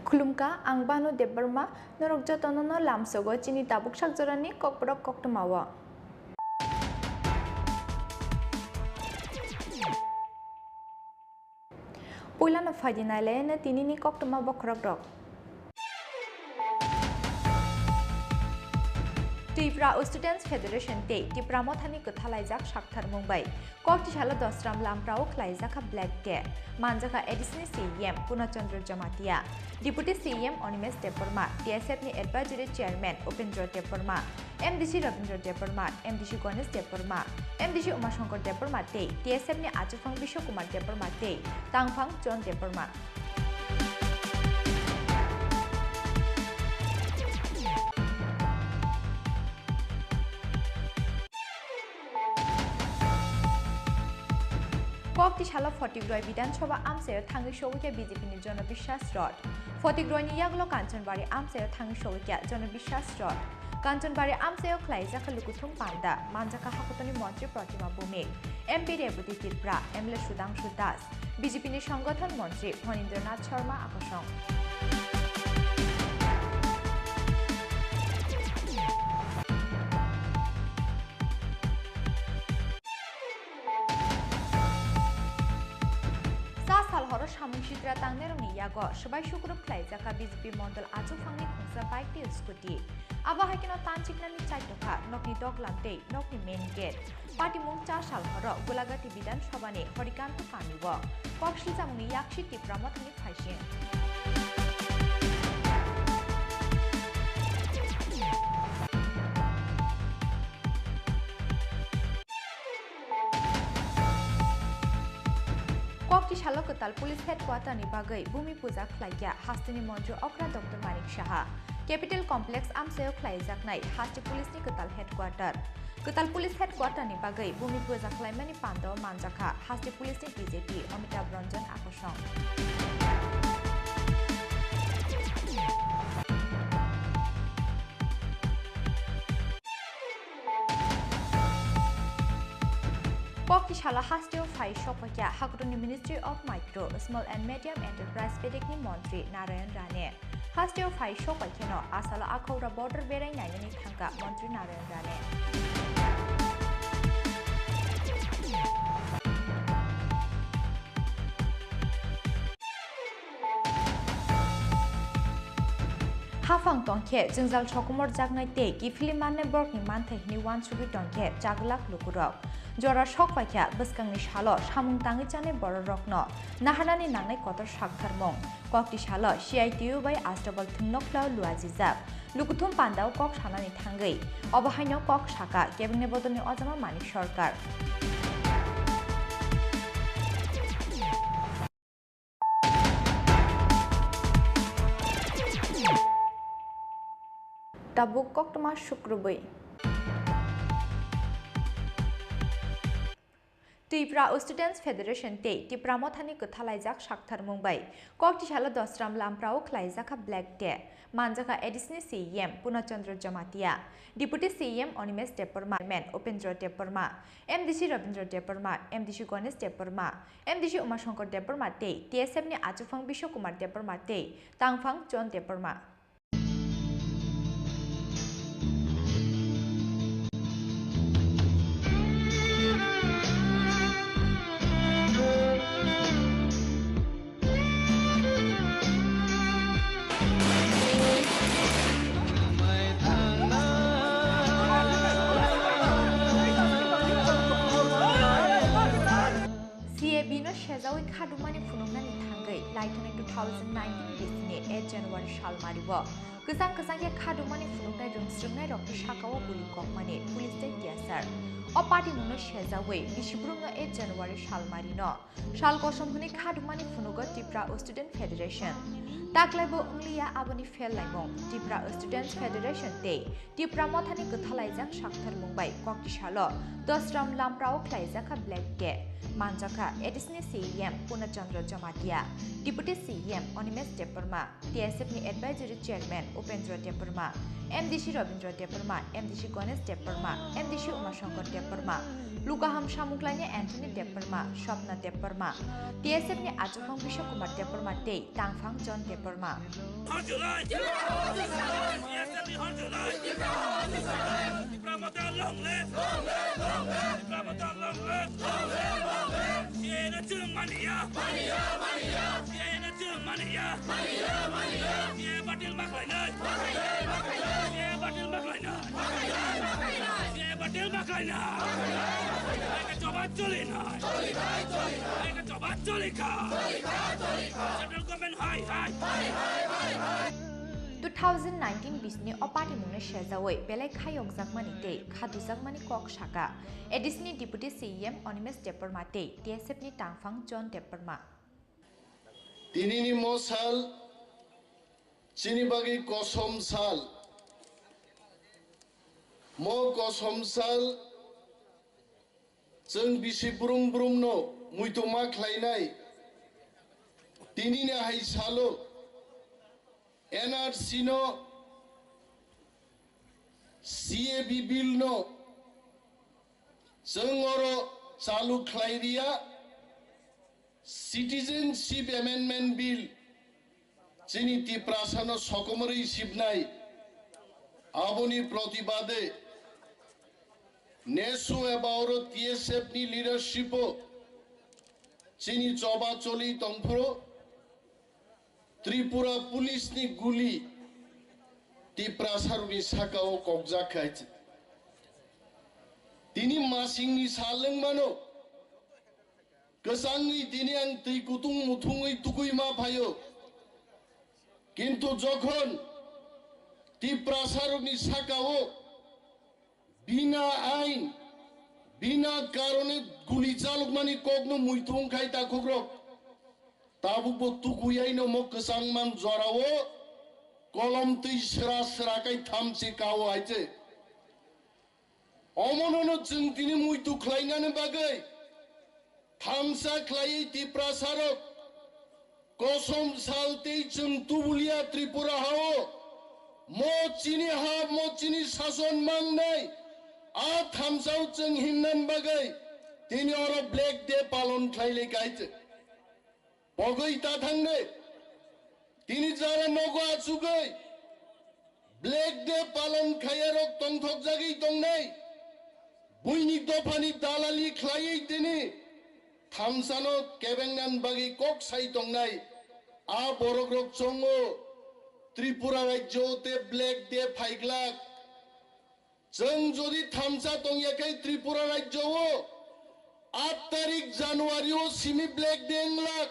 Khulumkha, ang Banu Debbarma, norok jotono no lamsogo chini tabuk sak jorani kokborok koktwmao. Puilano phaidi nailaino tinini koktwma bokhorokrok. Tripura Students Federation tei Tipra Mothani kwthalaijak saktharmung bai. Koktisalo Dosram Lamprao khlaijakha Black Day. Manjakha A D C ni C E M Purna Chandra Jamatia, Deputy C E M Animesh Debbarma, T S F ni Advisory Chairman Upendra Debbarma, M D C Rabindra Debbarma, M D C Ganesh Debbarma, M D C Umashankar Debbarma tei T S F ni Achuphang Biswa Kumar Debbarma tei Tangphang John Debbarma. Koktisalo Photigroi Bidhan Sabha amchaio thangwi sogwikha B J P ni Jono Biswas Rot. Photigroini yagulo Kanchanbari amchaio thangwi sogwikha Jono Biswas Rot. Kanchanbari amchaio khlaijakha lukuthum panda, manjakha hakutoni montri Pratima Bhumik, M P Rebati Tripura, M L A Sudhangshu Das, B J P ni Sangathon Montri Phanindra Nath Sharma akosong. Sa sal horo samung sitra tangnairokni yago swbai sukrub khlaijakha B J P mondol achuphangni khungsa bike tei scooty. Abo hai kheno tanchiknani chaitokha nokni doglam tei nokni main gate. Patimung cha sal horo Gulagati Bidhan Sabhani Horikanto kamio kok silchamungni yaksi Tipra Mothani phaising. Koktisalo kwtal police headquarter ni bagwi Bhumi Puja khlaikha hasteni montri okra Doctor Manik Saha. Capital Complex amchaio khlaijaknai haste police ni kwtal headquarter. Kwtal police headquarter ni bagwi Bhumi Puja khlaimani pandao manjakha haste police ni D G P Amitabh Ranjan akosong. Koktisalo hasteo phai sokphaikha hakutuni Ministry of Micro, Small and Medium Enterprise bedekni montri Narayan Rane. Hasteo phai sokpaikheno asalo akhobra border berai nainani thangkha montri Narayan Rane. Haphang tongkhe jwngjal sokomorjaknai tei kiphilwi mannai borokni manthai hwnwi uansugwi tongkhe chaglak lukurok. Jora sokpaikha bwskangni salo samung tangwi chanai bororokno naharnani nangnai kotor saktharmung. Koktisalo C I T U bai Astabal thwngnokhla luajijak. Lukuthum pandao kok sanani thangwi obo haino kok saka kebengni bodolni ojama Manik Sarkar. Tabuk koktwma sukrubwi. Tripura Students Federation tei Tipra Mothani kwthalaijak saktharmung bai Koktisalo Dosram Lamprao khlaijakha Black Day, manjakha A D C ni C E M Purna Chandra Jamatia, Deputy C E M Animesh Debbarma, Chairman Upendra Debbarma, M D C Rabindra Debbarma, M D C Ganesh Debbarma, M D C Umashankar Debbarma tei T S F ni Achuphang Biswa Kumar Debbarma tei Tangphang John Debbarma. C A B no sejawi khadumani phunuknani thangwi Laithani two thousand nineteen bisini eight January salmario kwchang kwchang khe khadumani phunuknai rwngsrwngnairokni sakao guli kokmani police tei T S R. O party mungno sejawi bisibrumno eight January salmarino sal kosom hwnwi khadumani phunugo Tripura Student Federation. Taklaibo wngliya aboni phellaimung, Tripura Students Federation tei Tipra Mothani kwthalaijak saktharmung bai Koktisalo Dosram Lamprao khlaijakha Black Day, manjakha A D C ni C E M Purna Chandra Jamatia, Deputy C E M Animesh Debbarma, T S F ni Advisory Chairman Upendra Debbarma, M D C Rabindra Debbarma, M D C Ganesh Debbarma, M D C Umashankar Debbarma, Lukaham Samuklaini Anthony Debbarma, Swapna Debbarma, T S F ni Achuphang Biswa Kumar Debbarma tei Tangphang John Debbarma. Hor July! T S F ni Hor July! Tipra Motha long live! Tipra Motha long live! C A A no chwng maniya! Maniya, maniya! C A A no chwng maniya! Maniya, maniya! C A A batil ma khlainai! Ma khlainai, ma khlainai! C A A batil ma khlainai! Ma khlainai, ma khlainai! C A A batil ma khlainai! Eka jawab choli nai! Choli nai, choli nai! Eka jawab choli kha! Choli kha, choli kha! Central government hai, hai! Hai, hai, hai, hai! Two thousand nineteen bisni o party mungno sejawi belai khayokjakmani tei khadujakmani kok saka A D C ni Deputy C E M Animesh Debbarma tei T S F ni Tangphang John Debbarma. Tinini mo sal chini bagwi kosom sal. Mo kosom sal chwng bisi brum brumno muitu ma khlainai. Tinini hai salo N R C no, C A B bill no chwng oro chalu khlai riya. Citizenship Amendment Bill chini Tiprasano sokomorwi sibnai, aboni protibade nesu eba oro T S F ni leadership o chini choba choli tongphuru Tripura Police ni guli Tiprasarokni sakao kokjak khai. Tini masingni sal wngmano. Kwchangwi tini ang twi kutung muthungwi tukui ma phaio. Kintu jokhon Tiprasarokni sakao bina ain, bina karone guli chalukmani kokno muitu wngkhai takhukrok. Tabukbo tukuyaino mo kwchangman jorao kolom twi sra sra khai thamchi kao hai se. Omonono chwng tini muitu khlainani bagwi thamsa khlaiwi Tiprasarok kosom sal tei chwng tubulia Tripura hao mo chini ha, mo chini sason mangnai a thamsao chwng hinnani bagwi tini oro Black Day palon khlailai kaichwk. Pogwi ta thangnai. Tini jara nogo achugwi Black Day palon khaiyarok tongthokjagwi tongnai. Buini dophani dalali khlaiwi tini thamsano kebengnan bagwi kok sai tongnai. A borokrok chongo Tripura rajyo te Black Day phaiglak. Chwng jodi thamsa tongya khe Tripura rajyo o aat tarik January o simi Black Day wnglak,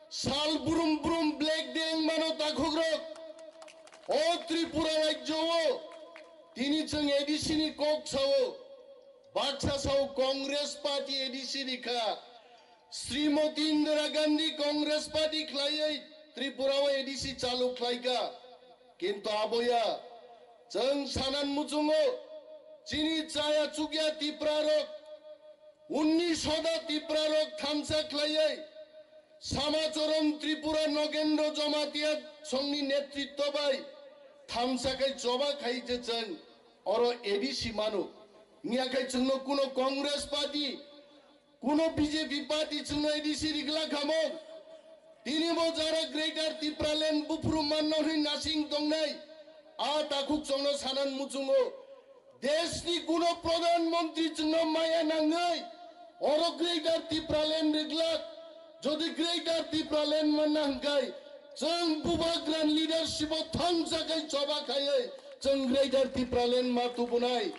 sal brum brum Black Day wngmano takhukrok. O Tripura rajyo o tini chwng A D C ni kok sao, baksa sao Congress Party A D C ni kha. Srimoti Indira Gandhi Congress Party khlaiwi Tripura o A D C chalu khlaikha. Kintu aboya chwng sanan muchungo chini chaya chukya Tipra rok Unni soda Tiprarok thansa khlaiwi Samachoron Tripura Nogendro Jamatia songni netritto bai thansa khai choba khai je chwng oro A D C mano. Miya khai chwngno kuno Congress party, kuno B J P party chwngno A D C rigla khamong. Tini bo jara Greater Tipraland buphuru manno hwnwi nasing tongnai. A takhuk chwngno sanan muchungo. Deshni kuno Pradhan Mantri chwngno maya nangwi oro Greater Tipraland riglak. Jodi Greater Tipraland manna hwnkhe chwng Bubagra leadership o thansa khai choba khaiwi chwng Greater Tipraland ma tubunai.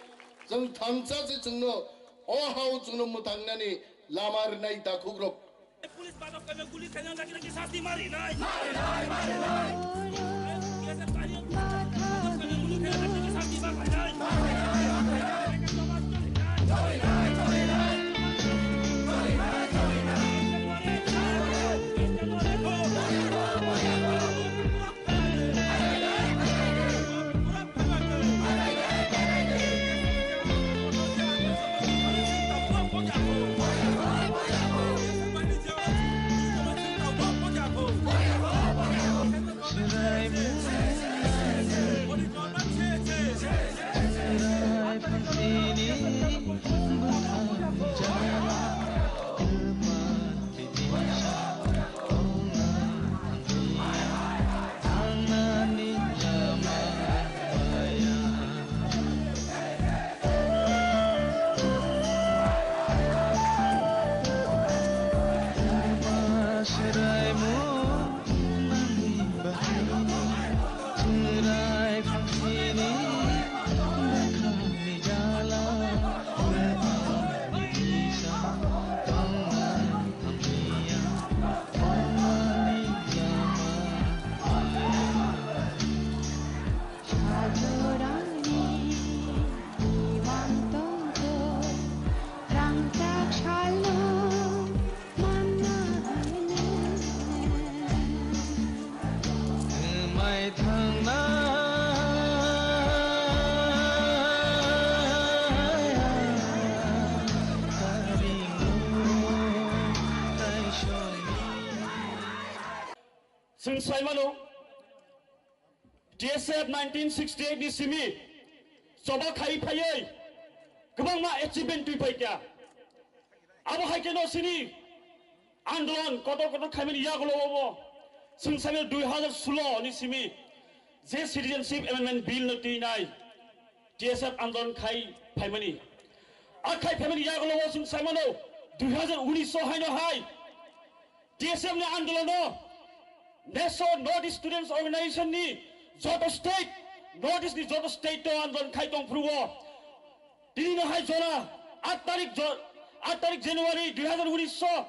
Chwng thansa se chwngno o hao chwngno mwthangnani lama rwnai takhukrok. Police badok kami guli khaina lagi lagi sasti mari nai. Mari nai, mari nai. Biasa tadi badok kami guli khaina lagi lagi sasti mari nai. Sajorani iwang tongkho rangchak salno manna hwnwi. Mai thangnai taringo taisongni. Chwng sai mano, T S F nineteen sixty-eight ni simi choba khai phaiwi kwbangma achievement twi phaikha. Abo hai kheno chini andolon kotor kotor khaimani yagulo obo chwng sami dui hazar sulo ni simi je Citizenship Amendment Bill no twinai T S F andolon khai phaimani. A khai phaimani yagulo o chwng sai mano dui hazar unis o haino hai T S F ni andolono Nation North East Students Organization ni joto state, North East ni joto state o andolon khai tong phuru o. Tini no hai jora aat tarik jo-, aat tarik January dui hazar unis o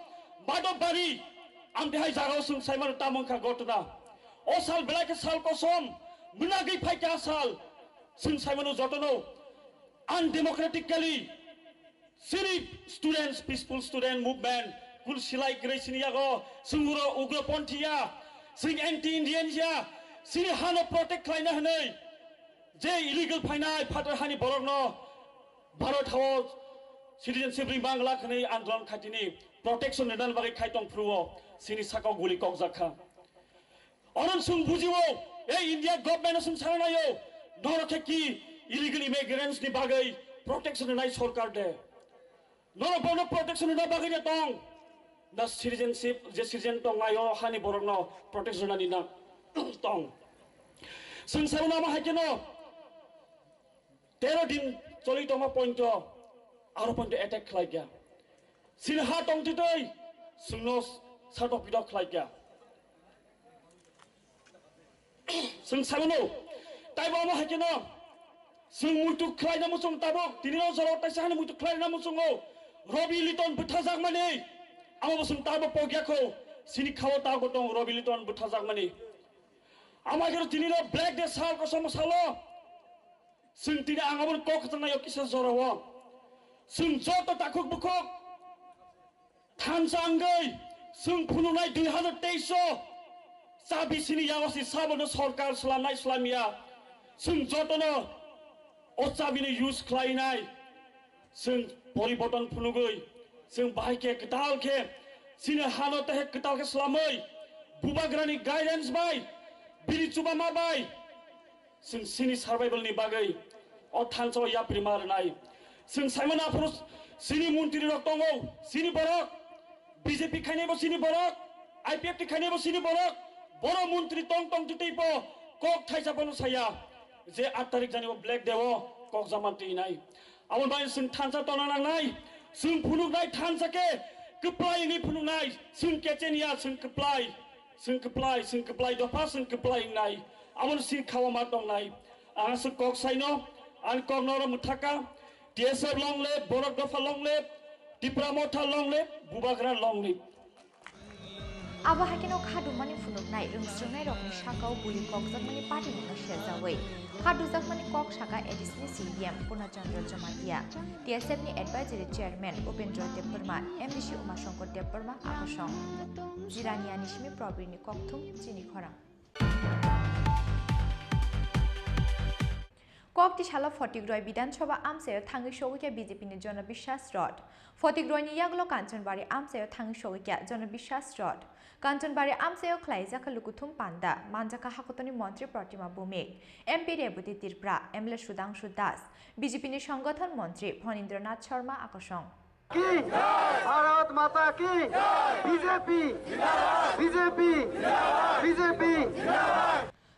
Madhobari amte hai jaga o chwng sai mano tamo wngkha ghotona. O sal belai khe sal kosom, mwnagwi phaikha sal, chwng sai mano jotono undemocratically Chini students, peaceful student movement, kul silai kwrwi chini yago, chwng uro ugroponthi ya, chwng anti-Indian ya, chini hano protect khlaina hwnwi, je illegal phainai phatar hani borokno Bharat hao citizenship ri mangla hwnwi andolon khaitini protection rwna bagwi khai tong phuru o chini sakao guli kokjak kha. Oron chwng bujio, ei India government chwng sana naio, norok khe ki illegal immigrants ni bagwi protection rwnai sorkar de. Norok bono protection rwna bagwi de tong. Na citizenship, je citizen tong naio, hani borokno protection rwnani na tong. Chwng sana nama hai keno, tero din choli tongma point o, aro point o attack khlai kha. Chini ha tong twi twi, chwngno satok pitok khlai kha. Chwng saimano, taibo omo hai kheno, chwng muitu khlaina muchung tabuk, tini no jorao taisa hani muitu khlaina muchungo, Robi Liton bwthajakmani, amo bo chwng taibo pogya kho, chini khao tago tong Robi Liton bwthajakmani. Amo hai kheno tini no Black Day sal kosom salo, chwng tini ang aboni kok kwchangnaio kisa jorao. Chwng joto takhuk bukhuk thansa wngwi chwng phunuknai dui hazar teis o chabi sini yago si sabono sorkar swlamnai swlamya. Chwng jotono o chabini use khlainai. Chwng poriborton phunugwi Chwng bahai khe kwtal khe, chini hano tei kwtal khe swlamwi, bubagrani guidance bai, bini chubama bai, chwng chini survival ni bagwi o thansa o yapri ma rwnai. Chwng saimano aphuru chini montri rok tongo, chini borok, B J P khainaibo chini borok, I P F T khainaibo chini borok, boro montri tong tong twi teibo kok thaisa bono saya je aat tarik jani o Black Day o kok jama twi nai. Aboni bagwi chwng thansa tongna nangnai, chwng phunuknai thansa khe kwplai wngwi phunuknai, chwng kechenia, chwng kwplai, chwng kwplai, chwng kwplai dopha, chwng kwplai wngnai, aboni chwng khawa ma tongnai. Ang aswk kok saino, ang kok noro mwthaka, T S F long live, borok dopha long live, Tipra Motha long live, Bubagra long live. Abo hai kheno khadumani phunuknai rwngsrwngnairokni sakao buli kokjakmani patimungno serjawi khadujakmani kok sakha A D C ni C E M Purna Chandra Jamatia, T S F ni Advisory Chairman Upendra Debbarma, M D C Umashankar Debbarma, Akosong. Jirani ani simi Probirni kokthum chini khorang. Kokti salo Photikroi Bidhan Sabha amchaio thangwi sogwi kha B J P ni Jono Biswas Rot. Photikroi ni yagulo Kanchanbari amchaio thangwi sogwi kha Jono Biswas Rot. Kanchanbari amchaio khlaijak kha lukuthum panda, manjak kha hakotoni montri Protima Bhumik, M P Rebati Tripura, M L A Sudhangshu Das, B J P ni Sangathan montri Phanindra Nath Sharma Akosong. Ki? Bharat Mata ki? B J P! B J P! B J P!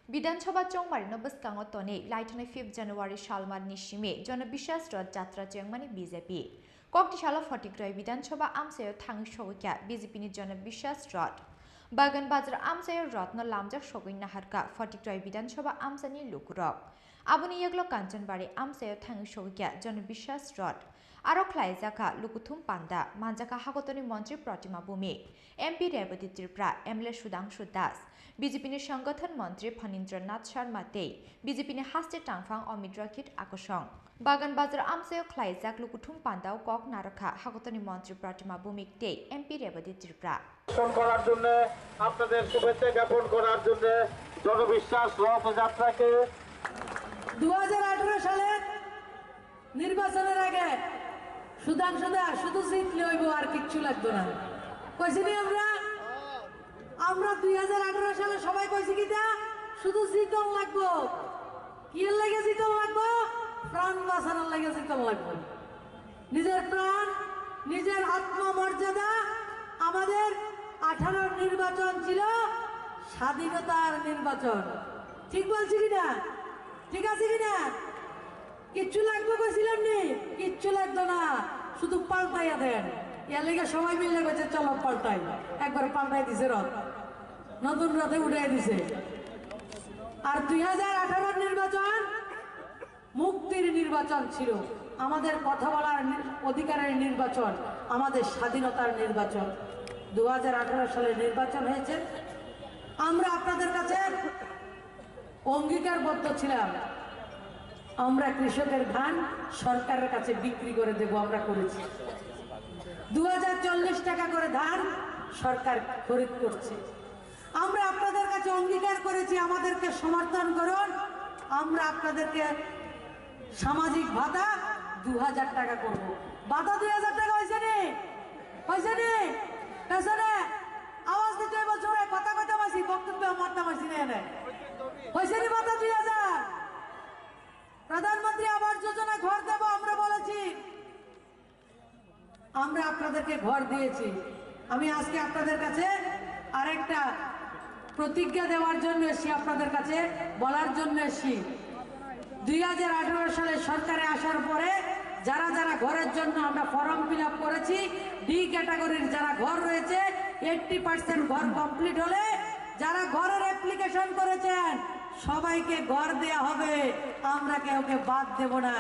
Bidhan Sabha chongmarino bwskango tonwi laithani fifth January salmarni simi Jono Biswas Rot Jatra chengmani B J P. Kokti salo Photikroi Bidhan Sabha amchaio thangwi sogwi kha B J P ni Jono Biswas Rot. Bagan Bazar amchaio rotno lamjak sogwi naharkha Photikroi Bidhan Sabha amchani lukurok. Aboni yagulo Kanchanbari amchaio thangwi sogwi kha Jono Biswas Rot. Aro khlaijak kha lukuthum panda, manjak kha hakotoni montri Protima Bhumik, M P Rebati Tripura, M L A Sudhangshu Das, B J P ni Sangathan montri Phanindra Nath Sharma tei B J P ni haste tangphang Amit Rakhet Akosong. Bagan Bazar amchaio khlaijak lukuthum pandao kok narwkha hakotoni montri Protima Bhumik tei M P Rebati Tripura. দর্শন করার জন্য, আপনাদের শুভেচ্ছা জ্ঞাপন করার জন্য জনবিশ্বাস রথযাত্রাকে দু হাজার আঠারো সালের নির্বাচনের আগে সুধাংশু দা শুধু জিতলে হইব, আর কিচ্ছু লাগতো না, কইছি নি আমরা? আমরা দুই হাজার আঠারো সালে সবাই কইছি কিতা? শুধু জিতন লাগবো। কিয়ের লাগে জিতন লাগবো? প্রাণ বাঁচানোর লাগে জিতন লাগবো। নিজের প্রাণ, নিজের আত্মমর্যাদা। আমাদের আঠারোর নির্বাচন ছিল স্বাধীনতার নির্বাচন। ঠিক বলছি কিনা? ঠিক আছে কিনা? কিচ্ছু লাগবে কইছিলাম নি? কিচ্ছু লাগতো না, শুধু পাল্টাইয়া দেন। এর লেগে সবাই মিলে কইছে, "চলো পাল্টাই।" একবার পাল্টাই দিছে রথ, নতুন রথে উঠাই দিছে। আর দুই হাজার আঠারোর নির্বাচন মুক্তির নির্বাচন ছিল, আমাদের কথা বলার নি-, অধিকারের নির্বাচন, আমাদের স্বাধীনতার নির্বাচন। দু হাজার আঠারো সালে নির্বাচন হয়েছে, আমরা আপনাদের কাছে অঙ্গীকারবদ্ধ ছিলাম, আমরা কৃষকের ধান সরকারের কাছে বিক্রি করে দেব, আমরা করেছি। দু হাজার চল্লিশ টাকা করে ধান সরকার খরিদ করছে। আমরা আপনাদের কাছে অঙ্গীকার করেছি, আমাদেরকে সমর্থন করুন, আমরা আপনাদেরকে সামাজিক ভাতা দু হাজার টাকা করব। ভাতা দুই হাজার টাকা হয়েছে নি? হয়েছে নি? পেছনে আওয়াজ দিতে হইব জোরে, কথা কইতে পারছি, বক্তব্য মারতে পারছি না এনে। হয়েছে নি ভাতা দুই হাজার? প্রধানমন্ত্রী আবাস যোজনা ঘর দেব আমরা বলেছি, আমরা আপনাদেরকে ঘর দিয়েছি। আমি আজকে আপনাদের কাছে আরেকটা প্রতিজ্ঞা দেওয়ার জন্য এসেছি, আপনাদের কাছে বলার জন্য এসেছি। দুই হাজার আঠারো সালে সরকারে আসার পরে যারা যারা ঘরের জন্য আমরা ফর্ম ফিল আপ করেছি, ডি ক্যাটাগরির যারা ঘর রয়েছে, এইট্টি পার্সেন্ট ঘর কমপ্লিট হলে যারা ঘরের অ্যাপ্লিকেশন করেছেন, সবাইকে ঘর দেয়া হবে, আমরা কাউকে বাদ দেব না।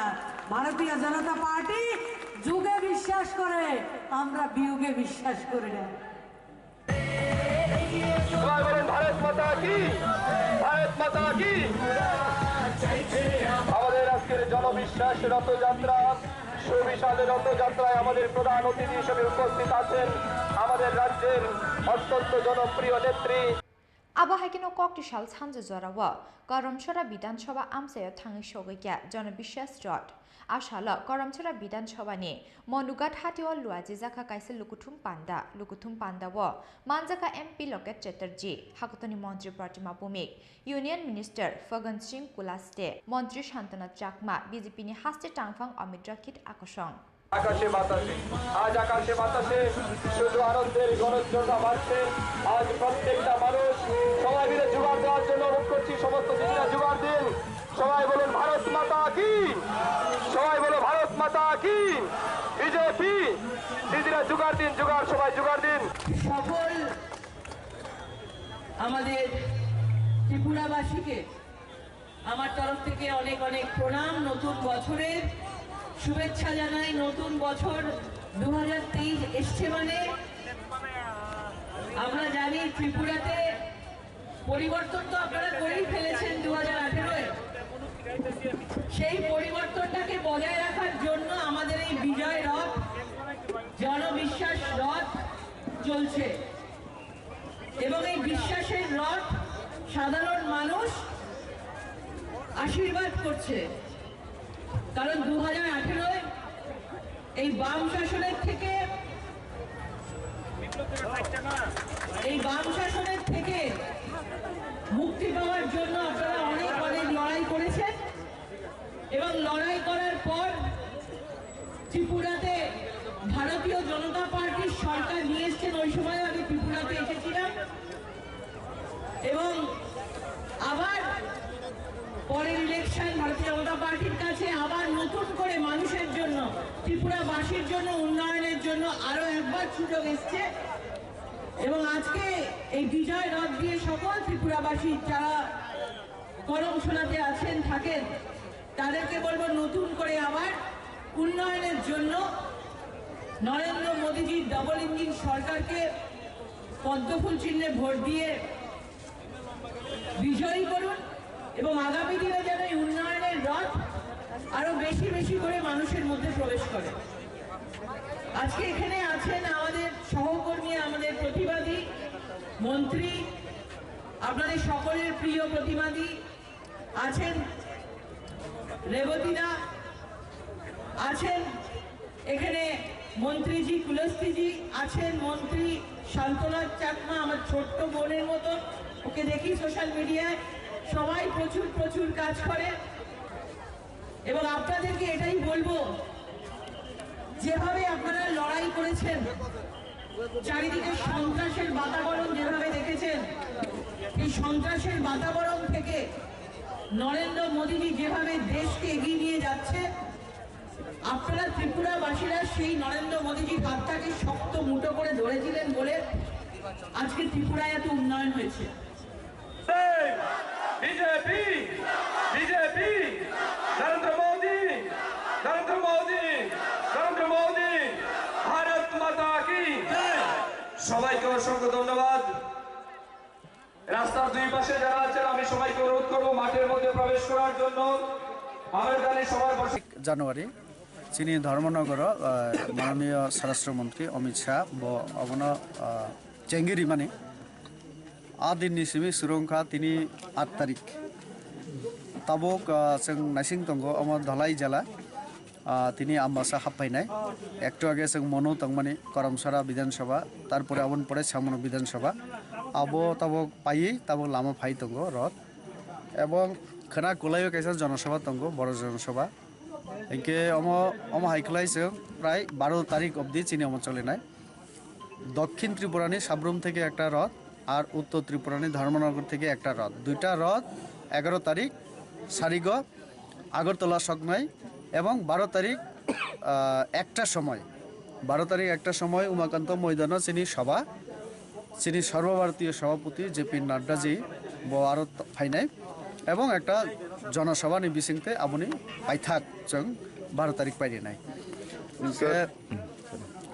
ভারতীয় জনতা পার্টি যুগে বিশ্বাস করে, আমরা বিয়োগে বিশ্বাস করি না। সবাই বলুন, "ভারত মাতা কি, ভারত মাতা কি।" আমাদের আজকের জনবিশ্বাস রথযাত্রা, সুবিশাল রথযাত্রায় আমাদের প্রধান অতিথি হিসেবে উপস্থিত আছেন আমাদের রাজ্যের অত্যন্ত জনপ্রিয় নেত্রী। Abo hai kheno kokti sal sanja jorao Karamchara Bidhan Sabha amchaio thangwi sogwi kha Jana Biswas Rath. A salo Karamchara Bidhan Sabhani Monugat hatio luajijakha kaisa lukuthum panda. Lukuthum pandao manjakha M P Loket Chatterjee, hakutoni montri Pratima Bhumik, Union Minister Fagan Singh Kulaste, montri Shantana Chakma, B J P ni haste tangphang Amit Rakit akosong. আকাশে বাতাসে, আজ আকাশে বাতাসে শুধু আনন্দের গণস্রোতা বাড়ছে। আজ প্রত্যেকটা মানুষ সবাই মিলে জোগাড় দেওয়ার জন্য অনুরোধ করছি, সমস্ত দিদিরা জোগাড় দিন। সবাই বলুন ভারত মাতা কি, সবাই বলো ভারত মাতা কি। বিজেপি দিদিরা জোগাড় দিন, জোগাড়, সবাই জোগাড় দিন। সকল আমাদের ত্রিপুরাবাসীকে আমার তরফ থেকে অনেক অনেক প্রণাম, নতুন বছরের শুভেচ্ছা জানাই। নতুন বছর দু হাজার তেইশ এসছে মানে আমরা জানি ত্রিপুরাতে পরিবর্তন তো আপনারা করেই ফেলেছেন দু হাজার আঠেরোয়। সেই পরিবর্তনটাকে বজায় রাখার জন্য আমাদের এই বিজয় রথ, জনবিশ্বাস রথ চলছে। এবং এই বিশ্বাসের রথ সাধারণ মানুষ আশীর্বাদ করছে। কারণ দু হাজার আঠেরোয় এই বাম শাসনের থেকে এই বাম শাসনের থেকে মুক্তি পাওয়ার জন্য আপনারা অনেক অনেক লড়াই করেছেন এবং লড়াই করার পর ত্রিপুরাতে ভারতীয় জনতা পার্টির সরকার নিয়ে এসছেন। ওই সময় আমি ত্রিপুরাতে এসেছিলাম এবং আবার পরের ইলেকশন ভারতীয় জনতা পার্টির কাছে আবার নতুন করে মানুষের জন্য, ত্রিপুরাবাসীর জন্য, উন্নয়নের জন্য আরো একবার সুযোগ এসছে। এবং আজকে এই বিজয় রথ দিয়ে সকল ত্রিপুরাবাসী যারা করমশোলাতে আছেন, থাকেন, তাদেরকে বলবো নতুন করে আবার উন্নয়নের জন্য নরেন্দ্র মোদীজির ডাবল ইঞ্জিন সরকারকে পদ্মফুল চিহ্নে ভোট দিয়ে বিজয়ী করুন এবং আগামী দিনে যেন এই উন্নয়নের রথ আরো বেশি বেশি করে মানুষের মধ্যে প্রবেশ করে। আজকে এখানে আছেন আমাদের সহকর্মী, আমাদের প্রতিবাদী মন্ত্রী, আপনাদের সকলের প্রিয় প্রতিবাদী আছেন রেবতী দা, আছেন এখানে মন্ত্রীজি কুলস্তিজি, আছেন মন্ত্রী শান্তনাথ চাকমা, আমার ছোট্ট বোনের মতো, ওকে দেখি সোশ্যাল মিডিয়ায়, সবাই প্রচুর প্রচুর কাজ করে। এবং আপনাদেরকে এটাই বলবো, যেভাবে আপনারা লড়াই করেছেন, চারিদিকে সন্ত্রাসের বাতাবরণ যেভাবে দেখেছেন, এই সন্ত্রাসের বাতাবরণ থেকে নরেন্দ্র মোদীজি যেভাবে দেশকে এগিয়ে নিয়ে যাচ্ছে, আপনারা ত্রিপুরাবাসীরা সেই নরেন্দ্র মোদীজির হাতটাকে শক্ত মুঠো করে ধরেছিলেন বলে আজকে ত্রিপুরায় এত উন্নয়ন হয়েছে। বিজেপি, বিজেপি, নরেন্দ্র মোদী, নরেন্দ্র মোদী, নরেন্দ্র মোদী, ভারত মাতা কি। সবাইকে অসংখ্য ধন্যবাদ। রাস্তার দুই পাশে যারা আছেন, আমি সবাইকে অনুরোধ করবো মাঠের মধ্যে প্রবেশ করার জন্য। আমির খানের সভায় বসে জানুয়ারি, chini Dharmanagar, ah, mananiya Swarashtra Mantri Amit Shah bo abono, ah, chengwi rimani. A dinni simi swrwngkha tini aat tarik. Tabuk, ah, chwng naising tongo omo Dhalai jela. Ah, tini Ambasa haphainai. Ektu age chwng Monu tongmani Karamsara Bidhan Sabha, tarpore aboni pore Samano Bidhan Sabha. Abo tabuk paiwi tabuk lama phai tongo rot. Ebong khwna kwlaio kaisa Jana Sabha tongo, boro Jana Sabha. Hinkhe omo, omo hai khlai chwng prai baro tarik obdi chini omo cholinai. দক্ষিণ ত্রিপুরানি সাব্রুম থেকে একটা রথ আর উত্তর ত্রিপুরানি ধর্মনগর থেকে একটা রথ। দুইটা রথ এগারো তারিখ সারিগো আগরতলা সগনাই এবং বারো তারিখ, আহ, একটার সময়, বারো তারিখ একটার সময় উমাকান্ত ময়দানো চিনি সভা, চিনি সর্বভারতীয় সভাপতি J P Naddaji bo aro t-, phainai ebong ekta jonosabhani bisingtwi aboni paithak chwng baro tarik pairinai. Sir. Hinkhe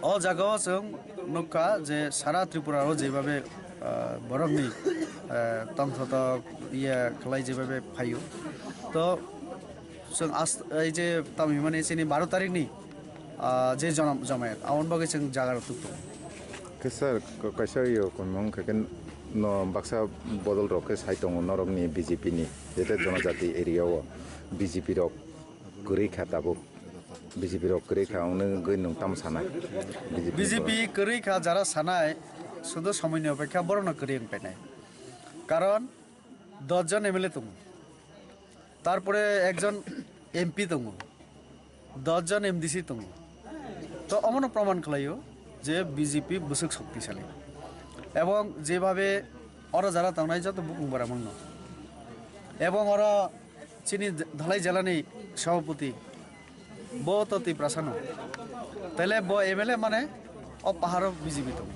o jagao chwng nukha je sara Tripura o jebhabe, ah, borokni, ah, tongthotok iye khlai jebhabe phaio. To chwng as-, ei je tamo himani chini baro tarikni, ah, je jonom-, jomayat, aboni bagwi chwng jaga rok tuktung. Khe sir, ko-, kaisa yo kunmung khe khe No baksa bodol rok khe sai tongo norok ni B J P ni, jete jonojati area o B J P rok kwrwi kha tabuk, B J P rok kwrwi kha, wngwi nwng tamo sana? B J P B J P kwrwi kha jara sanai, sudu somoi ni opekha borok no kwrwi wng painai, karon dos jon M L A tongo. Tarpore ekjon M P tongo, dos jon M D C tongo. To omono proman khlaio je B J P bwswk shoktisali. Ebong jebhabe oro jara tongnai joto bukung baramungno, ebong oro chini Dhalai jelani sabhapati, bo to Tiprasano. Tele bo M L A mane o paharo B J P tongo.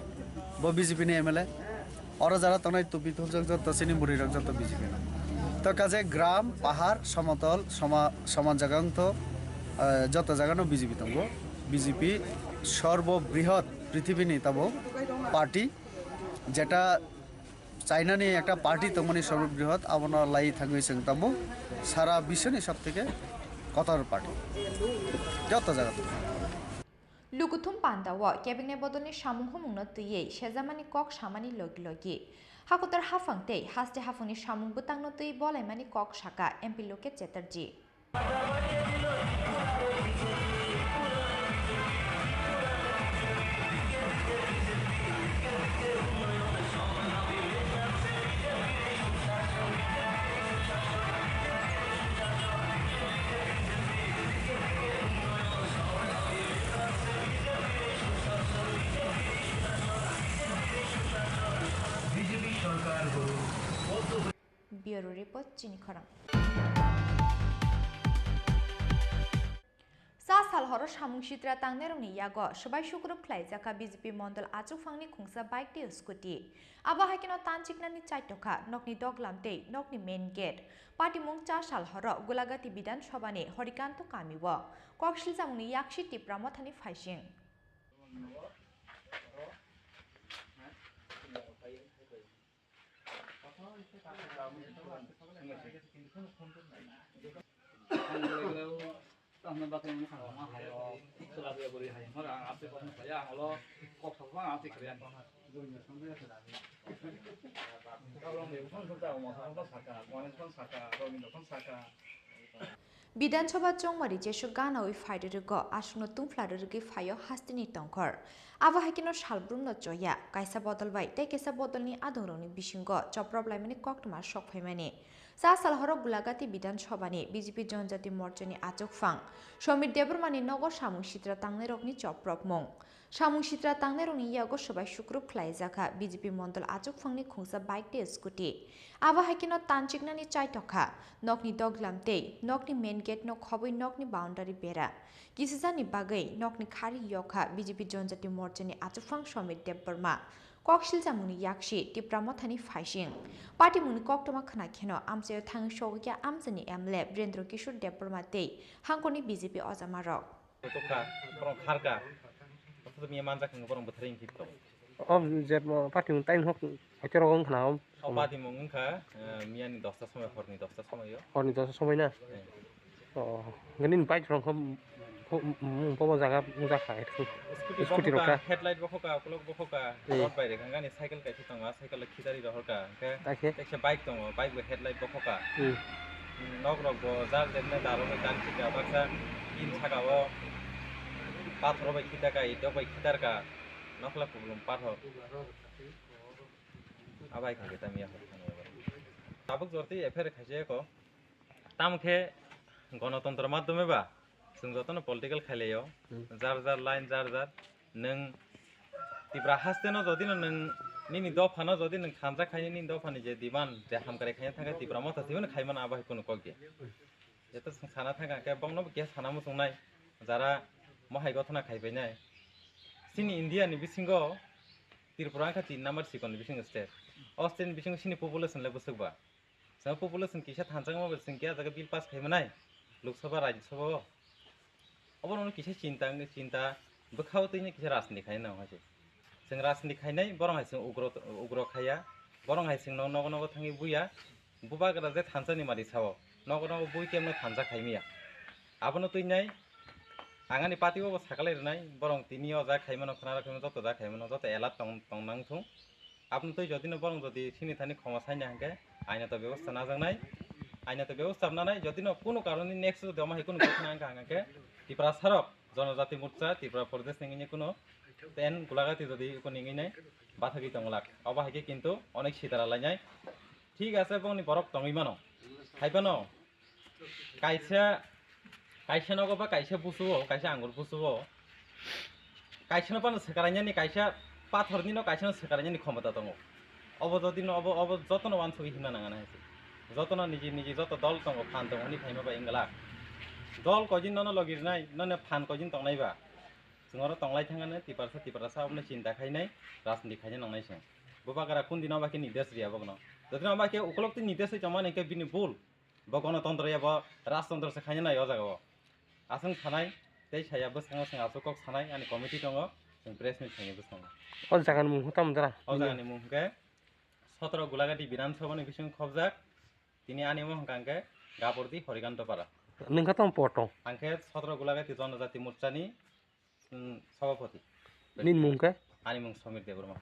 Bo B J P ni M L A. Oro jara tongnai tupi thupjak joto chini bwrwi rok joto B J P no. To kaje gram, pahar, somotol, soma-, soman jaga wngtho, eh, joto jaga no B J P tongo. B J P sorbo brihot prithibini tabo party, jeta China ni ekta party tongmani sorbo brihot, abono lai thangwi chwng tabuk sara biswni sob theke kotor party. Joto jaga tongo. Lukuthum Panda o kebengni bodolni samung humungno twiwi sejamani kok samani logi logi hakotor haphang tei haste haphangni samung bwtangno twi bolaimani kok saka M P Lokesh Chatterjee. Bureau Report, Chini Khorang. Sa sal horo samung sitra tangnairokni yago swbai sukrub khlaijakha B J P mondol achukphangni khungsa bike tei scooty. Abo hai kheno tanchiknani chaitokha nokni doglam tei nokni main gate. Patimung cha sal horo Gulagati Bidhan Sabhani Horikanto kamio kok silchamungni yaksi Tipra Mothani phaising. Bidhan Sabha chongmari jesuk ganaui phai rwrwgo, aswkno tungphla rwrwgwi phaio hasteni tongkhor. Abo hai kheno salbrumno choya, kaisa bodol bai tei kaisa bodolni adongrokni bisingo choprop laimani koktwma sok phaimani. Cha sal horo Gulagati Bidhan Sabhani B J P Jonjati Morchani achukphang Somir Debbarmani nogo samung sitra tangnairokni chopropmung. Samung sitra tangnairokni yago swbai sukrub khlaijakha B J P mondol achukphangni khungsa bike tei scooty. Abo hai kheno tanchiknani chaitokha nokni doglam tei nokni main gate no khobwi nokni boundary bera kisijani bagwi nokni khari yokha B J P Jonjati Morchani achukphang Somir Debbarma. Kok silchamungni yaksi Tipra Mothani phaising. Patimungni koktwma khna kheno amchaio thangwi sogwi khe amchaini M L A Birendra Kishore Debbarma tei hangkorni B J P ojamarok. Tokha, borok kharka. Tokha miya manjak hinwi borok bwtharwi hinwi tong. O je, o, party ni time hok, haitorok wng khna o. O party mung wngkha, eh, miyani dosta somoi, horni dosta somoi o. Horni dosta somoi na? Eh. O, nini bike rok kho, kho, mm, bobo jaga wngjakha, scooty rok kha. Headlight bo khoka, ukulok bo khoka, eh, rod bai rek wngkha ni cycle kaisa tongo, cycle khichari rohorka, hwnkhe kaisa bike tongo, bike bo headlight bo khoka. Hmm. Nok rok bo jar jemne daro bai jar khika baksa tin saka o pathor bai khitarka, itok bai khitarka, nokla kublum pathor. Abai kha khe tamo yaphar thani abo. Tabuk jorti F I R khaise ko. Tamo khe gonotontro madhyome ba chwng jotono political khailaio. Hmm. Jar jar line jar jar. Nwng Tipra haste no jodi no nwng nini dopha no jodi nwng thansa khaini nini dopha ni je demand je hamkrai khaina thangkhe Tipra Motha siboni khaimano abo hai kunu kok ya. Jeto chwng sana thangkha khe bongno bo keha sana muchungnai jara mohai gothona khaipainai. Chini India ni bisingo Tripura wngkha tin number sikon ni bisingo state. O state ni bisingo chini population le bwswk ba. Chwng population kisa thansa wngma bai chwng khe ah jaga bill pass khai manai Lok Sabha, Rajya Sabha o. Obono kisa chinta wngwi chinta bwkha o twino kisa rajniti khai nang hai se. Chwng rajniti khainai borok hai chwng ugro ugro khaiya. Borok hai chwng no nogo nogo thangwi buya. Bubagra je thansa ni mari sao. Nogo nogo bui kemno thansa khai miya. Abono twinai ang ani party o bo sakalai rwnai borok tini o ja khai mano khna rw khai mano joto ja khai mano joto alert tong tong nang thung. Aboni twi jodi no borong jodi sini thani khoma saina hwnkhe aina to bebosta najaknai, aina to bebosta nanai, jodi no kunu karoni next jodi omo hai kunu ghotona wngkha hwnkhe Tiprasa rok Jonojati Morcha Tripura Pradesh ni wngwi kunu ten Gulagati jodi kunu wngwi nai bathagwi tongwlak, obo hai khe kintu onek sitara lainai. Thik ase, bongni borok tongwi mano, hai phano kaisa, kaisa nogo ba kaisa busugo, kaisa angur busugo, kaisa no phano swkarainani, kaisa pathor ni no kaisa no swkarainani khomota tongo. Obo jodi no, obo, obo joto no wansugwi himna nangana hai se. Joto no niji niji joto dol tongo, phan tongo, hwnwi phaima bai wngla. Dol koi din nono logi rwnai, nono phan koi din tongnai ba. Chwng oro tonglai thangani Tiprasa, Tiprasa obono chinta khainai, rajniti khaina nangnai se. Bubagra kun dino ba khe nides riya bokno. Jodi no ba khe ukolok twi nides ri tongmani khe bini bul. Bo gonotontro ya, bo rajtontro se khaina nai o jaga o. Aswng sanai tei saya bwskango chwng aswk kok sanai, ani committee tongo, chwng press meet khainai bwskango. O jagani mung tamo dara? O jagani mung hwnkhe sotro Gulagati Bidhan Sabha ni bising khobjak. Tini ani mung hwnkha hwnkhe Gabordi Horikanto Para. Nungkha tamo poto? Ang khe sotro Gulagati Jonojati Morchani, mm, Sabhapati. Nini mung khe? Ani mung Samir Debbarma.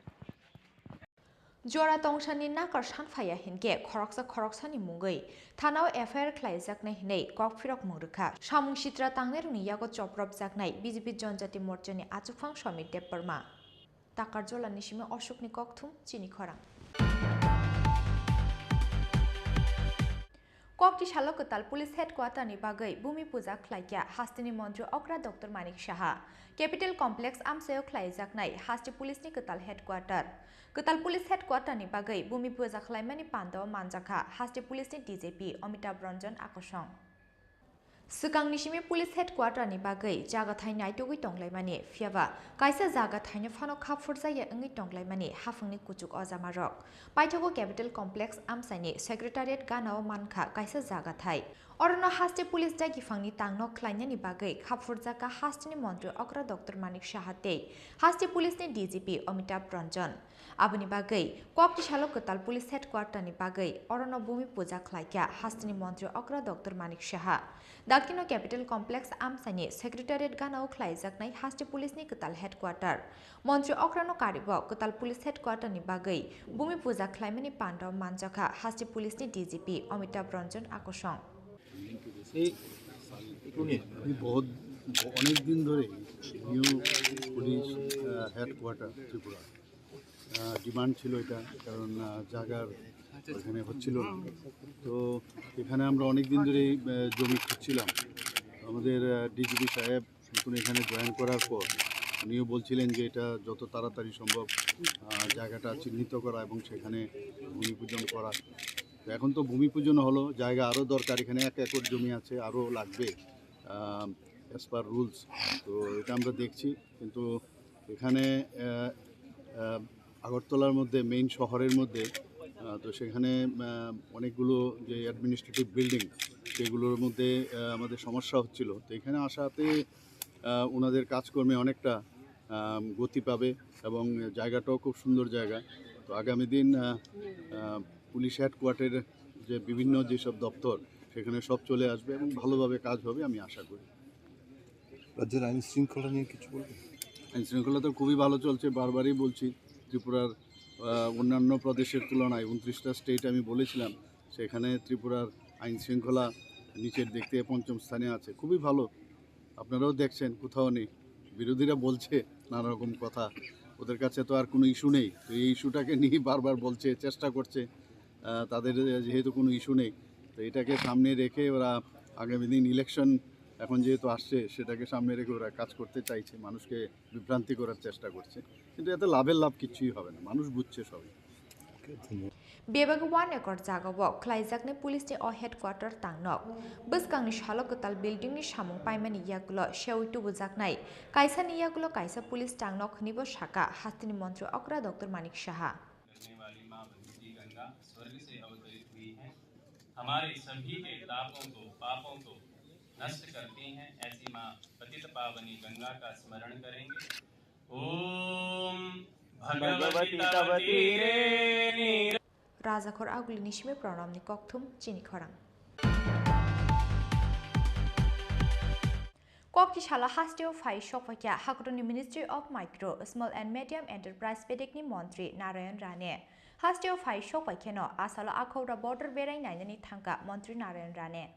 Jora tongsani nakar sanphaya hinkhe khoroksa khoroksani mungwi thanao F I R khlaijaknai hinwi kokphirok mung rwkha. Samung sitra tangnairokni yago chopropjaknai B J P Jonjati Morchani achukphang Samir Debbarma. Takarjola ni simi Ashokni kokthum chini khorang. Kokti salo kwtal Police Headquarter ni bagwi Bhumi Puja khlaikha hasteni montri okra Doctor Manik Saha. Capital Complex amchaio khlaijaknai haste police ni kwtal headquarter. Kwtal Police Headquarter ni bagwi Bhumi Puja khlaimani pandao manjakha haste police ni D G P Amitabh Ranjan Akosong. Swkangni simi Police Headquarter ni bagwi jagathai naitugwi tonglaimani, phiyaba kaisa jagathai no phano kha phurjakya wngwi tonglaimani haphangni kuchuk ojamarok. Paithago Capital Complex amchaini Secretariat ganao mankha kaisa jagathai. Orono haste police dagiphangni tangno khlainani bagwi kha phurjakha hasteni montri okra Doctor Manik Saha tei haste police ni D G P Amitabh Ranjan. Aboni bagwi kokti salo kwtal Police Headquarter ni bagwi orono Bhumi Puja khlaikha hasteni montri okra Doctor Manik Saha. Dakino Capital Complex amchaini Secretariat ganao khlaijaknai haste police ni kwtal headquarter. Montri okrano karibo kwtal Police Headquarter ni bagwi Bhumi Puja khlaimani pandao manjakha haste police ni D G P Amitabh Ranjan Akosong. এই আমি বহুত অনেক দিন ধরে new police headquarter Tripura ডিমান্ড ছিল এটা, কারণ আহ, জায়গার ওখানে হচ্ছিল না। তো এখানে আমরা অনেক দিন ধরেই আহ, জমি খুঁজছিলাম। আমাদের ডিজিপি সাহেব নতুন এখানে জয়েন করার পর উনিও বলছিলেন যে এটা যত তাড়াতাড়ি সম্ভব আহ, জায়গাটা চিহ্নিত করা এবং সেখানে ভূমি পূজন করা। তো এখন তো ভূমি পূজন হলো, জায়গা আরও দরকার, এখানে এক একর জমি আছে, আরও লাগবে অ্যাজ পার রুলস। তো এটা আমরা দেখছি, কিন্তু এখানে আহ, আহ, আগরতলার মধ্যে, মেইন শহরের মধ্যে, আহ, তো সেখানে আহ, অনেকগুলো যে অ্যাডমিনিস্ট্রেটিভ বিল্ডিং, সেগুলোর মধ্যে আহ, আমাদের সমস্যা হচ্ছিল। তো এখানে আসাতে আহ, ওনাদের কাজকর্মে অনেকটা আহ, গতি পাবে এবং জায়গাটাও খুব সুন্দর জায়গা। তো আগামী দিন আহ, আহ, পুলিশ হেডকোয়ার্টারের যে বিভিন্ন যেসব দপ্তর, সেখানে সব চলে আসবে এবং ভালোভাবে কাজ হবে আমি আশা করি। রাজ্যের আইন শৃঙ্খলা নিয়ে কিছু বলবেন? আইন শৃঙ্খলা তো খুবই ভালো চলছে, বারবারই বলছি। ত্রিপুরার আহ, অন্যান্য প্রদেশের তুলনায় ঊনত্রিশটা স্টেট আমি বলেছিলাম, সেখানে ত্রিপুরার আইন শৃঙ্খলা নিচের দিক থেকে পঞ্চম স্থানে আছে। খুবই ভালো, আপনারাও দেখছেন কোথাও নেই। বিরোধীরা বলছে নানা রকম কথা, ওদের কাছে তো আর কোনো ইস্যু নেই। তো এই ইস্যুটাকে নিয়ে বারবার বলছে, চেষ্টা করছে। আহ, তাদের যেহেতু কোনো ইস্যু নেই, তো এটাকে সামনে রেখে ওরা আগামী দিন ইলেকশন এখন যেহেতু আসছে, সেটাকে সামনে রেখে ওরা কাজ করতে চাইছে, মানুষকে বিভ্রান্তি করার চেষ্টা করছে। কিন্তু এতে লাভের লাভ কিচ্ছুই হবে না, মানুষ বুঝছে সবই। Bebak one acre jagao khlaijaknai police ni o headquarter tangnok. Bwskangni salo kwtal building ni samung paimani yagulo sewi tubujaknai, kaisa ni yagulo kaisa police tangnok hwnwibo sakha hasteni montri okra Doctor Manik Saha. करने वाली माँ बहती गंगा स्वर्ग से अवतरित हुई है। हमारे सभी के तापों को, पापों को नष्ट करती हैं। ऐसी माँ पतित पावनी गंगा का स्मरण करेंगे। ओम भगवती तव तीरे नीर। Rajakhor Aguli ni simi Pranam ni kokthum chini khorang. Kokti salo hasteo phai sokphaikha Hakotorni Ministry of Micro, Small and Medium Enterprise bedekni montri Narayan Rane. Hasteo phai sokpaikheno a salo Akhaura border berai nainani thangkha montri Narayan Rane.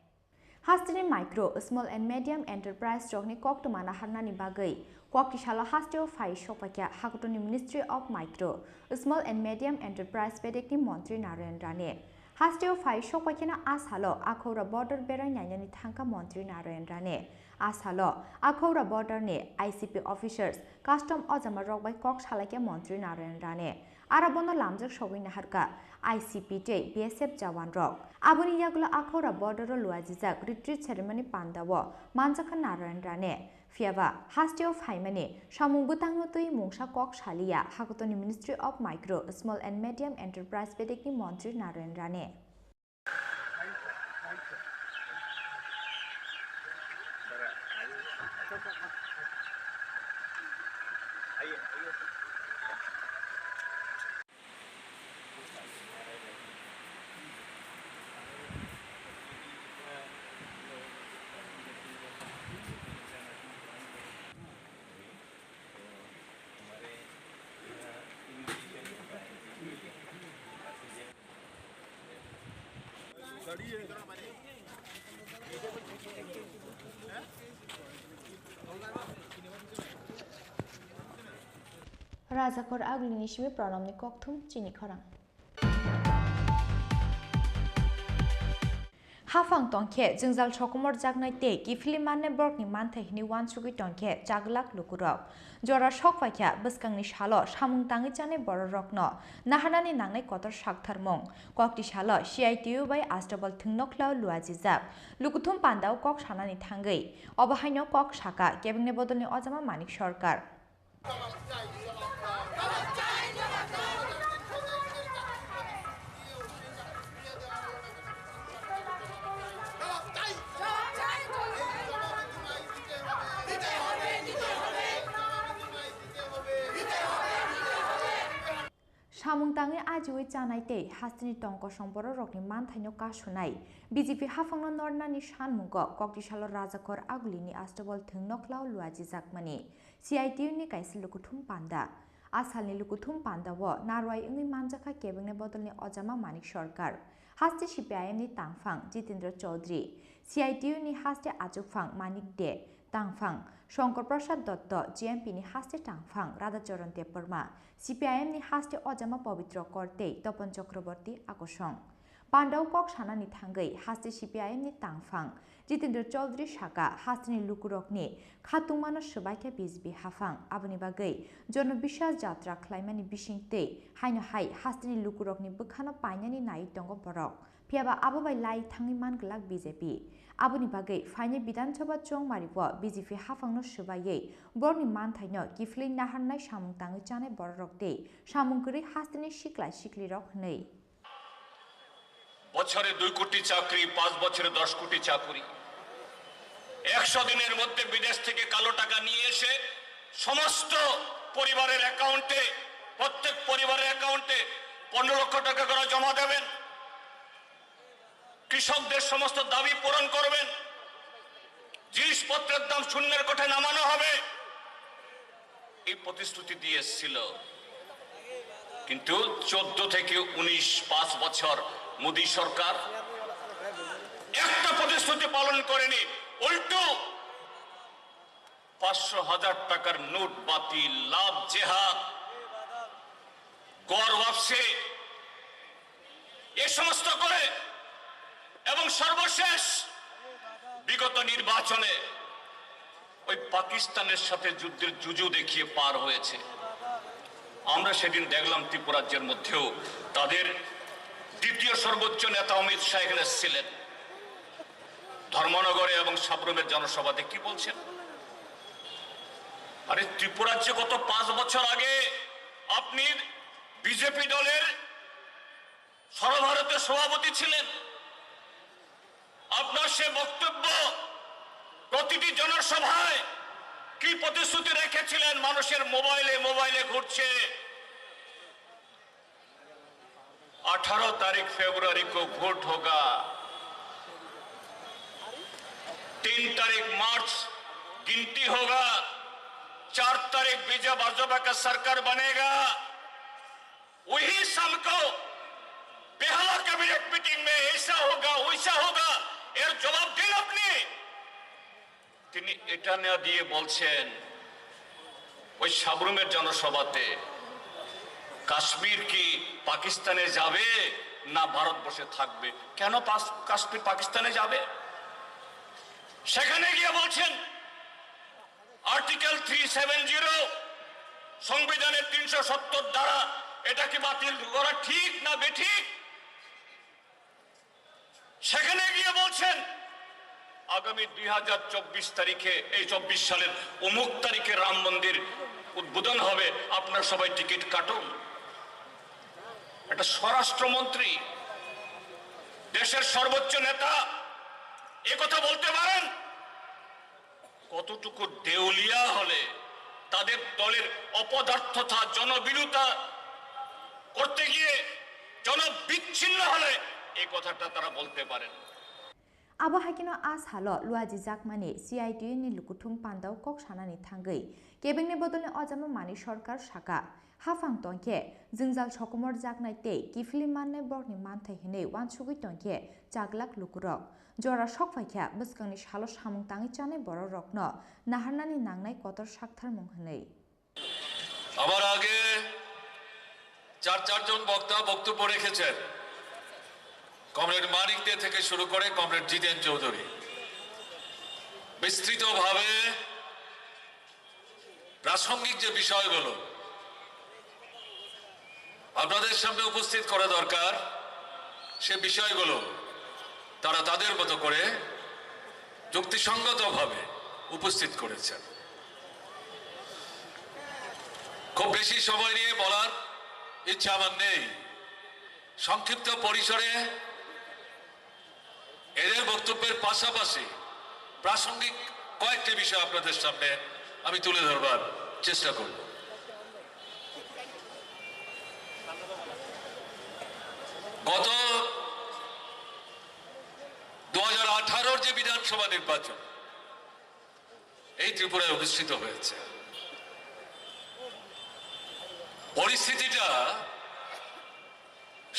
Hasteni micro, small and medium enterprise rokni koktwma naharnani bagwi kokti salo hasteo phai sokphaikha Hakotorni Ministry of Micro, Small and Medium Enterprise bedekni montri Narayan Rane. Hasteo phai sokpaikheno a salo Akhaura border berai nainani thangkha montri Narayan Rane. A salo Akhaura border ni I C P officers, custom ojama rok bai kok salaikha montri Narayan Rane. Aro bono lamjak sogwi naharkha I C P tei B S F jawan rok. Aboni yagulo Akhaura border o luajijak retreat ceremony pandao manjakha Narayan Rane. Phiyaba hasteo phaimani samung bwtangno twi mungsa kok saliya Hakotorni Ministry of Micro, Small and Medium Enterprise bedekni montri Narayan Rane. Rajakhor Agulini simi Pranamni kokthum chini khorang. Haphang tongkhe jwngjal sokomor jaknai tei kiphilwi mannai borokni manthai hwnwi uansugwi tongkhe chaglak lukurok. Jora sokphaikha bwskangni salo samung tangwi chanai bororokno naharnani nangnai kotor saktharmung. Kokti salo C I T U bai Astabal thwngnokhla luajijak lukuthum pandao kok sanani thangwi obo haino kok saka kebengni bodolni ojama Manik Sarkar. Samung tangwi ajiwi chanai tei hasteni tongkosong bororokni manthaino kasunai B J P haphangno nornani sanmungo kokti salo Rajakhor Agulini Astabal thwngnokhla luajijakmani C I T U ni kaisa lukuthum panda. A salni lukuthum pandao narwai wngwi manjakha kebengni bodolni ojama Manik Sarkar. Haste C P I M ni tangphang Jitendra Chaudhary, C I T U ni haste achukphang Manik De, tangphang Shankar Prasad Dotto, G M P ni haste tangphang Radhacharan Debbarma, C P I M ni haste ojama Pabitra Kor tei Tapan Chakraborty akosong. Pandao kok sanani thangwi haste C P I M ni tangphang Jitendra Chaudhary saka, hasteni lukurokni khatungmano swbaikha B J P haphang, aboni bagwi Jono Biswas jatra khlaimani bisingtwi haino hai hasteni lukurokni bwkhano painani naiwi tongo borok. Phiyaba abo bai lai thangwi man glak B J P. Aboni bagwi phainai Bidhan Sabha chongmario B J P haphangno swbaiwi borokni manthaino kiphilwi naharnai samung tangwi chanai bororok tei samung kwrwi hasteni sikla siklirok hwnwi. বছরে দুই কোটি চাকরি, পাঁচ বছরে দশ কোটি চাকুরি। একশো দিনের মধ্যে বিদেশ থেকে কালো টাকা নিয়ে এসে সমস্ত পরিবারের অ্যাকাউন্টে, প্রত্যেক পরিবারের অ্যাকাউন্টে পনেরো লক্ষ টাকা করে জমা দেবেন। কৃষকদের সমস্ত দাবি পূরণ করবেন। জিনিসপত্রের দাম শূন্যের কোঠায় নামানো হবে, এই প্রতিশ্রুতি দিয়ে এসেছিল। কিন্তু চোদ্দ থেকে উনিশ, পাঁচ বছর মোদী সরকার একটা প্রতিশ্রুতি পালন করেনি, উল্টো পাঁচশো হাজার টাকার নোট বাতিল, লাভ জেহাদ, গড় ওয়াপসি, এ সমস্ত করে এবং সর্বশেষ বিগত নির্বাচনে ওই পাকিস্তানের সাথে যুদ্ধের জুজু দেখিয়ে পার হয়েছে। আমরা সেদিন দেখলাম ত্রিপুরাজ্যের মধ্যেও তাদের দ্বিতীয় সর্বোচ্চ নেতা অমিত শাহ এখানে এসেছিলেন। ধর্মনগরে এবং সাব্রুমের জনসভাতে কি বলছেন? আরে, ত্রিপুরাজ্যে গত পাঁচ বছর আগে আপনি বিজেপি দলের সর্বভারতীয় সভাপতি ছিলেন। আপনার সে বক্তব্য প্রতিটি জনসভায় কি প্রতিশ্রুতি রেখেছিলেন, মানুষের মোবাইলে মোবাইলে ঘুরছে। আঠারো তারিখ ফেব্রুয়ারি কো ভোট হোগা, তিন তারিখ মার্চ गिनती होगा, चार तारीख विजय भाजपा का सरकार बनेगा, वही शाम को बेहला कैबिनेट मीटिंग में ऐसा होगा, वैसा होगा, এর জবাব দিন আপনি। তিনি এটা না দিয়ে বলছেন ওই সাব্রুমের জনসভাতে, কাশ্মীর কি পাকিস্তানে যাবে না ভারতবর্ষে থাকবে? কেন পাস-, কাশ্মীর পাকিস্তানে যাবে? সেখানে গিয়ে বলছেন আর্টিকেল থ্রি সেভেন জিরো, সংবিধানের তিনশো সত্তর ধারা, এটা কি বাতিল করা ঠিক না বেঠিক? সেখানে গিয়ে বলছেন আগামী দুই হাজার চব্বিশ তারিখে, এই চব্বিশ সালের অমুক তারিখে রাম মন্দির উদ্বোধন হবে, আপনারা সবাই টিকিট কাটুন। একটা স্বরাষ্ট্রমন্ত্রী, দেশের সর্বোচ্চ নেতা এ কথা বলতে পারেন? কতটুকু দেউলিয়া হলে তাদের দলের অপদার্থতা, জনবিরোধিতা করতে গিয়ে জনবিচ্ছিন্ন হলে এই কথাটা তারা বলতে পারেন। Abo hai kheno a salo luajijakmani C I T U ni lukuthum pandao kok sanani thangwi kebengni bodolni ojama mani sorkar saka, haphang tongkhe jwngjal sokomorjaknai tei kiphilwi mannai borokni manthai hinwi uansugwi tongkhe chaglak lukurok. Jora sok phaikha bwskangni salo samung tangwi chanai bororokno naharnani nangnai kotor saktharmung hwnwi. আমার আগে চার চারজন বক্তা বক্তব্য রেখেছেন, কমরেড মানিক দে থেকে শুরু করে কমরেড জিতেন চৌধুরী। বিস্তৃতভাবে প্রাসঙ্গিক যে বিষয়গুলো আপনাদের সামনে উপস্থিত করা দরকার, সে বিষয়গুলো তারা তাদের মতো করে যুক্তিসঙ্গতভাবে উপস্থিত করেছেন। খুব বেশি সময় নিয়ে বলার ইচ্ছা আমার নেই। সংক্ষিপ্ত পরিসরে এদের বক্তব্যের পাশাপাশি প্রাসঙ্গিক কয়েকটি বিষয় আপনাদের সামনে আমি তুলে ধরবার চেষ্টা করব। গত দু হাজার আঠারোর যে বিধানসভা নির্বাচন এই ত্রিপুরায় অনুষ্ঠিত হয়েছে, পরিস্থিতিটা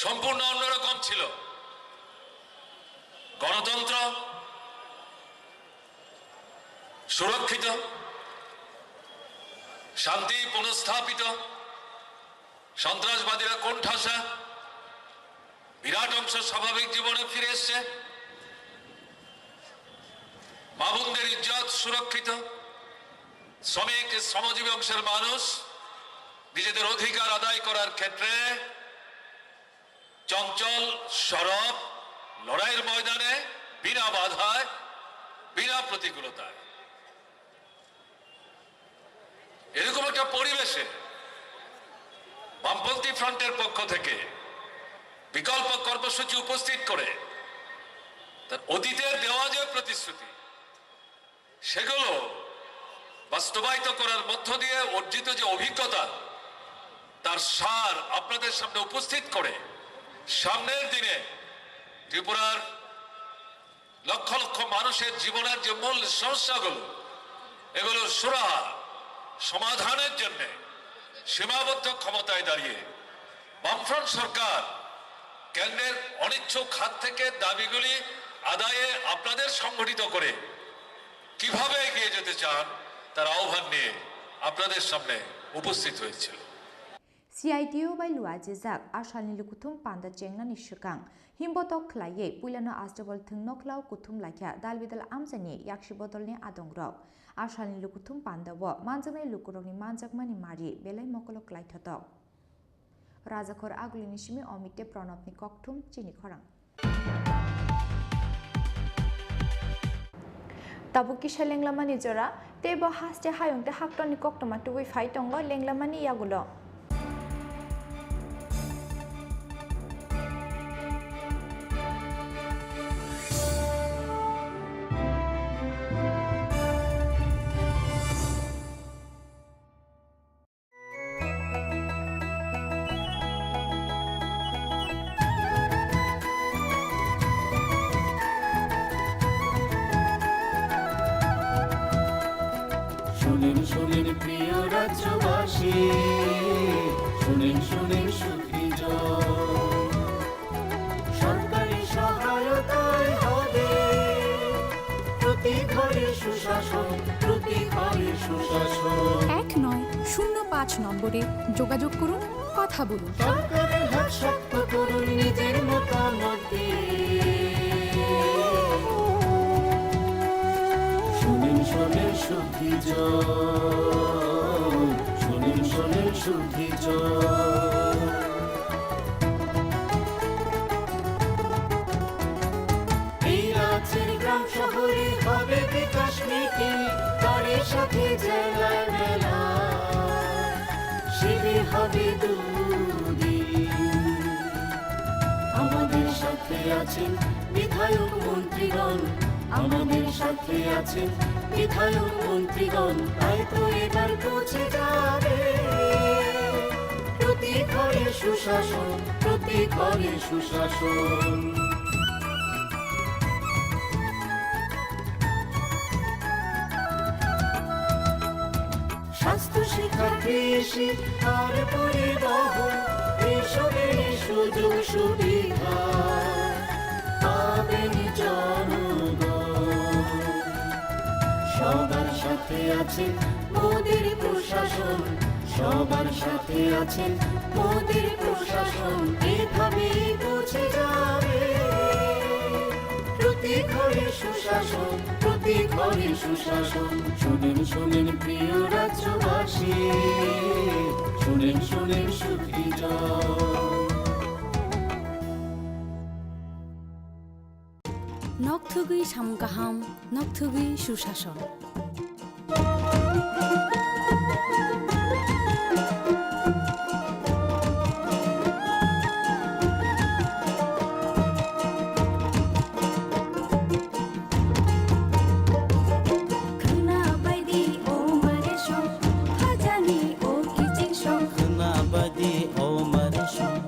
সম্পূর্ণ অন্যরকম ছিল। গণতন্ত্র সুরক্ষিত, শান্তি পুনঃস্থাপিত, সন্ত্রাসবাদীরা কোণঠাসা, বিরাট অংশ স্বাভাবিক জীবনে ফিরে এসছে, মা বোনদের ইজ্জত সুরক্ষিত, শ্রমিক, শ্রমজীবী অংশের মানুষ নিজেদের অধিকার আদায় করার ক্ষেত্রে চঞ্চল, সরব, লড়াইয়ের ময়দানে বিনা বাধায়, বিনা প্রতিকূলতায়। এরকম একটা পরিবেশে বামপন্থী ফ্রন্টের পক্ষ থেকে বিকল্প কর্মসূচি উপস্থিত করে তার অতীতের দেওয়া যে প্রতিশ্রুতি, সেগুলো বাস্তবায়িত করার মধ্য দিয়ে অর্জিত যে অভিজ্ঞতা, তার সার আপনাদের সামনে উপস্থিত করে সামনের দিনে ত্রিপুরার লক্ষ লক্ষ মানুষের জীবনের যে মূল সমস্যাগুলো, এগুলো সুরাহা সমাধানের জন্য সীমাবদ্ধ ক্ষমতায় দাঁড়িয়ে বামফ্রন্ট সরকার কেন্দ্রের অনিচ্ছুক হাত থেকে দাবিগুলি আদায়ে আপনাদের সংগঠিত করে কিভাবে এগিয়ে যেতে চান, তার আহ্বান নিয়ে আপনাদের সামনে উপস্থিত হয়েছিল। C I T U bai luajijak a salni lukuthum panda chengnani swkang himbotok khlaiwi puilano Astabal thwng nokhlao kuthum laikha dalbidal amchaini yaksi bodolni adongrok. A salni lukuthum pandao manjaknai lukurokni manjakmani mari belai mokolo klaithotok. Rajakhor Agulini simi Omite Pranabni kokthum chini khorang. Tabuk kisa lenglamani jora, tei bo haste hayung tei haktorni koktoma tubui phai tongo lenglamani yagulo. রাজ্যবাসী, শুনেন, শুনেন সুখী জন। সরকারি সহায়তায় হবে প্রতি ঘরে সুশাসন, প্রতি ঘরে সুশাসন। এক নয় শূন্য পাঁচ নম্বরে যোগাযোগ করুন, কথা বলুন। সরকারের হাত শক্ত করুন নিজের মতামত দিয়ে। শুনেন, শুনেন সুখী জন, শুনেন, শুনেন সুখী জন। এই রাজ্যের গ্রাম শহরে হবে বিকাশ মিটিং, তারই সাথে জেলায় মেলা, শিবির হবে দুদিন। আমাদের সাথে আছেন বিধায়ক মন্ত্রীগণ, আমাদের সাথে আছেন বিধায়ক মন্ত্রীগণ, তাই তো এবার পৌঁছে যাবে প্রতি ঘরে সুশাসন, প্রতি ঘরে সুশাসন। স্বাস্থ্য, শিক্ষা, কৃষি আর পরিবহন, এইসবের সুযোগ সুবিধা পাবেন জনগণ। সবার সাথে আছে মোদের প্রশাসন, সবার সাথে আছে মোদের প্রশাসন, এভাবেই পৌঁছে যাবে প্রতি ঘরে সুশাসন, প্রতি ঘরে সুশাসন। শুনেন, শুনেন প্রিয় রাজ্যবাসী, শুনেন, শুনেন সুখী জন। Nokthugwi samung kaham, nokthugwi susason. Khwna baidi o mare song, khajani o kiching song. Khwna baidi o mare song,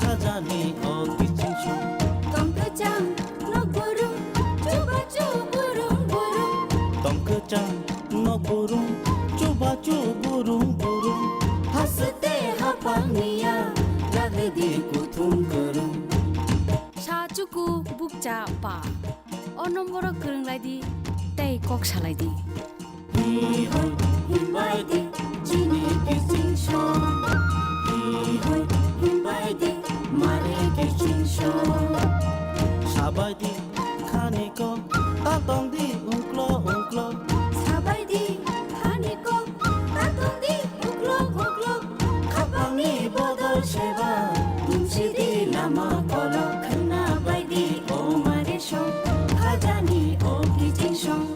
khajani o kiching song. Tong kwchang nok burung, chubachu burung burung. Tong kwchang nok burung, chubachu burung burung. Haste haphang niya, lagdi kuthum kwrwng. Sa chuku bukcha pa. O nomboro kwrwng lai di, tei kok salai di. Hi hoi himbai di, chini kiching song. Hi hoi himbai di, mare kiching song. Sabai di khani kok, ta tong di ungklo ungklo. Sabai di khani kok, ta tong di ungklo ungklo. Khapangni bodol seba, tumsidi lama kolok. Khwna baidi o mare song, khajani o kiching song.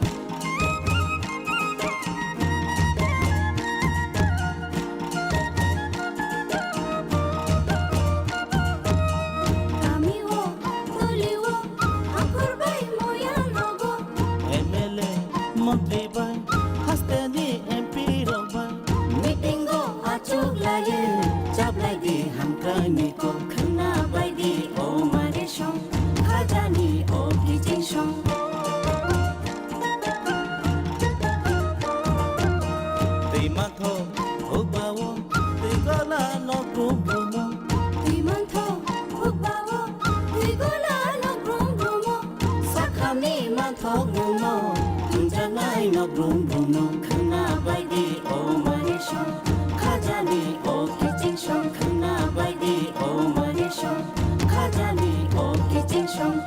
Kami o, toli o, angkur bai moya logo. M L A, montri bai, hasteni M P rok bai. Meeting o achuk laye, chablai di hamkrai ni kok. Khwna baidi o mare song, khajani o kiching song. Twi mantho hukbao, twi gola nok brum brumo. Twi mantho hukbao, twi gola nok brum brumo. Sakhani manthok nungno, thumjaknai nok brum brumno. Khwna baidi o mare song, khajani o kiching song. Khwna baidi o mare song, khajani o kiching song.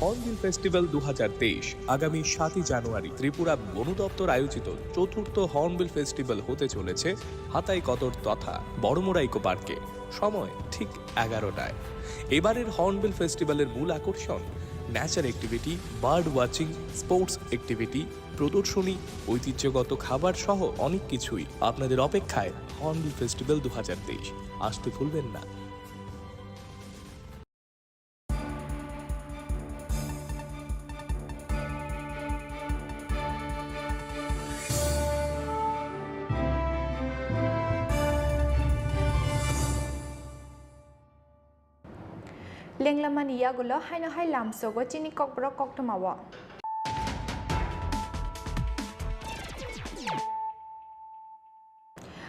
Hornbill festival দু হাজার তেইশ, আগামী সাতই জানুয়ারি ত্রিপুরা বন দপ্তর আয়োজিত চতুর্থ hornbill festival হতে চলেছে হাতাই কদর তথা বড়মুড়া ইকো পার্কে। সময় ঠিক এগারোটায়। এবারের হর্নবিল ফেস্টিভ্যালের মূল আকর্ষণ Nature activity, bird watching, sports activity, প্রদর্শনী, ঐতিহ্যগত খাবার সহ অনেক কিছুই। আপনাদের অপেক্ষায় হর্নবিল ফেস্টিভ্যাল দু হাজার তেইশ। আসতে ভুলবেন না। Lenglamani yagulo haino hai lamsogo chini kokborok koktwmao.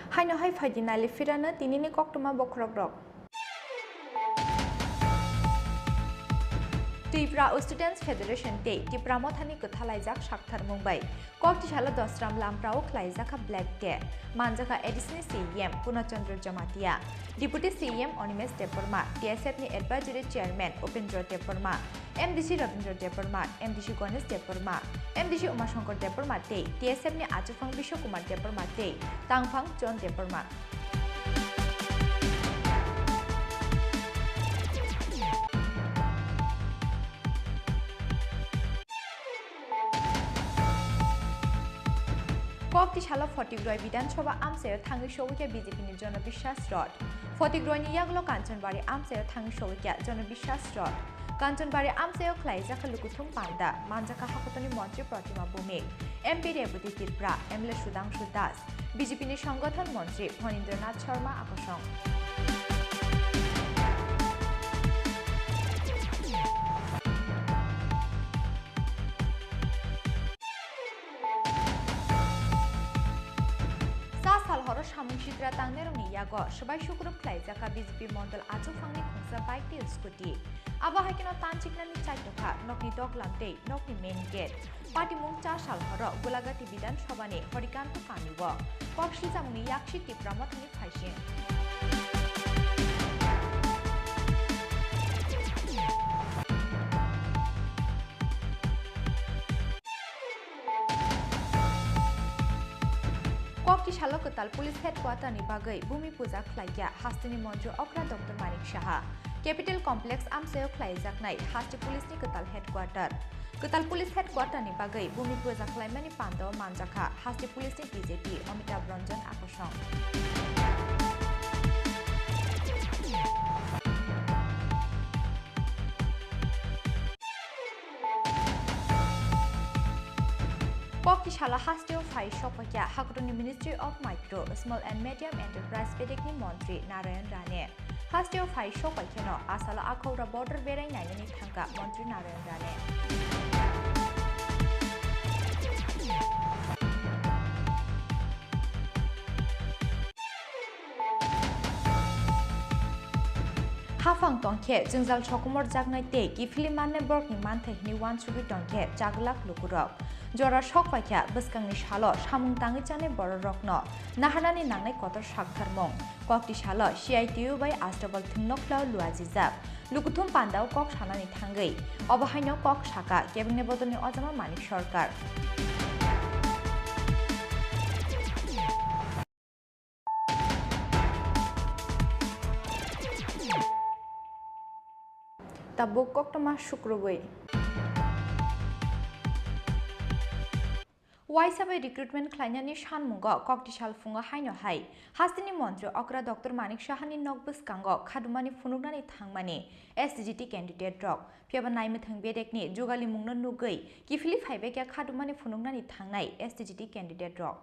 Haino hai phaidi nali phirano tinini koktwma bokhorokrok. Tripura Students Federation tei Tipra Mothani kwthalaijak saktharmung bai Koktisalo Dosram Lamprao khlaijakha Black Day. Manjakha A D C ni C E M Purna Chandra Jamatia, Deputy C E M Animesh Debbarma, T S F ni Advisory Chairman Upendra Debbarma, M D C Rabindra Debbarma, M D C Ganesh Debbarma, M D C Umashankar Debbarma tei T S F ni Achukphang Biswa Kumar Debbarma tei Tangphang John Debbarma. Koktisalo Photikroi Bidhan Sabha amchaio thangwi sogwikha B J P ni Jono Biswas Rot. Photikroi ni yagulo Kanchanbari amchaio thangwi sogwikha Jono Biswas Rot. Kanchanbari amchaio khlaijakha lukuthum panda, manjakha hakotoni montri Protima Bhumik, M P Rebati Tripura, M L A Sudhangshu Das, B J P ni Sangathon Montri Phanindra Nath Sharma akosong. Sa sal horo samung sitra tangnairokni yago swbai sukrub khlaijakha B J P mondol achukphangni khungsa bike tei scooty. Abo hai kheno tanchiknani chaitokha nokni doglam tei nokni main gate. Patimung cha sal horo Gulagati Bidhan Sabhani Horikanto kamio kok silchamungni yaksi Tipra Mothani phaising. Koktisalo kwtal police headquarter ni bagwi bhumi puja khlaikha hasteni montri okra Doctor Manik Saha. Capital Complex amchaio khlaijaknai haste police ni kwtal headquarter. Kwtal police headquarter ni bagwi bhumi puja khlaimani pandao manjakha haste police ni D G P Amitabh Ranjan akosong. Koktisalo hasteo phai sokphaikha haktorni Ministry of Micro, Small and Medium Enterprise bedekni montri Narayan Rane. Hasteo phai sokpaikheno asalo Akhouhra border berai nainani thangkha montri Narayan Rane. Haphang tongkhe jwngjal sokomorjaknai tei kiphilwi mannai borokni manthai hwnwi uansugwi tongkhe chaglak lukurok. Jora sokphaikha bwskangni salo samung tangwi chanai bororokno naharnani nangnai kotor saktharmung. Koktisalo C I T U bai Astabal thwngnokhla luajijak. Lukuthum pandao kok sanani thangwi obo haino kok saka kebengni bodolni ojama Manik Sarkar. Tabuk koktwma sukrubwi. Waisa bai recruitment khlainani sanmungo koktisal phungo haino hai hasteni montri okra Doctor Manik Sahani nok bwskango khadumani phunuknani thangmani S T G T candidate rok. Phiyaba naimwthang bedekni jugalimungno nugwi kiphilwi phaibaikha khadumani phunuknani thangnai S T G T candidate rok.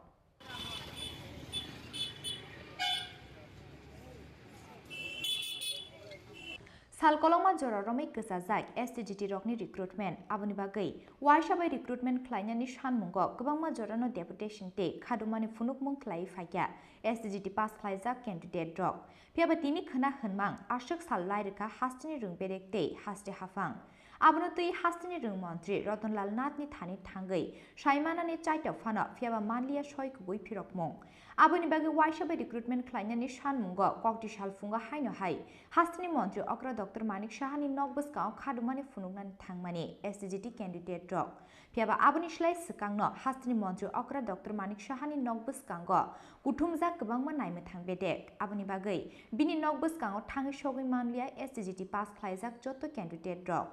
Sal kolokma jora romwi kwchajak S T G T rokni recruitment. Aboni bagwi waisa bai recruitment khlainani sanmungo kwbangma jorano deputation tei khadumani phunukmung khlaiwi phaikha S T G T pass khlaijak candidate rok. Phiyaba tini khwna hwnmang aswk sal lai rwkha hasteni rwngberek tei haste haphang. Abono twi hasteni rwng montri Ratan Lal Nathni thani thangwi saimanani chaito phano phiyaba manliya soi kubui phirokmung. Aboni bagwi waisa bai recruitment khlainani sanmungo kokti sal phungo haino hai hasteni montri okra Doctor Manik Sahani nok bwskango khadumani phunuknani thangmani S T G T candidate rok. Phiyaba aboni slai swkangno hasteni montri okra Doctor Manik Sahani nok bwskango kuthumjak kwbangma naimwthang bedek. Aboni bagwi bini nok bwskango thangwi sogwi manliya S T G T pass khlaijak joto candidate rok.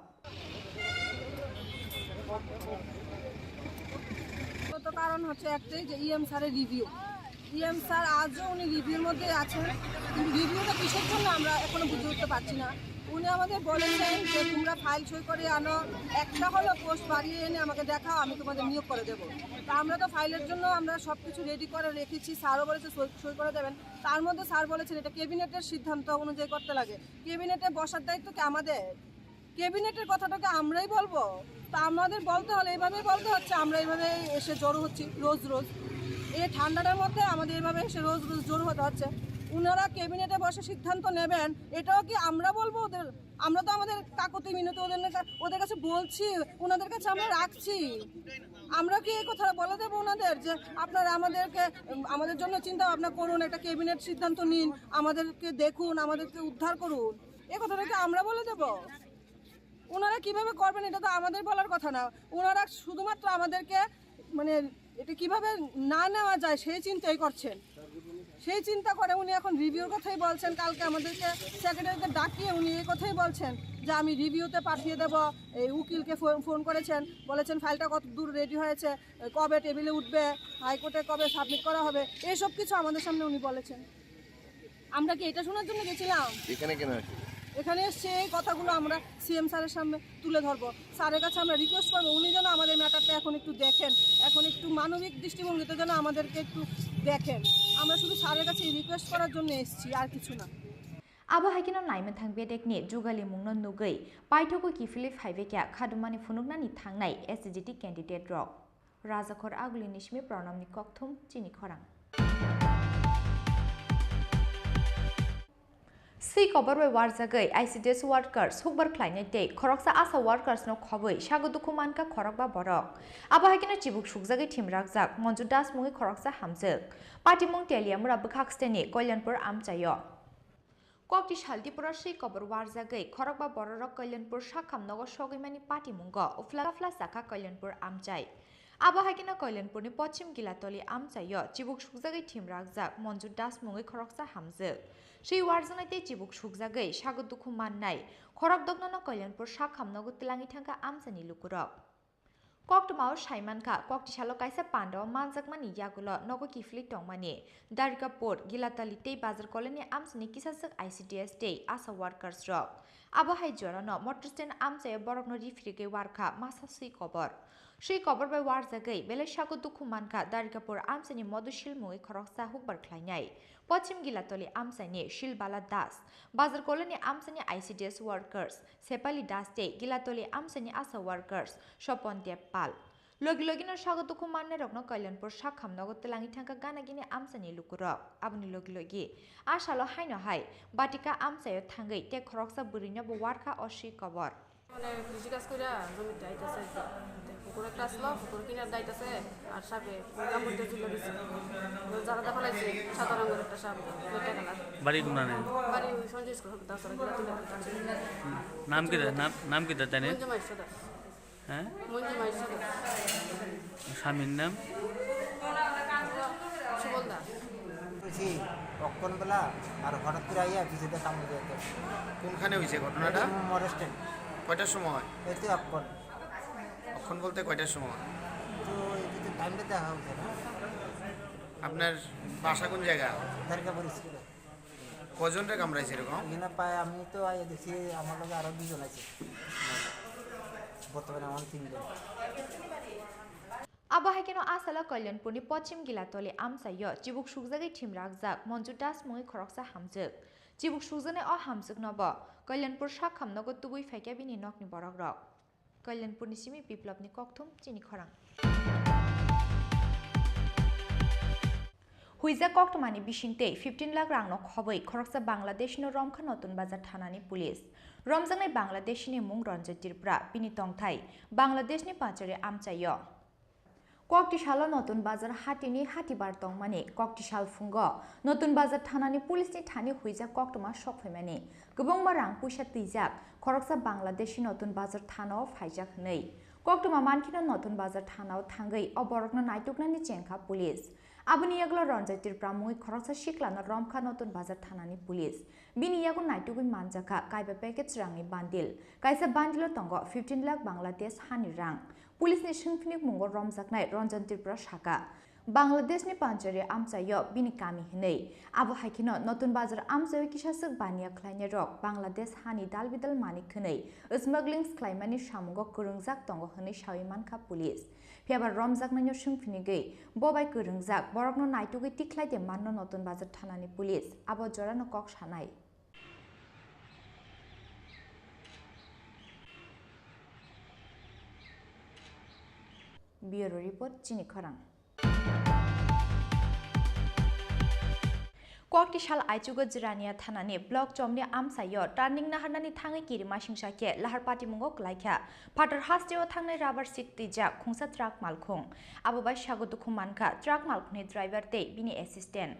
তো কারণ হচ্ছে একটাই যে ইএম স্যারের review. EM sir আজও উনি রিভিউর মধ্যে আছেন, কিন্তু রিভিউটা কিসের জন্য আমরা এখনো বুঝে উঠতে পারছি না। উনি আমাদের বলেছেন যে তোমরা ফাইল সই করে আনো, একটা হলো পোস্ট বাড়িয়ে এনে আমাকে দেখাও, আমি তোমাদের নিয়োগ করে দেবো। তা আমরা তো ফাইলের জন্য আমরা সব কিছু রেডি করে রেখেছি, স্যারও বলেছে সই সই করে দেবেন। তার মধ্যে স্যার বলেছেন এটা ক্যাবিনেটের সিদ্ধান্ত অনুযায়ী করতে লাগে, ক্যাবিনেটে বসার দায়িত্ব কি আমাদের? ক্যাবিনেটের কথাটাকে আমরাই বলবো। তা আমাদের বলতে হলে এইভাবেই বলতে হচ্ছে, আমরা এইভাবে এসে জড়ো হচ্ছি রোজ রোজ। এই ঠান্ডাটার মধ্যে আমাদের এইভাবে এসে রোজ রোজ জড়ো হতে হচ্ছে। ওনারা ক্যাবিনেটে বসে সিদ্ধান্ত নেবেন, এটাও কি আমরা বলবো ওদের? আমরা তো আমাদের কাকুতি মিনতি ওদের কা-, ওদের কাছে বলছি, ওনাদের কাছে আমরা রাখছি। আমরা কি এই কথা বলে দেবো ওনাদের যে আপনারা আমাদেরকে, উম, আমাদের জন্য চিন্তা ভাবনা করুন, একটা ক্যাবিনেট সিদ্ধান্ত নিন, আমাদেরকে দেখুন, আমাদেরকে উদ্ধার করুন? এ কথাটা কি আমরা বলে দেবো? ওনারা কিভাবে করবেন, এটা তো আমাদের বলার কথা না। ওনারা শুধুমাত্র আমাদেরকে, মানে, এটা কিভাবে না নেওয়া যায় সেই চিন্তাই করছেন। সেই চিন্তা করে উনি এখন রিভিউর কথাই বলছেন। কালকে আমাদেরকে, সেক্রেটারিকে ডাকিয়ে উনি এই কথাই বলছেন যে আমি রিভিউতে পাঠিয়ে দেব। এই উকিলকে ফোন ফোন করেছেন, বলেছেন ফাইলটা কত দূর রেডি হয়েছে, কবে টেবিলে উঠবে, হাইকোর্টে কবে সাবমিট করা হবে, এইসব কিছু আমাদের সামনে উনি বলেছেন। আমরা কি এটা শোনার জন্য গেছিলাম? এখানে কেন আসলে? এখানে এসছে এই কথাগুলো আমরা সিএম স্যারের সামনে তুলে ধরবো, স্যারের কাছে আমরা রিকোয়েস্ট করবো উনি যেন আমাদের ম্যাটারটা এখন একটু দেখেন, এখন একটু মানবিক দৃষ্টিভঙ্গিতে যেন আমাদেরকে একটু দেখেন। আমরা শুধু স্যারের কাছে রিকোয়েস্ট করার জন্য এসছি, আর কিছু না। Abo hai kheno naimwthang bedekni jugalimungno nugwi paithogo kiphilwi phaibaikha khadumani phunuknani thangnai S C G T candidate rok. Rajakhor Agulini simi Pranamni kokthum chini khorang. Swi kobor bai warjagwi I C D S workers hukbar khlainai tei khoroksa ASHA workers no khobwi sago dukhu mankha khorokba borok. Abo hai kheno chibuk sukjagwi thim rakjak Monju Das mungwi khoroksa hamjwk. Patimung Teliamura bwkhak steni Kalyanpur amchaio. Kokti sal Tripura swi kobor warjagwi khorokba bororok Kalyanpur sakham nogo sogwimani patimungo uphla uphla sakha Kalyanpur amchai. Abo hai kheno Kalyanpurni Pochim Gilatoli amchaio chibuk sukjagwi thim rakjak Monju Das mungwi khoroksa hamjwk. Swi warjaknai tei chibuk sukjagwi sago dukhu mannai khorok doknono Kalyanpur sakham nogo twlangwi thangkha amchaini lukurok. Koktwmao sai mankha, kokti salo kaisa pandao manjakmani yagulo nogo kiphilwi tongmani Dargapur, Gilatali tei Bazar Colony amchini kisaswk I C D S tei ASHA workers rok. Abo hai jorano motor stand amchaio borokno riphirigwi warkha masa swi kobor. Swi kobor bai warjagwi belai sago dukhu mankha Dargapur amchini Modusil mungwi khoroksa hukbar khlainai. Pochim Gilatoli amchaini Silbala Das, Bazar Colony amchaini I C D S workers, Sepali Das tei Gilatoli amchaini ASHA workers Sopon Dev Pal. Logi logino sago dukhu mannairokno Kalyanpur sakham nogo twlangwi thangkha gana gini amchaini lukurok. Aboni logi logi a salo haino hai Batika amchaio thangwi tei khoroksa bwrwino bo warkha o swi kobor. মানে কৃষি কাজ কইরা জমিতে আইতাছে আর কি। পুকুর একটা আসলো, পুকুর কিনার দাইতাছে, আর সাপে কামড় দিয়ে ঝুলে দিছে। তো জাগাটা ফেলাইছে, সাদা রঙের একটা সাপ, দুইটা কালার। বাড়ি কোনানে? বাড়ি ওই সঞ্জয় স্কুল, দাসরা গিলা তুলে আনছে। নাম কি দা-, নাম, নাম কি দা তাই নে? মঞ্জু মাই সদা। হ্যাঁ? মঞ্জু মাই সদা। স্বামীর নাম? সুবল দাস। বলছি, অক্ষণ বেলা আর হঠাৎ করে আইয়া পিছেতে কামড় দিয়ে একটা। কোনখানে হয়েছে ঘটনাটা? এটা মোড় স্ট্যান্ড। কয়টার সময়? এতে অক্ষণ। অক্ষণ বলতে কয়টার সময়? তো এটা তো টাইমটা দেখা হচ্ছে না। আপনার বাসা কোন জায়গা? দারগাপুর স্কুলে। কজনরে কামড়াইছে এরকম? এখানে প্রায় আমি তো আইয়া দেখছি আমার লগে আরো দুজন আছে। বর্তমানে আমার তিনজন। Abo hai kheno a salo Kalyanpurni Pochim Gilatoli amchaio chibuk sukjagwi thim rakjak Monju Das mungwi khoroksa hamjwk. Chibuk sukjaknai o hamjwkno bo Kalyanpur sakham nogo tubui phaikha bini nokni borokrok. Kalyanpurni simi Biplobni kokthum chini khorang. Huijak koktwmani bisingtwi fifteen lakh rangno khobwi khoroksa Bangladeshino romkha Notun Bazar thanani police. Romjaknai Bangladeshini mung Ranjit Tripura, bini tongthai Bangladeshni Pachari amchaio. Kokti salo Notun Bazar hatini hatibar tongmani kokti sal phungo Notun Bazar thanani police ni thani huijak koktwma sok phaimani kwbangma rang puisa twijak khoroksa Bangladeshi Notun Bazar thanao phaijak hwnwi. Koktwma mankheno Notun Bazar thanao thangwi o borokno naituknani chengkha police. Aboni yagulo Ranjit Tripura mungwi khoroksa siklano romkha Notun Bazar thanani police. Bini yago naitugwi manjakha kaiba package rangni bandil. Kaisa bandilo tongo fifteen lakh Bangladesh hani rang. Police ni swngphinik mungo romjaknai Ranjan Tripura saka, Bangladeshni Panjari amchaio bini kami hwnwi. Abo hai kheno Notun Bazar amchaio kisaswk baniya khlainairok Bangladesh hani dalbidal manik hwnwi smuggling khlaimani samungo kwrwngjak tongo hwnwi sawi mankha police. Phiyaba romjaknaino swngphinigwi bo bai kwrwngjak borokno naitugwi tikhlai de manno Notun Bazar thanani police abo jorano kok sanai. Bureau Report, Chini Khorang. Koktwsal aichugo Jirania thanani block chomni amchaio turning naharnani thangwi kirimasingsa khe lahar patimungo klaikha. Phatar hasteo thangnai rubber sheet twijak khungsa truck malkhung. Abo bai sago dukhu mankha truck malkhungni driver tei bini assistant.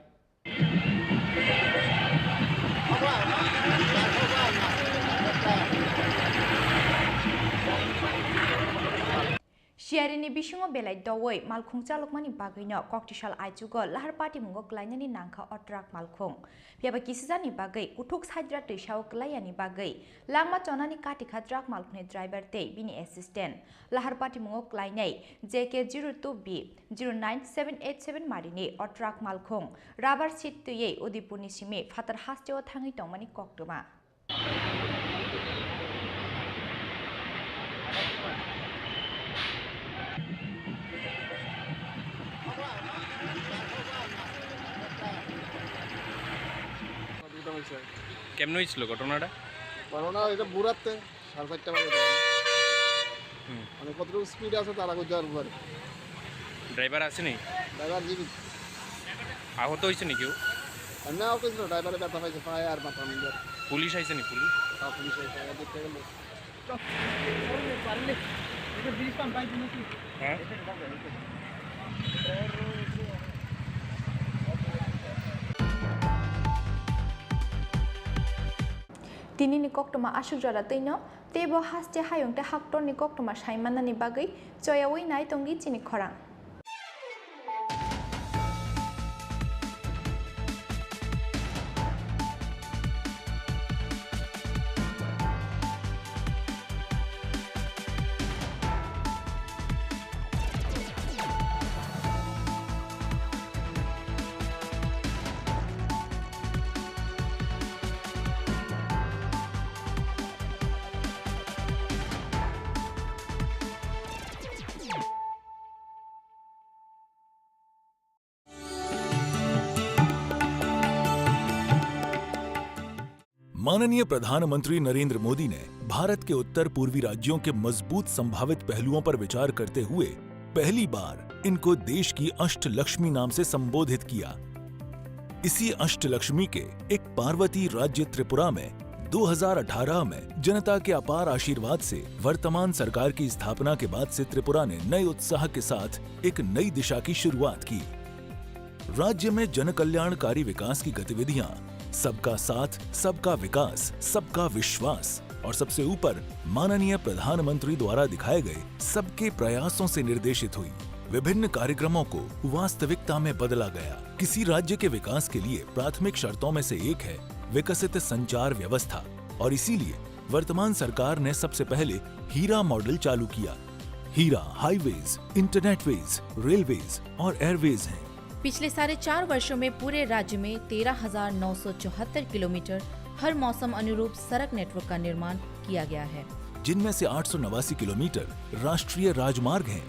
Siarini bisingo belai doui malkhung chalokmani bagwino koktwsal aichugo lahar patimungo klainani nangkha o truck malkhung. Phiyaba kisijani bagwi kuthuk saidra twisao klaiyani bagwi langma chonani katikha truck malkhungni driver tei bini assistant. Lahar patimungo klainai J K zero two B zero nine seven eight seven marini o truck malkhung rubber sheet twiwi Udaipurni simi phatar hasteo thangwi tongmani koktwma. দুটা হয়েছে। কেমনে হয়েছিল ঘটনাটা? ঘটনা এটা বুড়াতে সাড়ে চারটা বাজে তখন। হুম। মানে কতটুকু স্পিড আছে তারা কইতে পারবো আর কি। ড্রাইভার আসেনি? ড্রাইভার জীবিত। আহত হয়েছে নি কেউ? এমনি আহত হয়েছিল, ড্রাইভারে ব্যথা পাইছে পায়ে আর মাথার মধ্যে। পুলিশ আইছে নি পুলিশ? হ্যাঁ, পুলিশ আইছে, আগে দেখতে গেলে। হ্যাঁ? Tinini koktwma aswk jora twino, teibo haste hayung tei haktorni koktwma sai mannani bagwi choyaui nai tongdi chini khorang. माननीय प्रधानमंत्री नरेंद्र मोदी ने भारत के उत्तर पूर्वी राज्यों के मजबूत संभावित पहलुओं पर विचार करते हुए पहली बार इनको देश की अष्टलक्ष्मी नाम से संबोधित किया। इसी अष्टलक्ष्मी के एक पार्वती राज्य त्रिपुरा में दो हज़ार अठारह में जनता के अपार आशीर्वाद से वर्तमान सरकार की स्थापना के बाद से त्रिपुरा ने नए उत्साह के साथ एक नई दिशा की शुरुआत की। राज्य में जनकल्याणकारी विकास की गतिविधियां, सबका साथ, सबका विकास, सबका विश्वास और सबसे ऊपर माननीय प्रधानमंत्री द्वारा दिखाए गए सबके प्रयासों से निर्देशित हुई, विभिन्न कार्यक्रमों को वास्तविकता में बदला गया। किसी राज्य के विकास के लिए प्राथमिक शर्तों में से एक है विकसित संचार व्यवस्था और इसीलिए वर्तमान सरकार ने सबसे पहले हीरा मॉडल चालू किया। हीरा हाईवेज, इंटरनेटवेज, रेलवेज और एयरवेज हैं। पिछले साढ़े चार वर्षों में पूरे राज्य में तेरह हज़ार नौ सौ चौहत्तर किलोमीटर हर मौसम अनुरूप सड़क नेटवर्क का निर्माण किया गया है, जिनमें से आठ सौ नवासी किलोमीटर राष्ट्रीय राजमार्ग हैं।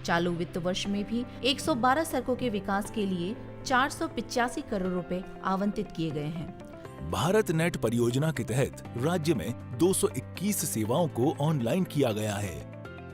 चालू वित्त वर्ष में भी एक सौ बारह सड़कों के विकास के लिए चार सौ पचासी करोड़ रुपए आवंटित किए गए हैं। भारत नेट परियोजना के तहत राज्य में दो सौ इक्कीस सेवाओं को ऑनलाइन किया गया है।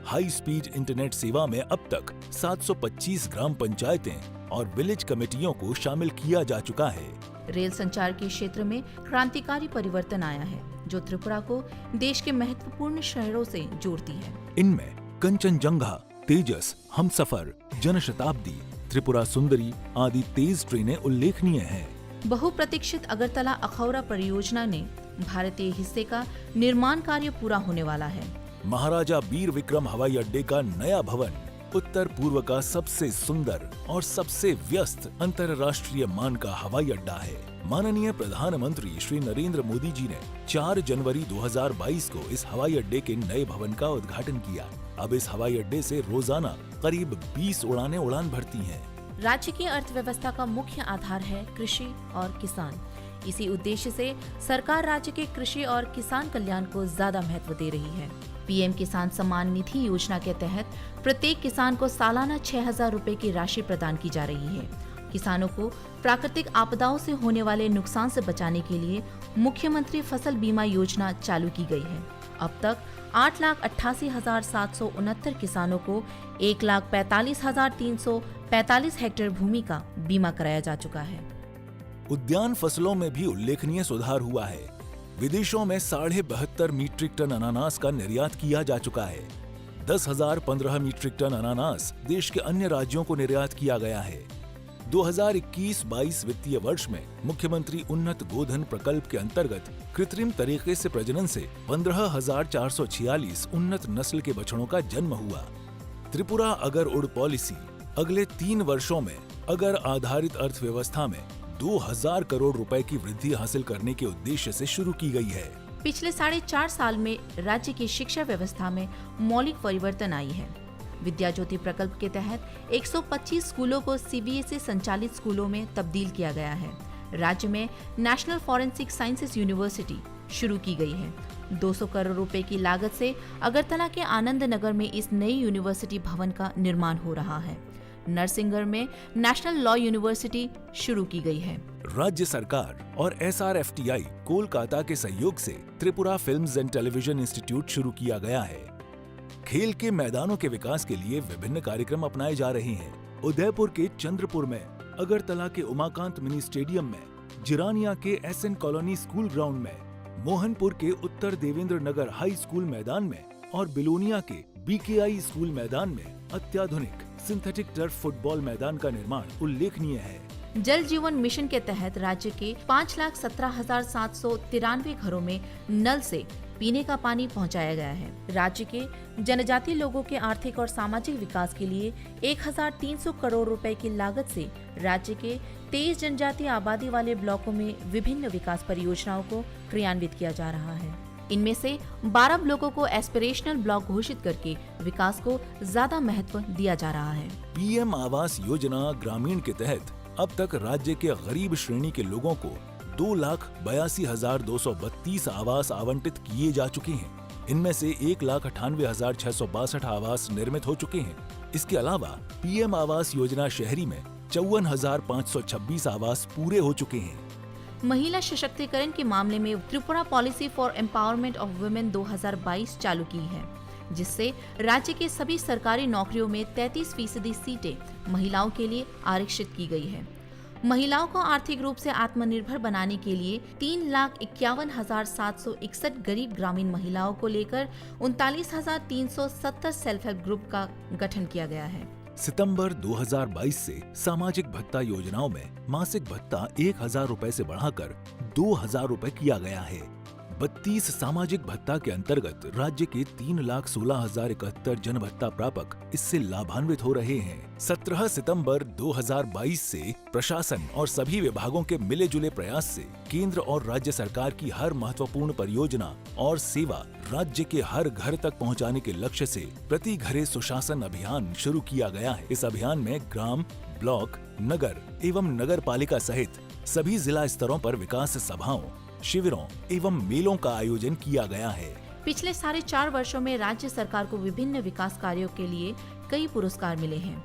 हाई स्पीड इंटरनेट सेवा में अब तक सात सौ पच्चीस ग्राम पंचायतें और विलेज कमेटियों को शामिल किया जा चुका है। रेल संचार के क्षेत्र में क्रांतिकारी परिवर्तन आया है, जो त्रिपुरा को देश के महत्वपूर्ण शहरों से जोड़ती है। इनमें कंचनजंगा, तेजस, हमसफर, जनशताब्दी, त्रिपुरा सुंदरी आदि तेज ट्रेनें उल्लेखनीय हैं। बहुप्रतीक्षित अगरतला अखौरा परियोजना ने भारतीय हिस्से का निर्माण कार्य पूरा होने वाला है। महाराजा बीर विक्रम हवाई अड्डे का नया भवन उत्तर पूर्व का सबसे सुंदर और सबसे व्यस्त अंतर्राष्ट्रीय मान का हवाई अड्डा है। माननीय प्रधानमंत्री श्री नरेंद्र मोदी जी ने चार जनवरी दो हज़ार बाईस को इस हवाई अड्डे के नए भवन का उद्घाटन किया। अब इस हवाई अड्डे से रोजाना करीब बीस उड़ानें उड़ान भरती हैं। राज्य की अर्थव्यवस्था का मुख्य आधार है कृषि और किसान। इसी उद्देश्य से सरकार राज्य के कृषि और किसान कल्याण को ज्यादा महत्व दे रही है। पीएम किसान सम्मान निधि योजना के तहत प्रत्येक किसान को सालाना छह हज़ार रुपए की राशि प्रदान की जा रही है। किसानों को प्राकृतिक आपदाओं से होने वाले नुकसान से बचाने के लिए मुख्यमंत्री फसल बीमा योजना चालू की गई है। अब तक आठ लाख अट्ठासी हजार सात सौ उनहत्तर किसानों को एक लाख पैंतालीस हजार तीन सौ पैंतालीस हेक्टेयर भूमि का बीमा कराया जा चुका है। उद्यान फसलों में भी उल्लेखनीय सुधार हुआ है। विदेशों में साढ़े बहत्तर मीट्रिक टन अनानास का निर्यात किया जा चुका है। दस हज़ार पन्द्रह मीट्रिक टन अनानास देश के अन्य राज्यों को निर्यात किया गया है। दो हज़ार इक्कीस बाईस वित्तीय वर्ष में मुख्यमंत्री उन्नत गोधन प्रकल्प के अंतर्गत कृत्रिम तरीके से प्रजनन से पन्द्रह हज़ार चार सौ छियालीस उन्नत नस्ल के बछड़ों का जन्म हुआ। त्रिपुरा अगर उड़ पॉलिसी, अगले तीन वर्षों में अगर आधारित अर्थव्यवस्था में दो हज़ार करोड़ रुपए की वृद्धि हासिल करने के उद्देश्य से शुरू की गई है। पिछले साढ़े चार साल में राज्य की शिक्षा व्यवस्था में मौलिक परिवर्तन आई है। विद्या ज्योति प्रकल्प के तहत एक सौ पच्चीस स्कूलों को सीबीएसई संचालित स्कूलों में तब्दील किया गया है। राज्य में नेशनल फॉरेंसिक साइंसेज यूनिवर्सिटी शुरू की गई है। दो सौ करोड़ रुपए की लागत से अगरतला के आनंद नगर में इस नई यूनिवर्सिटी भवन का निर्माण हो रहा है। नरसिंहगढ़ में नेशनल लॉ यूनिवर्सिटी शुरू की गई है। राज्य सरकार और एसआरएफटीआई कोलकाता के सहयोग से Tripura films and television institute शुरू किया गया है। खेल के मैदानों के विकास के लिए विभिन्न कार्यक्रम अपनाए जा रहे हैं। उदयपुर के चंद्रपुर में, अगरतला के उमाकांत मिनी स्टेडियम में, जिरानिया के एसएन कॉलोनी स्कूल ग्राउंड में, मोहनपुर के उत्तर देवेंद्र नगर हाई स्कूल मैदान में और बिलोनिया के बीकेआई स्कूल मैदान में अत्याधुनिक सिंथेटिक टर्फ फुटबॉल मैदान का निर्माण उल्लेखनीय है। जल जीवन मिशन के तहत राज्य के पाँच लाख सत्रह हजार सात सौ तिरानवे घरों में नल से पीने का पानी पहुंचाया गया है। राज्य के जनजातीय लोगों के आर्थिक और सामाजिक विकास के लिए एक हज़ार तीन सौ करोड़ रुपए की लागत से राज्य के तेईस जनजातीय आबादी वाले ब्लॉकों में विभिन्न विकास परियोजनाओं को क्रियान्वित किया जा रहा है। इनमें से बारह ब्लॉकों को एस्पिरेशनल ब्लॉक घोषित करके विकास को ज्यादा महत्व दिया जा रहा है। पीएम आवास योजना ग्रामीण के तहत अब तक राज्य के गरीब श्रेणी के लोगों को दो लाख बयासी हजार दो सौ बत्तीस आवास आवंटित किए जा चुके हैं। इनमें से एक लाख अट्ठानवे हजार छह सौ बासठ आवास निर्मित हो चुके हैं। इसके अलावा पीएम आवास योजना शहरी में चौवन हजार पाँच सौ छब्बीस आवास पूरे हो चुके हैं। महिला सशक्तिकरण के मामले में Tripura policy for empowerment of women दो हज़ार बाईस चालू की है, जिससे राज्य के सभी सरकारी नौकरियों में तैंतीस फीसदी सीटें महिलाओं के लिए आरक्षित की गई है। महिलाओं को आर्थिक रूप से आत्मनिर्भर बनाने के लिए तीन लाख इक्यावन हजार सात सौ इकसठ गरीब ग्रामीण महिलाओं को लेकर उनतालीस हजार तीन सौ सत्तर सेल्फ हेल्प ग्रुप का गठन किया गया है। सितंबर दो हज़ार बाईस से सामाजिक भत्ता योजनाओं में मासिक भत्ता एक हज़ार रुपए से बढ़ाकर दो हज़ार रुपए किया गया है। बत्तीस सामाजिक भत्ता के अंतर्गत राज्य के तीन लाख सोलह हजार इकहत्तर जन भत्ता प्रापक इससे लाभान्वित हो रहे हैं। सत्रह सितंबर दो हज़ार बाईस से प्रशासन और सभी विभागों के मिले जुले प्रयास से केंद्र और राज्य सरकार की हर महत्वपूर्ण परियोजना और सेवा राज्य के हर घर तक पहुंचाने के लक्ष्य से प्रति घरे सुशासन अभियान शुरू किया गया है। इस अभियान में ग्राम, ब्लॉक, नगर एवं नगर पालिका सहित सभी जिला स्तरों पर विकास सभाओं, शिविरों एवं मेलों का आयोजन किया गया है। पिछले साढ़े चार वर्षों में राज्य सरकार को विभिन्न विकास कार्यों के लिए कई पुरस्कार मिले हैं।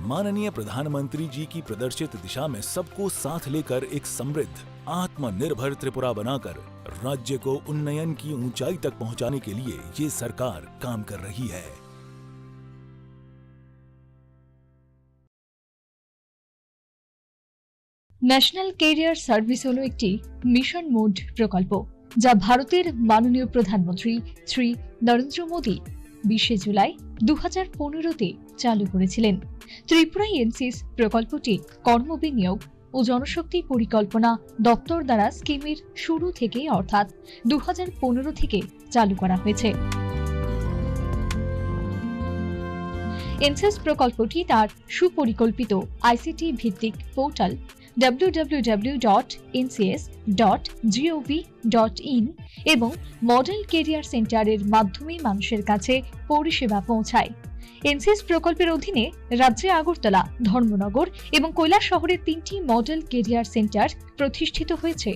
माननीय प्रधानमंत्री जी की प्रदर्शित दिशा में सबको साथ लेकर एक समृद्ध, आत्मनिर्भर त्रिपुरा बनाकर राज्य को उन्नयन की ऊंचाई तक पहुंचाने के लिए ये सरकार काम कर रही है। ন্যাশনাল ক্যারিয়ার সার্ভিস হলো একটি মিশন মোড প্রকল্প, যা ভারতের মাননীয় প্রধানমন্ত্রী শ্রী নরেন্দ্র মোদী বিশে জুলাই দু হাজার পনেরোতে চালু করেছিলেন। ত্রিপুরা এনসিএস প্রকল্পটি কর্মবিনিয়োগ ও জনশক্তি পরিকল্পনা দপ্তর দ্বারা স্কিমের শুরু থেকে, অর্থাৎ দু হাজার পনেরো থেকে চালু করা হয়েছে। এনসিএস প্রকল্পটি তার সুপরিকল্পিত আইসিটি ভিত্তিক portal WWW dot NCS dot G O V dot in এবং মডেল ক্যারিয়ার সেন্টারের মাধ্যমে মানুষের কাছে পরিষেবা পৌঁছায়। এনসিএস প্রকল্পের অধীনে রাজ্যে আগরতলা, ধর্মনগর এবং কৈলাসহরে তিনটি মডেল কেরিয়ার সেন্টার প্রতিষ্ঠিত হয়েছে।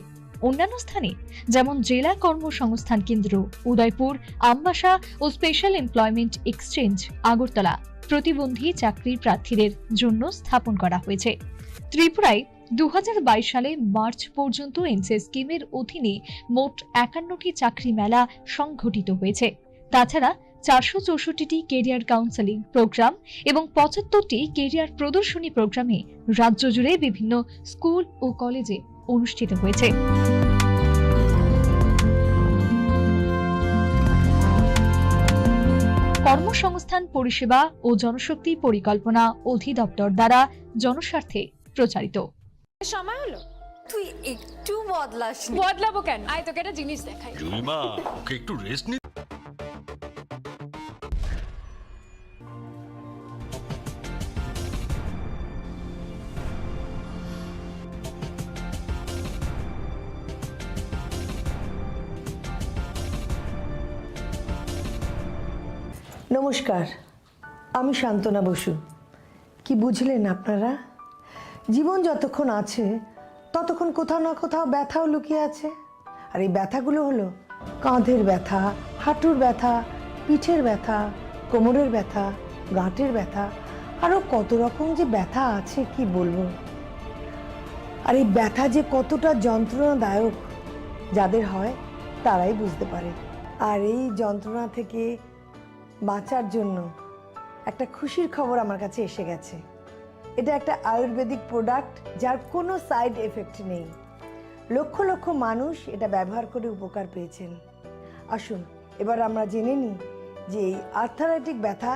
অন্যান্য স্থানে যেমন জেলা কর্মসংস্থান কেন্দ্র উদয়পুর, আমবাসা ও স্পেশাল এমপ্লয়মেন্ট এক্সচেঞ্জ আগরতলা প্রতিবন্ধী চাকরির প্রার্থীদের জন্য স্থাপন করা হয়েছে। ত্রিপুরায় দু হাজার বাইশ সালে মার্চ পর্যন্ত এনসিএস স্কিমের অধীনে মোট একান্নটি চাকরি মেলা সংঘটিত হয়েছে। তাছাড়া চারশো চৌষট্টিটি কেরিয়ার কাউন্সেলিং প্রোগ্রাম এবং পঁচাত্তরটি কেরিয়ার প্রদর্শনী প্রোগ্রামে রাজ্য জুড়ে বিভিন্ন স্কুল ও কলেজে অনুষ্ঠিত হয়েছে। কর্মসংস্থান পরিষেবা ও জনশক্তি পরিকল্পনা অধিদপ্তর দ্বারা জনস্বার্থে প্রচারিত। সময় হলো। তুই একটু বদলাসনি। বদলাবো কেন? আয়, তোকে একটা জিনিস দেখাই। জুইমা, ওকে একটু রেস্ট নিতে। নমস্কার, আমি সান্ত্বনা বসু। কি বুঝলেন আপনারা? জীবন যতক্ষণ আছে, ততক্ষণ কোথাও না কোথাও ব্যথাও লুকিয়ে আছে। আর এই ব্যথাগুলো হলো কাঁধের ব্যথা, হাঁটুর ব্যথা, পিঠের ব্যথা, কোমরের ব্যথা, গাঁটের ব্যথা, আরও কত রকম যে ব্যথা আছে, কি বলবো। আর এই ব্যথা যে কতটা যন্ত্রণাদায়ক, যাদের হয়, তারাই বুঝতে পারে। আর এই যন্ত্রণা থেকে বাঁচার জন্য একটা খুশির খবর আমার কাছে এসে গেছে। এটা একটা আয়ুর্বেদিক প্রোডাক্ট, যার কোনো সাইড এফেক্ট নেই। লক্ষ লক্ষ মানুষ এটা ব্যবহার করে উপকার পেয়েছেন। আসুন, এবার আমরা জেনে নিই যে এই আর্থারাইটিক ব্যথা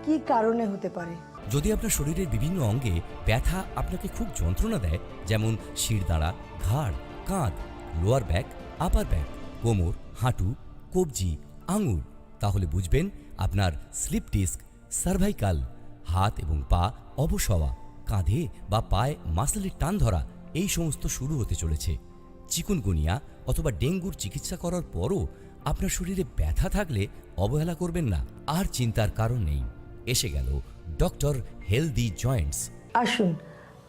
কী কারণে হতে পারে। যদি আপনার শরীরের বিভিন্ন অঙ্গে ব্যথা আপনাকে খুব যন্ত্রণা দেয়, যেমন শিরদাঁড়া, ঘাড়, কাঁধ, লোয়ার ব্যাক, আপার ব্যাক, কোমর, হাঁটু, কবজি, আঙুল, তাহলে বুঝবেন আপনার স্লিপ ডিস্ক, সার্ভাইকাল, হাত এবং পা অবশ হওয়া, কাঁধে বা পায়ে মাসেলের টান ধরা, এই সমস্ত শুরু হতে চলেছে। চিকুনগুনিয়া অথবা ডেঙ্গুর চিকিৎসা করার পরও আপনার শরীরে ব্যথা থাকলে অবহেলা করবেন না। আর চিন্তার কারণ নেই, এসে গেল ডক্টর হেলদি জয়েন্টস। আসুন,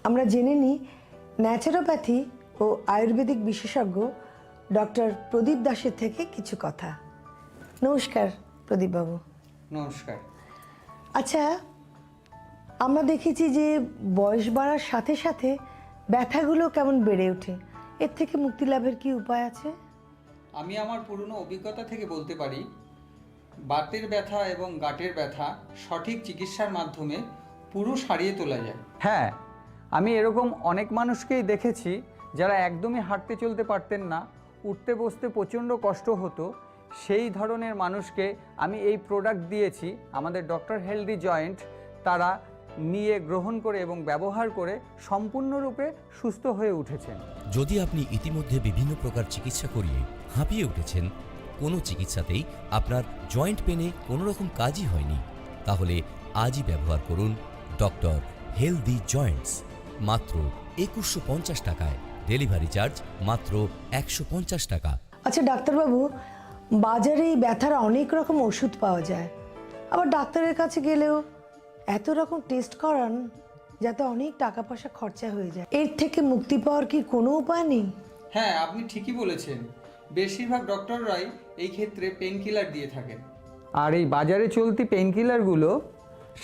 আমরা জেনে নিই ন্যাচারোপ্যাথি ও আয়ুর্বেদিক বিশেষজ্ঞ ডক্টর প্রদীপ দাসের থেকে কিছু কথা। নমস্কার প্রদীপ বাবু। নমস্কার। আচ্ছা, আমরা দেখেছি যে বয়স বাড়ার সাথে সাথে ব্যথাগুলো কেমন বেড়ে ওঠে, এর থেকে মুক্তি লাভের কি উপায় আছে? আমি আমার পুরনো অভিজ্ঞতা থেকে বলতে পারি, বাতের ব্যথা এবং গাঁটের ব্যথা সঠিক চিকিৎসার মাধ্যমে পুরো সারিয়ে তোলা যায়। হ্যাঁ, আমি এরকম অনেক মানুষকেই দেখেছি, যারা একদমই হাঁটতে চলতে পারতেন না, উঠতে বসতে প্রচণ্ড কষ্ট হতো। সেই ধরনের মানুষকে আমি এই প্রোডাক্ট দিয়েছি, আমাদের ডক্টর হেলদি জয়েন্ট, তারা নিয়ে, গ্রহণ করে এবং ব্যবহার করে সম্পূর্ণরূপে সুস্থ হয়ে উঠেছেন। যদি আপনি ইতিমধ্যে বিভিন্ন প্রকার চিকিৎসা করিয়ে হাঁপিয়ে উঠেছেন, কোনো চিকিৎসাতেই আপনার জয়েন্ট পেনে কোনো রকম কাজই হয়নি, তাহলে আজই ব্যবহার করুন ডক্টর হেলদি জয়েন্টস। মাত্র একুশশো পঞ্চাশ টাকায়, ডেলিভারি চার্জ মাত্র একশো পঞ্চাশ টাকা। আচ্ছা ডাক্তারবাবু, বাজারে এই ব্যথার অনেক রকম ওষুধ পাওয়া যায়, আবার ডাক্তারের কাছে গেলেও এত রকম টেস্ট করান, যাতে অনেক টাকা পয়সা খরচা হয়ে যায়। এর থেকে মুক্তি পাওয়ার কি কোনো উপায় নেই? হ্যাঁ, আপনি ঠিকই বলেছেন। বেশিরভাগ ডক্টররাই এই ক্ষেত্রে পেইনকিলার দিয়ে থাকেন। আর এই বাজারে চলতি পেইনকিলারগুলো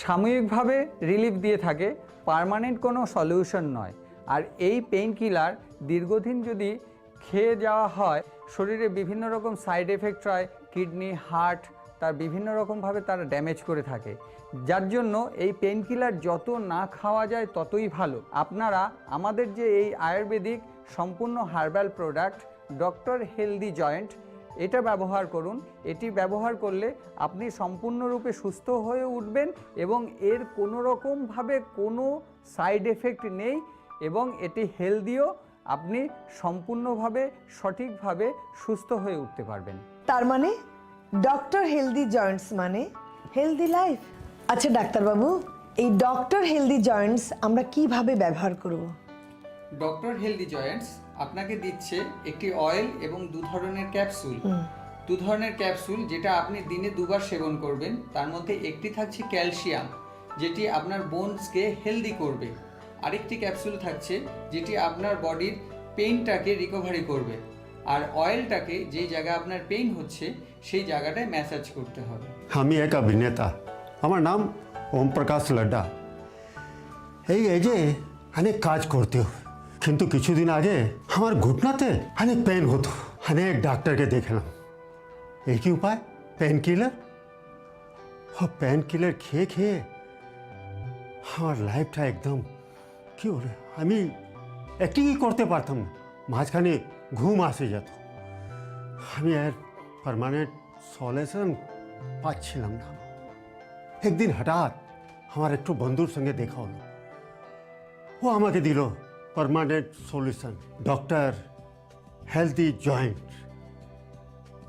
সাময়িকভাবে রিলিফ দিয়ে থাকে, পার্মানেন্ট কোনো সলিউশন নয়। আর এই পেইনকিলার দীর্ঘদিন যদি খেয়ে যাওয়া হয়, শরীরে বিভিন্ন রকম সাইড এফেক্ট হয়, কিডনি, হার্ট, তার বিভিন্ন রকমভাবে তারা ড্যামেজ করে থাকে, যার জন্য এই পেইনকিলার যত না খাওয়া যায় ততই ভালো। আপনারা আমাদের যে এই আয়ুর্বেদিক সম্পূর্ণ herbal product doctor healthy joint, এটা ব্যবহার করুন। এটি ব্যবহার করলে আপনি সম্পূর্ণরূপে সুস্থ হয়ে উঠবেন এবং এর কোনো রকমভাবে কোনো সাইড এফেক্ট নেই এবং এটি হেলদিও। আপনি সম্পূর্ণভাবে, সঠিকভাবে সুস্থ হয়ে উঠতে পারবেন। তার মানে ডক্টর হেলদি জয়েন্টস মানে হেলদি লাইফ। আচ্ছা ডাক্তারবাবু, এই ডক্টর হেলদি জয়েন্টস আমরা কিভাবে ব্যবহার করব? ডক্টর হেলদি জয়েন্টস আপনাকে দিচ্ছে একটি অয়েল এবং দু ধরনের ক্যাপসুল। হুম। দু ধরনের ক্যাপসুল, যেটা আপনি দিনে দুবার সেবন করবেন। তার মধ্যে একটি থাকছে ক্যালসিয়াম, যেটি আপনার বোনসকে হেলদি করবে। আরেকটি ক্যাপসুল থাকছে, যেটি আপনার বডির পেইনটাকে রিকভারি করবে। আর অয়েলটাকে, যেই জায়গায় আপনার পেইন হচ্ছে, সেই জায়গাটায় ম্যাসাজ করতে হবে। আমি এক অভিনেতা, আমার নাম ওম প্রকাশ লাড্ডা। এই এজে অনেক কাজ করতে হয়, কিন্তু কিছুদিন আগে আমার ঘুটনাতে অনেক পেন হতো। অনেক ডাক্তারকে দেখালাম, একই উপায়, পেন কিলার। ও পেন কিলার খেয়ে খেয়ে আমার লাইফটা একদম, কি বলে, আমি অ্যাক্টিংই করতে পারতাম না। মাঝখানে ঘুম আসে যেত। আমি আর পার্মানেন্ট সলিউশন পাচ্ছিলাম না। একদিন হঠাৎ আমার একটু বন্ধুর সঙ্গে দেখা হলো। ও আমাকে দিল permanent solution, doctor healthy joint.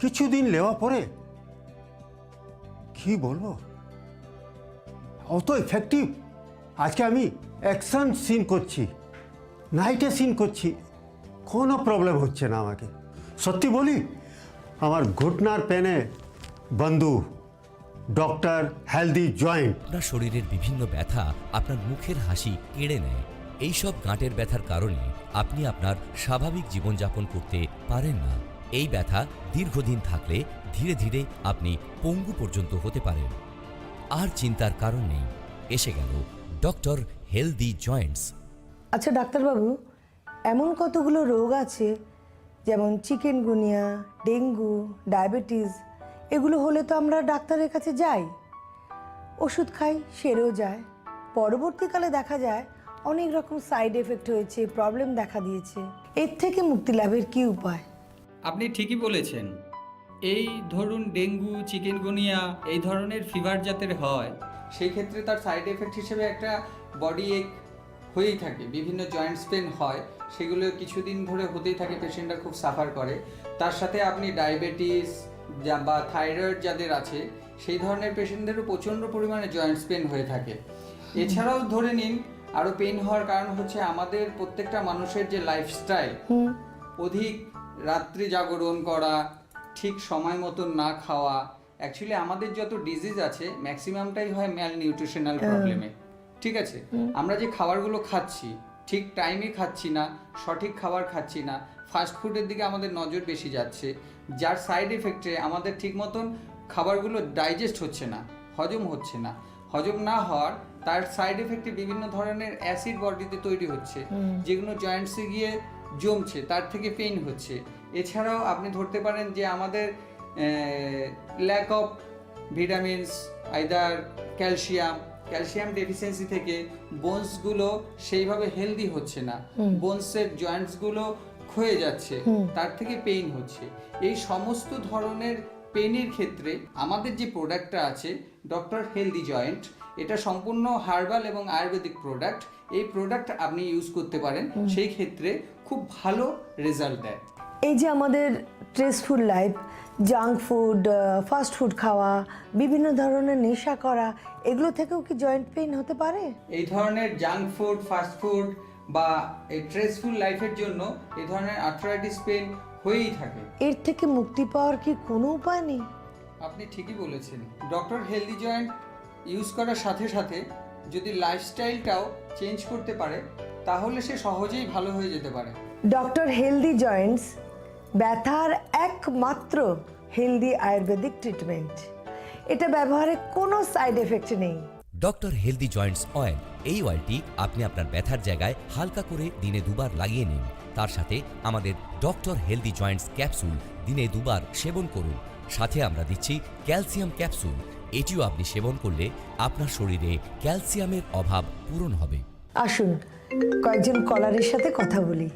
কিছুদিন নেওয়া পরে কি বলবো, অত এফেক্টিভ। আজকে আমি অ্যাকশন সিন করছি, নাইটে সিন করছি, কোনো প্রবলেম হচ্ছে না আমাকে। সত্যি বলি, আমার ঘুটনার পেনে বন্ধু ডক্টর হেলদি জয়েন্ট। আপনার শরীরের বিভিন্ন ব্যথা আপনার মুখের হাসি কেড়ে নেয়। এইসব গাঁটের ব্যথার কারণে আপনি আপনার স্বাভাবিক জীবনযাপন করতে পারেন না। এই ব্যথা দীর্ঘদিন থাকলে ধীরে ধীরে আপনি পঙ্গু পর্যন্ত হতে পারেন। আর চিন্তার কারণ নেই। এসে গেল ডক্টর হেলদি জয়েন্টস। আচ্ছা ডাক্তারবাবু, এমন কতগুলো রোগ আছে, যেমন চিকেনগুনিয়া, ডেঙ্গু, ডায়াবেটিস, এগুলো হলে তো আমরা ডাক্তারের কাছে যাই, ওষুধ খাই, সেরেও যায়। পরবর্তীকালে দেখা যায় অনেক রকম সাইড এফেক্ট হয়েছে, প্রবলেম দেখা দিয়েছে। এর থেকে মুক্তি লাভের কি উপায়? আপনি ঠিকই বলেছেন। এই ধরুন ডেঙ্গু, চিকেনগুনিয়া এই ধরনের ফিভার যাদের হয়, সেই ক্ষেত্রে তার সাইড এফেক্ট হিসেবে একটা বডি এক হয়েই থাকে, বিভিন্ন জয়েন্টস পেন হয়, সেগুলো কিছুদিন ধরে হতেই থাকে, পেশেন্টরা খুব সাফার করে। তার সাথে আপনি ডায়াবেটিস যা-, বা থাইরয়েড যাদের আছে, সেই ধরনের পেশেন্টদেরও প্রচণ্ড পরিমাণে জয়েন্টস পেন হয়ে থাকে। এছাড়াও ধরে নিন, আরও পেন হওয়ার কারণ হচ্ছে আমাদের প্রত্যেকটা মানুষের যে লাইফস্টাইল, হুম। অধিক রাত্রি জাগরণ করা, ঠিক সময় মতন না খাওয়া। অ্যাকচুয়ালি আমাদের যত ডিজিজ আছে, ম্যাক্সিমামটাই হয় ম্যাল নিউট্রিশনাল হুম। প্রবলেমে। ঠিক আছে? হুম। আমরা যে খাবারগুলো খাচ্ছি, ঠিক টাইমে খাচ্ছি না, সঠিক খাবার খাচ্ছি না, ফাস্ট ফুডের দিকে আমাদের নজর বেশি যাচ্ছে, যার সাইড এফেক্টে আমাদের ঠিক মতন খাবারগুলো ডাইজেস্ট হচ্ছে না, হজম হচ্ছে না। হজম না হওয়ার, তার সাইড এফেক্টে বিভিন্ন ধরনের অ্যাসিড বডিতে তৈরি হচ্ছে, হুম। যেগুলো জয়েন্টসে গিয়ে জমছে, তার থেকে পেইন হচ্ছে। এছাড়াও আপনি ধরতে পারেন যে আমাদের, এ, lack of vitamins, either calcium, calcium deficiency থেকে বোনসগুলো সেইভাবে হেলদি হচ্ছে না, হুম। বোনসের জয়েন্টসগুলো ক্ষয়ে যাচ্ছে, হুম। তার থেকে পেইন হচ্ছে। এই সমস্ত ধরনের পেইনের ক্ষেত্রে আমাদের যে প্রোডাক্টটা আছে, ডক্টর হেলদি জয়েন্ট, এটা সম্পূর্ণ হার্বাল এবং আয়ুর্বেদিক প্রোডাক্ট। এই প্রোডাক্ট আপনি ইউজ করতে পারেন, হুম। সেই ক্ষেত্রে খুব ভালো রেজাল্ট দেয়। এই যে আমাদের স্ট্রেসফুল লাইফ, জাঙ্ক ফুড, আহ, ফাস্ট ফুড খাওয়া, বিভিন্ন ধরনের নেশা করা, এগুলো থেকেও কি জয়েন্ট পেইন হতে পারে? এই ধরনের জাঙ্ক ফুড, ফাস্ট ফুড বা এই স্ট্রেসফুল লাইফের জন্য এই ধরনের আর্থ্রাইটিস পেইন হয়েই থাকে। এর থেকে মুক্তি পাওয়ার কি কোনো উপায় নেই? আপনি ঠিকই বলেছেন। ডক্টর হেলদি জয়েন্ট ইউজ করার সাথে সাথে যদি লাইফস্টাইলটাও চেঞ্জ করতে পারে, তাহলে সে সহজেই ভালো হয়ে যেতে পারে। ডক্টর হেলদি জয়েন্টস ব্যথার একমাত্র হেলদি আয়ুর্বেদিক ট্রিটমেন্ট। এটা ব্যবহারে কোনো সাইড এফেক্ট নেই। ডক্টর হেলদি জয়েন্টস অয়েল, এই অয়েলটি আপনি আপনার ব্যথার জায়গায় হালকা করে দিনে দুবার লাগিয়ে নিন। তার সাথে আমাদের ডক্টর হেলদি জয়েন্টস ক্যাপসুল দিনে দুবার সেবন করুন। সাথে আমরা দিচ্ছি ক্যালসিয়াম ক্যাপসুল, এটিও আপনি সেবন করলে আপনার শরীরে ক্যালসিয়ামের অভাব পূরণ হবে। আসুন, কয়েকজন কলারের সাথে কথা বলি।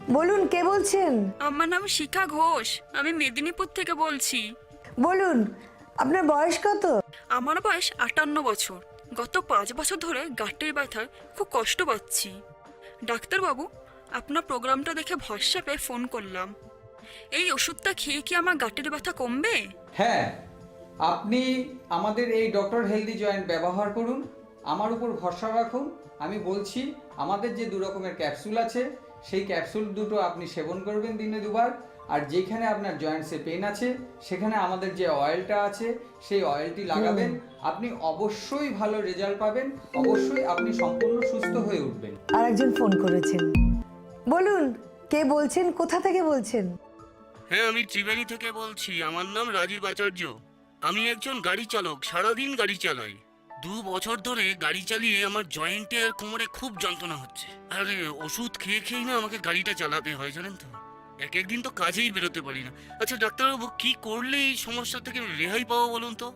বলুন, কে বলছেন? আমার নাম শিখা ঘোষ, আমি মেদিনীপুর থেকে বলছি। বলুন, আপনার বয়স কত? আমার বয়স আটান্ন বছর। গত পাঁচ বছর ধরে গাঁটের ব্যথায় খুব কষ্ট পাচ্ছি। ডাক্তারবাবু, আপনার প্রোগ্রামটা দেখে ভরসা পেয়ে ফোন করলাম। এই ওষুধটা খেয়ে কি আমার গাঁটের ব্যথা কমবে? হ্যাঁ, আপনি আমাদের এই ডক্টর হেলদি জয়েন্ট ব্যবহার করুন, আমার উপর ভরসা রাখুন। আমি বলছি, আমাদের যে দু রকমের ক্যাপসুল আছে, সেই ক্যাপসুল দুটো আপনি সেবন করবেন দিনে দুবার। আর যেখানে আপনার জয়েন্টসে পেন আছে, সেখানে আমাদের যে অয়েলটা আছে, সেই অয়েলটি লাগাবেন। আপনি অবশ্যই ভালো রেজাল্ট পাবেন, অবশ্যই আপনি সম্পূর্ণ সুস্থ হয়ে উঠবেন। আর একজন ফোন করেছেন। বলুন, কে বলছেন, কোথা থেকে বলছেন? হ্যাঁ, আমি ত্রিবেণী থেকে বলছি। আমার নাম রাজীব আচার্য। আমি একজন গাড়ি চালক, সারাদিন গাড়ি চালাই। দু বছর ধরে গাড়ি চালিয়ে আমার জয়েন্টে আর কোমরে খুব যন্ত্রণা হচ্ছে। আর ওষুধ খেয়ে খেয়েই না আমাকে গাড়িটা চালাতে হয়, জানেন তো। এক একদিন তো কাজেই বেরোতে পারি না। আচ্ছা ডাক্তারবাবু, কি করলে এই সমস্যা থেকে রেহাই পাবো বলুন তো?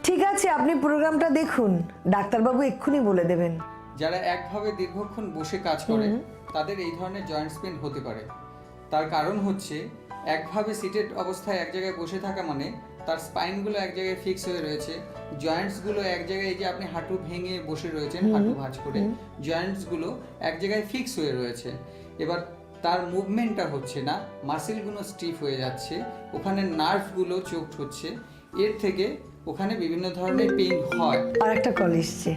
ঠিক আছে, আপনি প্রোগ্রামটা দেখুন, ডাক্তারবাবু এক্ষুনি বলে দেবেন। যারা একভাবে দীর্ঘক্ষণ বসে কাজ করে, তাদের এই ধরনের জয়েন্টস পেন হতে পারে। তার কারণ হচ্ছে, একভাবে সিটেড অবস্থায় এক জায়গায় বসে থাকা মানে তার স্পাইনগুলো এক জায়গায় ফিক্স হয়ে রয়েছে, জয়েন্টসগুলো এক জায়গায়, এই যে আপনি হাঁটু ভেঙে বসে রয়েছেন, হাঁটু ভাঁজ করে, জয়েন্টসগুলো এক জায়গায় ফিক্স হয়ে রয়েছে। এবার তার মুভমেন্টটা হচ্ছে না, মাসেলগুলো স্টিফ হয়ে যাচ্ছে, ওখানে নার্ভগুলো চোকড হচ্ছে, এর থেকে ওখানে বিভিন্ন ধরনের পেইন হয়। আর একটা কল এসছে।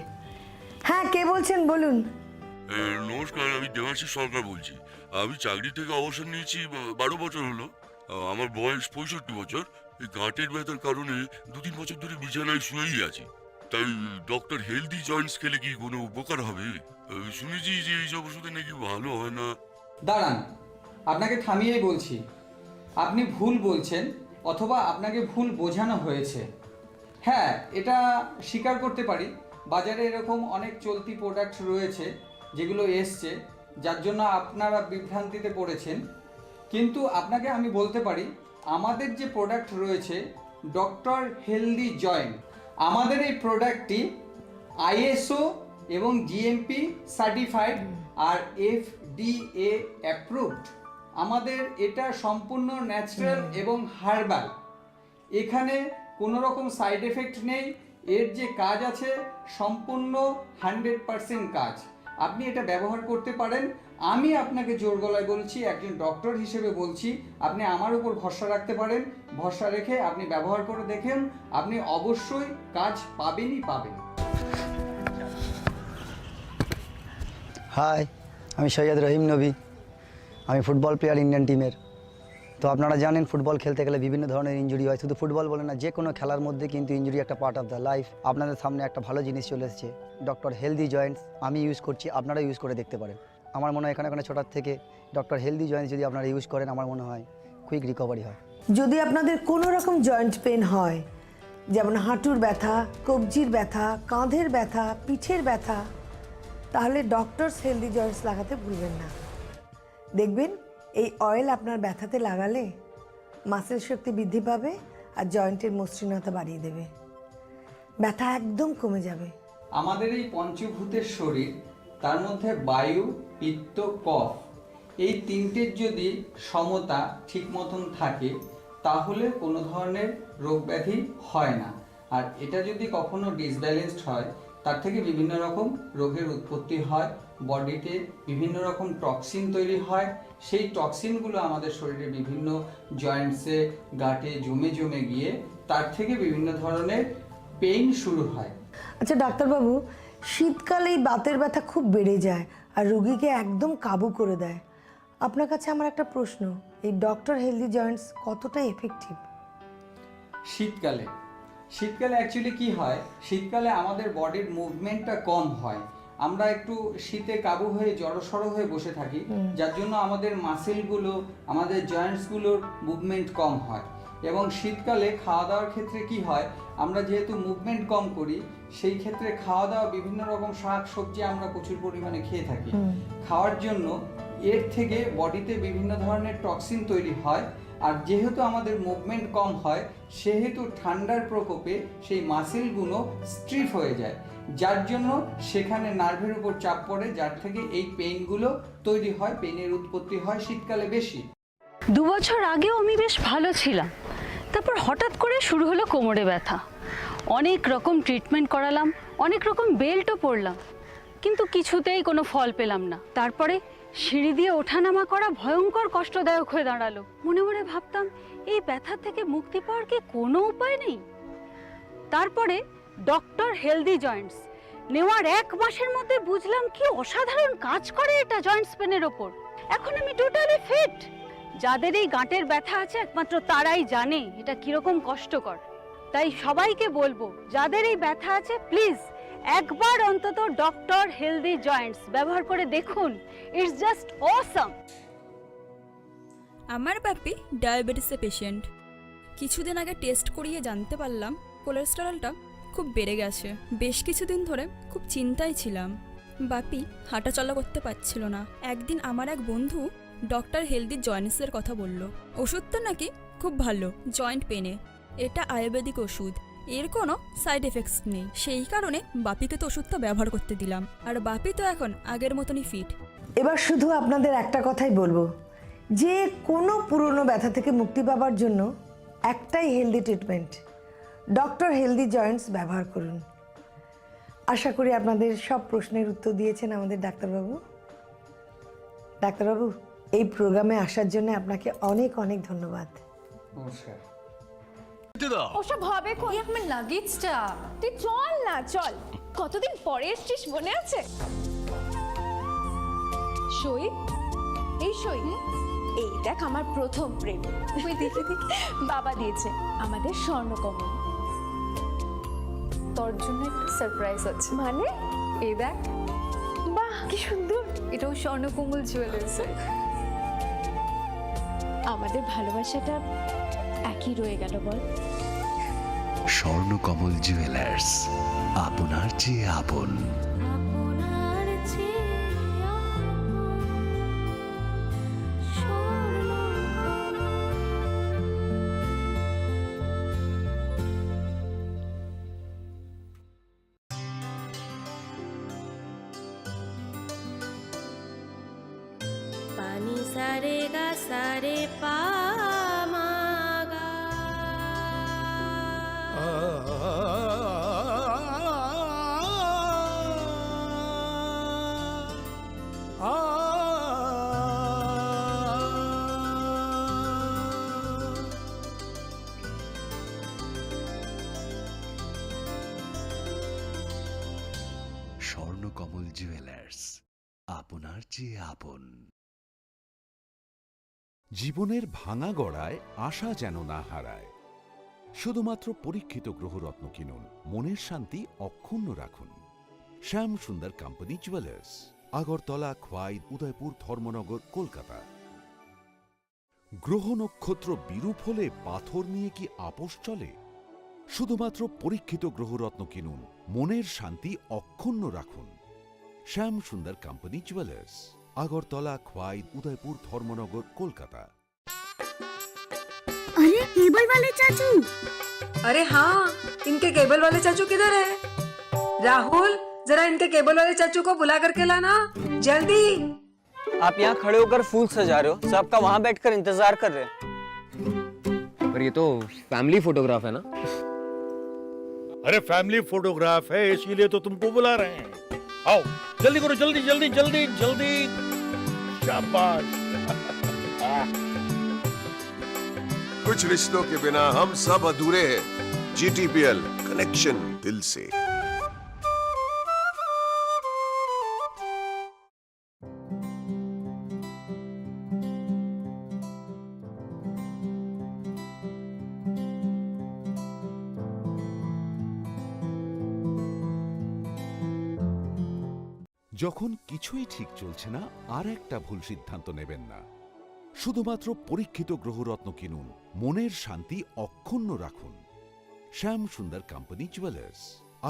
হ্যাঁ, কে বলছেন, বলুন। এ, নমস্কার, আমি দেবাশিস সরকার বলছি। আমি চাকরি থেকে অবসর নিয়েছি বা-, বারো বছর হলো। আ, আমার বয়স পঁয়ষট্টি বছর। এই গাঁটের ব্যথার কারণে দু তিন বছর ধরে বিছানায় শুয়েই আছি। তাই ডক্টর হেলদি জয়েন্টস খেলে কি কোনো উপকার হবে? আ, শুনেছি যে এইসব ওষুধে নাকি ভালো হয় না। দাঁড়ান, আপনাকে থামিয়েই বলছি, আপনি ভুল বলছেন অথবা আপনাকে ভুল বোঝানো হয়েছে। হ্যাঁ, এটা স্বীকার করতে পারি, বাজারে এরকম অনেক চলতি প্রোডাক্ট রয়েছে যেগুলো এসছে, যার জন্য আপনারা বিভ্রান্তিতে পড়েছেন। কিন্তু আপনাকে আমি বলতে পারি, আমাদের যে প্রোডাক্ট রয়েছে ডক্টর হেলদি জয়েন্ট, আমাদের এই প্রোডাক্টটি আইএসও এবং জিএমপি সার্টিফাইড আর এফডিএ অ্যাপ্রুভড। আমাদের এটা সম্পূর্ণ ন্যাচারাল এবং হার্বাল। এখানে কোনো রকম সাইড এফেক্ট নেই। এর যে কাজ আছে, সম্পূর্ণ হান্ড্রেড পার্সেন্ট কাজ। আপনি এটা ব্যবহার করতে পারেন। আমি আপনাকে জোর গলায় বলছি, একজন ডক্টর হিসেবে বলছি, আপনি আমার উপর ভরসা রাখতে পারেন। ভরসা রেখে আপনি ব্যবহার করে দেখেন, আপনি অবশ্যই কাজ পাবেনই পাবেন। হাই, আমি সৈয়দ রহিম নবী। আমি ফুটবল প্লেয়ার ইন্ডিয়ান টিমের। তো আপনারা জানেন, ফুটবল খেলতে গেলে বিভিন্ন ধরনের ইনজুরি হয়। শুধু ফুটবল বলে না, যে কোনো খেলার মধ্যে কিন্তু ইনজুরি একটা পার্ট অফ দ্য লাইফ। আপনাদের সামনে একটা ভালো জিনিস চলে এসেছে, ডক্টর হেলদি জয়েন্টস। আমি ইউজ করছি, আপনারা ইউজ করে দেখতে পারেন। আমার মনে হয় এখানে ওখানে ছোটার থেকে ডক্টর হেলদি জয়েন্টস যদি আপনারা ইউজ করেন, আমার মনে হয় কুইক রিকভারি হয়। যদি আপনাদের কোনো রকম জয়েন্ট পেন হয়, যেমন হাঁটুর ব্যথা, কবজির ব্যথা, কাঁধের ব্যথা, পিঠের ব্যথা, তাহলে ডক্টরস হেলদি জয়েন্টস লাগাতে ভুলবেন না। দেখবেন, এই অয়েল আপনার ব্যথাতে লাগালে মাসেল শক্তি বৃদ্ধি পাবে আর জয়েন্টের মসৃণতা বাড়িয়ে দেবে। ব্যথা একদম কমে যাবে। আমাদের এই পঞ্চভূতের শরীর, তার মধ্যে বায়ু, পিত্ত, কফ, এই তিনটের যদি সমতা ঠিক মতন থাকে, তাহলে কোনো ধরনের রোগ ব্যাধি হয় না। আর এটা যদি কখনো ডিসব্যালেন্সড হয়, তার থেকে বিভিন্ন রকম রোগের উৎপত্তি হয়। বডিতে বিভিন্ন রকম টক্সিন তৈরি হয়, সেই টক্সিনগুলো আমাদের শরীরে বিভিন্ন জয়েন্টসে, গাটে জমে জমে গিয়ে তার থেকে বিভিন্ন ধরনের পেইন শুরু হয়। আচ্ছা ডাক্তারবাবু, শীতকালে এই বাতের ব্যথা খুব বেড়ে যায় আর রোগীকে একদম কাবু করে দেয়। আপনার কাছে আমার একটা প্রশ্ন, এই ডক্টর হেলদি জয়েন্টস কতটা এফেক্টিভ? শীতকালে, শীতকালে অ্যাকচুয়ালি কি হয়, শীতকালে আমাদের বডির মুভমেন্টটা কম হয়, আমরা একটু শীতে কাবু হয়ে জড়সড় হয়ে বসে থাকি, যার জন্য আমাদের মাসেলগুলো, আমাদের জয়েন্টসগুলোর মুভমেন্ট কম হয়। এবং শীতকালে খাওয়া দাওয়ার ক্ষেত্রে কি হয়, আমরা যেহেতু মুভমেন্ট কম করি, সেই ক্ষেত্রে খাওয়া দাওয়া বিভিন্ন রকম শাক সবজি আমরা প্রচুর পরিমাণে খেয়ে থাকি। খাওয়ার জন্য এর থেকে বডিতে বিভিন্ন ধরনের টক্সিন তৈরি হয়। আর যেহেতু আমাদের মুভমেন্ট কম হয়, সেহেতু ঠান্ডার প্রকোপে সেই মাসেলগুলো স্টিফ হয়ে যায়, যার জন্য সেখানে নার্ভের উপর চাপ পড়ে, যার থেকে এই পেইনগুলো তৈরি হয়, পেইনের উৎপত্তি হয় শীতকালে বেশি। দু বছর আগেও আমি বেশ ভালো ছিলাম, তারপর হঠাৎ করে শুরু হলো কোমরে ব্যথা। অনেক রকম ট্রিটমেন্ট করালাম, অনেক রকম বেল্টও পরলাম, কিন্তু কিছুতেই কোনো ফল পেলাম না। তারপরে সিঁড়ি দিয়ে ওঠানামা করা ভয়ঙ্কর কষ্টদায়ক হয়ে দাঁড়ালো। মনে মনে ভাবতাম, এই ব্যথা থেকে মুক্তি পাওয়ার কি কোনো উপায় নেই? তারপরে ডক্টর হেলদি জয়েন্টস নেওয়ার এক মাসের মধ্যে বুঝলাম কি অসাধারণ কাজ করে এটা জয়েন্টস পেনের ওপর। এখন আমি টোটালি ফিট। যাদের এই গাঁটের ব্যথা আছে, একমাত্র তারাই জানে এটা কিরকম কষ্টকর। তাই সবাইকে বলবো, যাদের এই ব্যথা আছে, প্লিজ একবার অন্তত ডক্টর হেলদি জয়েন্টস ব্যবহার করে দেখুন। It's just awesome. আমার বাপি ডায়াবেটিসের পেশেন্ট। কিছুদিন আগে টেস্ট করিয়ে জানতে পারলাম কোলেস্টেরলটা খুব বেড়ে গেছে। বেশ কিছুদিন ধরে খুব চিন্তায় ছিলাম। বাপি হাঁটাচলা করতে পারছিল না। একদিন আমার এক বন্ধু ডক্টর হেলদি জয়েন্টসের কথা বলল। ওষুধটা নাকি খুব ভালো জয়েন্ট পেনে। এটা আয়ুর্বেদিক ওষুধ, এর কোনো সাইড এফেক্টস নেই। সেই কারণে বাপিকে তো ওষুধটা ব্যবহার করতে দিলাম। আর বাপি তো এখন আগের মতনই ফিট। এবার শুধু আপনাদের একটা কথাই বলবো, যে কোনো পুরনো ব্যথা থেকে মুক্তি পাবার জন্য একটাই healthy treatment, doctor healthy Joints ব্যবহার করুন। আশা করি আপনাদের সব প্রশ্নের উত্তর দিয়েছেন আমাদের ডাক্তারবাবু। ডাক্তারবাবু, এই প্রোগ্রামে আসার জন্য আপনাকে অনেক অনেক ধন্যবাদ। নমস্কার। ওসব হবে কোন? এই আমার লাগেজটা। তুই চল না, চল। কতদিন পরে এসছিস, মনে আছে? সই, এই সই। এই দেখ, আমার প্রথম প্রেম। ওই দেখি, দেখি। বাবা দিয়েছে আমাদের স্বর্ণকমল। তোর জন্য একটা সারপ্রাইজ আছে। মানে? এই দেখ। বাহ, কি সুন্দর। এটাও স্বর্ণকমল জুয়েলার্স। আমাদের ভালোবাসাটা একই রয়ে গেল, বল? স্বর্ণকমল জুয়েলার্স, আপনার চেয়ে আপন। Pani sa re ga sa re pa ma ga. Swarnakamal jewellers, আপনার চেয়ে আপন। জীবনের ভাঙা গড়ায় আশা যেন না হারায়। শুধুমাত্র পরীক্ষিত গ্রহরত্ন কিনুন, মনের শান্তি অক্ষুণ্ণ রাখুন। শ্যাম সুন্দর কোম্পানি জুয়েলার্স, আগরতলা, খোয়াই, উদয়পুর, ধর্মনগর, কলকাতা। গ্রহ নক্ষত্র বিরূপ হলে পাথর নিয়ে কি আপোষ চলে? শুধুমাত্র পরীক্ষিত গ্রহরত্ন কিনুন, মনের শান্তি অক্ষুণ্ণ রাখুন। শ্যাম সুন্দর কোম্পানি জুয়েলার্স, আগরতলা, খোয়াই, উদয়পুর, ধর্মনগর, কলকাতা। अरे, केबल वाले चाचू। अरे हाँ, इनके केबल वाले चाचू किधर है? राहुल, जरा इनके केबल वाले चाचू को बुला करके लाना, जल्दी। आप यहाँ खड़े होकर फूल सजा रहे हो, सबका वहाँ बैठकर इंतजार कर रहे हैं। पर ये तो फैमिली फोटोग्राफ है ना? अरे, फैमिली फोटोग्राफ है, इसीलिए तो तुमको बुला रहे हैं। आओ, जल्दी करो, जल्दी, जल्दी, जल्दी, जल्दी। शाबाश। कुछ रिश्तों के बिना हम सब अधूरे हैं। जीटीपीएल, कनेक्शन दिल से। যখন কিছুই ঠিক চলছে না, আর একটা ভুল সিদ্ধান্ত নেবেন না। শুধুমাত্র পরীক্ষিত গ্রহরত্ন কিনুন, মনের শান্তি অক্ষুণ্ণ রাখুন। শ্যাম সুন্দর কোম্পানি জুয়েলার্স,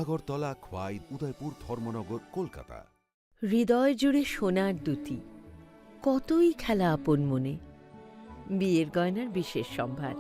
আগরতলা, খোয়াই, উদয়পুর, ধর্মনগর, কলকাতা। হৃদয় জুড়ে সোনার দ্যুতি, কতই খেলা আপন মনে। বিয়ের গয়নার বিশেষ সম্ভার।